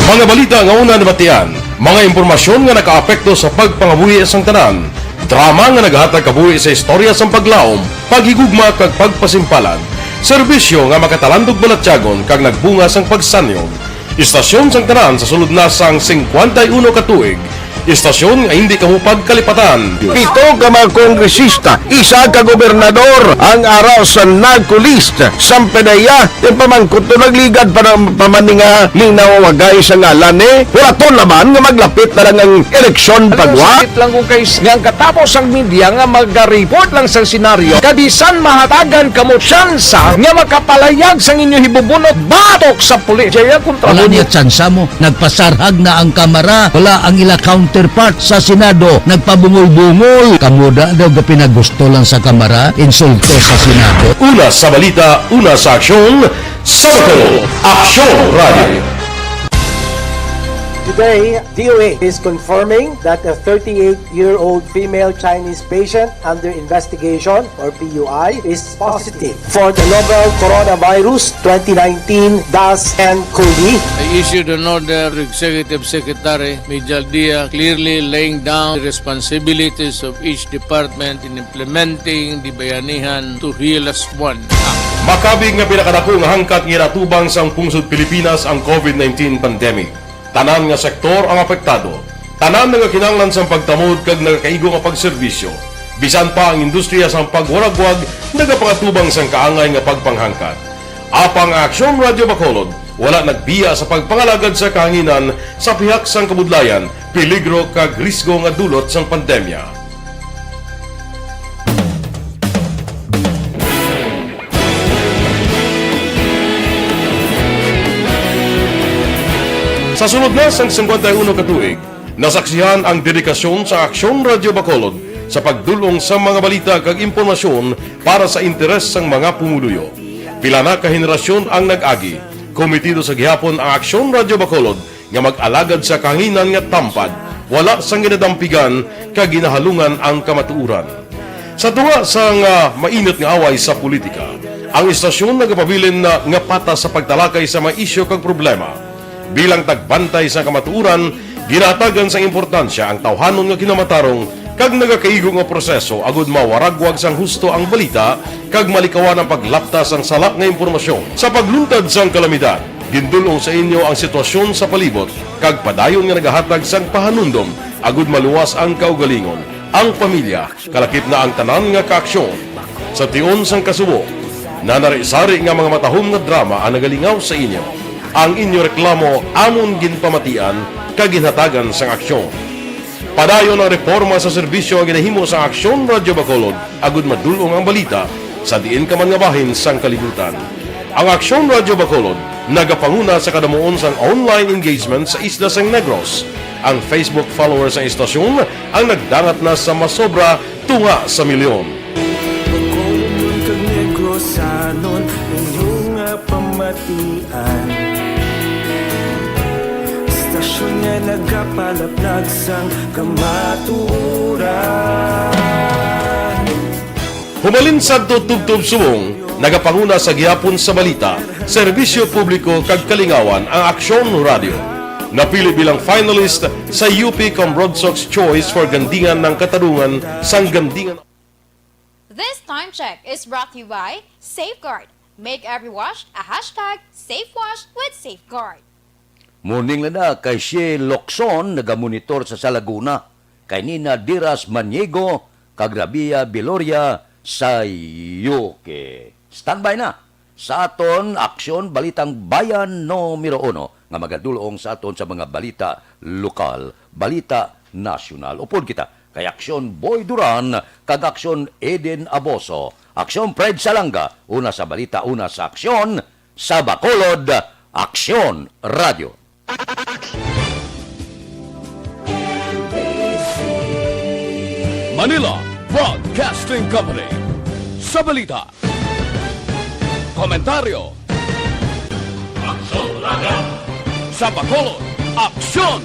Mga balita nga una nabatian, mga impormasyon nga nakaapekto sa pagpangabuhi sang tanan, drama nga nagahatag kabuhi sa istorya sang paglaom, paghigugma kag pagpasimpalan, serbisyo nga makatalandog balatyagon kag nagbunga sang pagsanyog. Istasyon sang tanan sa sulod na sang singkwenta y uno ka tuig. Istasyon nga hindi kamo pagkalipatan. Pito ka mga kongresista, isa ka gobernador ang ara sa NAGCO list. Sampanaya, yung pamangkot to nagligad pa ng pamaninga, linaw wagay sa ngalan ni. Wala to naman nga maglapit na lang ang eleksyon pagwa. Sakit lang kung kay nga ang katapos ang media nga maga-report lang sa senaryo, kabisan mahatagan kamo tsansa nga makapalayag sang inyo hibubunot batok sa pulis. Jaya kontra Wala mo. Niya tsansa mo. Nagpasarhag na ang Kamara. Wala ang ila counterpart sa Senado. Nagpabungol-bungol. Kamo da daw gapinagusto lang sa Kamara. Insulto sa Senado. Una sa balita, una sa aksyon, sa Bacolod, Aksyon Radio. Today, D O H is confirming that a thirty-eight-year-old female Chinese patient under investigation, or P U I, is positive for the novel coronavirus twenty nineteen dash N cov. I issued an order to Executive Secretary Mijal Dia, clearly laying down the responsibilities of each department in implementing the Bayanihan to Heal as One Act. Makabig nga pinakadako nga hangkat nga ginatubang sang pungsod Pilipinas ang COVID nineteen pandemic. Tanan nga sektor ang apektado. Tanan nagakinahanglan sang pagtamod kag nagakaigo nga pagserbisyo. Bisan pa ang industriya sang pagwaragwag nagapangatubang sang kaangay nga pagpanghangkat. Apang ang Aksyon Radio Bacolod wala nagbiya sa pagpangalagad sa kahanginan sa pihak sang kabudlayan, peligro kag risgo nga dulot sang pandemya. Sa sulod na sang singkwenta y uno ka tuig, nasaksihan ang dedikasyon sa Aksyon Radio Bacolod sa pagdul-ong sa mga balita kag impormasyon para sa interes sang mga pumuluyo. Pila na ka henerasyon ang nag-agi, kometido sa gihapon ang Aksyon Radio Bacolod nga mag-alagad sa kahanginan nga tampad, wala sang ginadampigan kag ginahalungan ang kamatuoran. Sa tunga sang, ah, mainit nga away sa politika, ang istasyon nagapabilin na nga patas sa pagtalakay sa mga isyu kag problema. Bilang tagbantay sa kamatuoran, ginahatagan sang importansya ang tawhanon nga kinamatarong kag nagakaigo nga proseso agud mawaragwag sang husto ang balita kag malikawan ang paglapta sang sala nga impormasyon. Sa pagluntad sang kalamidad, gindul-ong sa inyo ang sitwasyon sa palibot kag padayon nga nagahatag sang pahanumdom agud maluwas ang kaugalingon, ang pamilya, kalakip na ang tanan nga kaaksyon. Sa tion sang kasubo, nanari-sari nga mga matahom nga drama ang nagalingaw sa inyo. Ang inyo reklamo amon ginpamatian kag ginhatagan sang aksyon. Padayon ang reforma sa serbisyo nga ginahimo sang Aksyon Radyo Bacolod, agud madul-ong ang balita sa diin ka man nga bahin sang kalibutan. Ang Aksyon Radyo Bacolod nagapanguna sa kadamuon sang online engagement sa isla sang Negros. Ang Facebook followers sang istasyon ang nagdangat na sa masobra tunga sa milyon. Bacolodnon kag Negrosanon, inyo nga pamatian. Istasyon nga nagapalaplag sang kamatuoran. Humalin sadto tubtob subong, nagapanguna sa gihapon sa balita, serbisyo publiko kag kalingawan ang Aksyon Radyo. Napili bilang finalist sa U P Cambronsox Choice for Gandingan ng Katarungan sang Gandingan. This time check is brought to you by Safeguard. Make every wash a hashtag safe wash with Safeguard. Morning, Lada, kay si Locson nagamonitor sa, sa Laguna, kay Nina Diras Maniego kag Rabia Biloria sa U K. Standby na sa aton Aksyon Balitang Bayan numero uno nga magadulong sa aton sa mga balita lokal, balita nasyonal. Upod kita kay Aksyon Boy Duran kag Aksyon Eden Aboso, Aksyon Fred Salanga, una sa balita, una sa aksyon, sa Bacolod, Aksyon Radio. Manila Broadcasting Company. Sa balita, komentaryo, Aksyon Radio. Sa Bacolod, Aksyon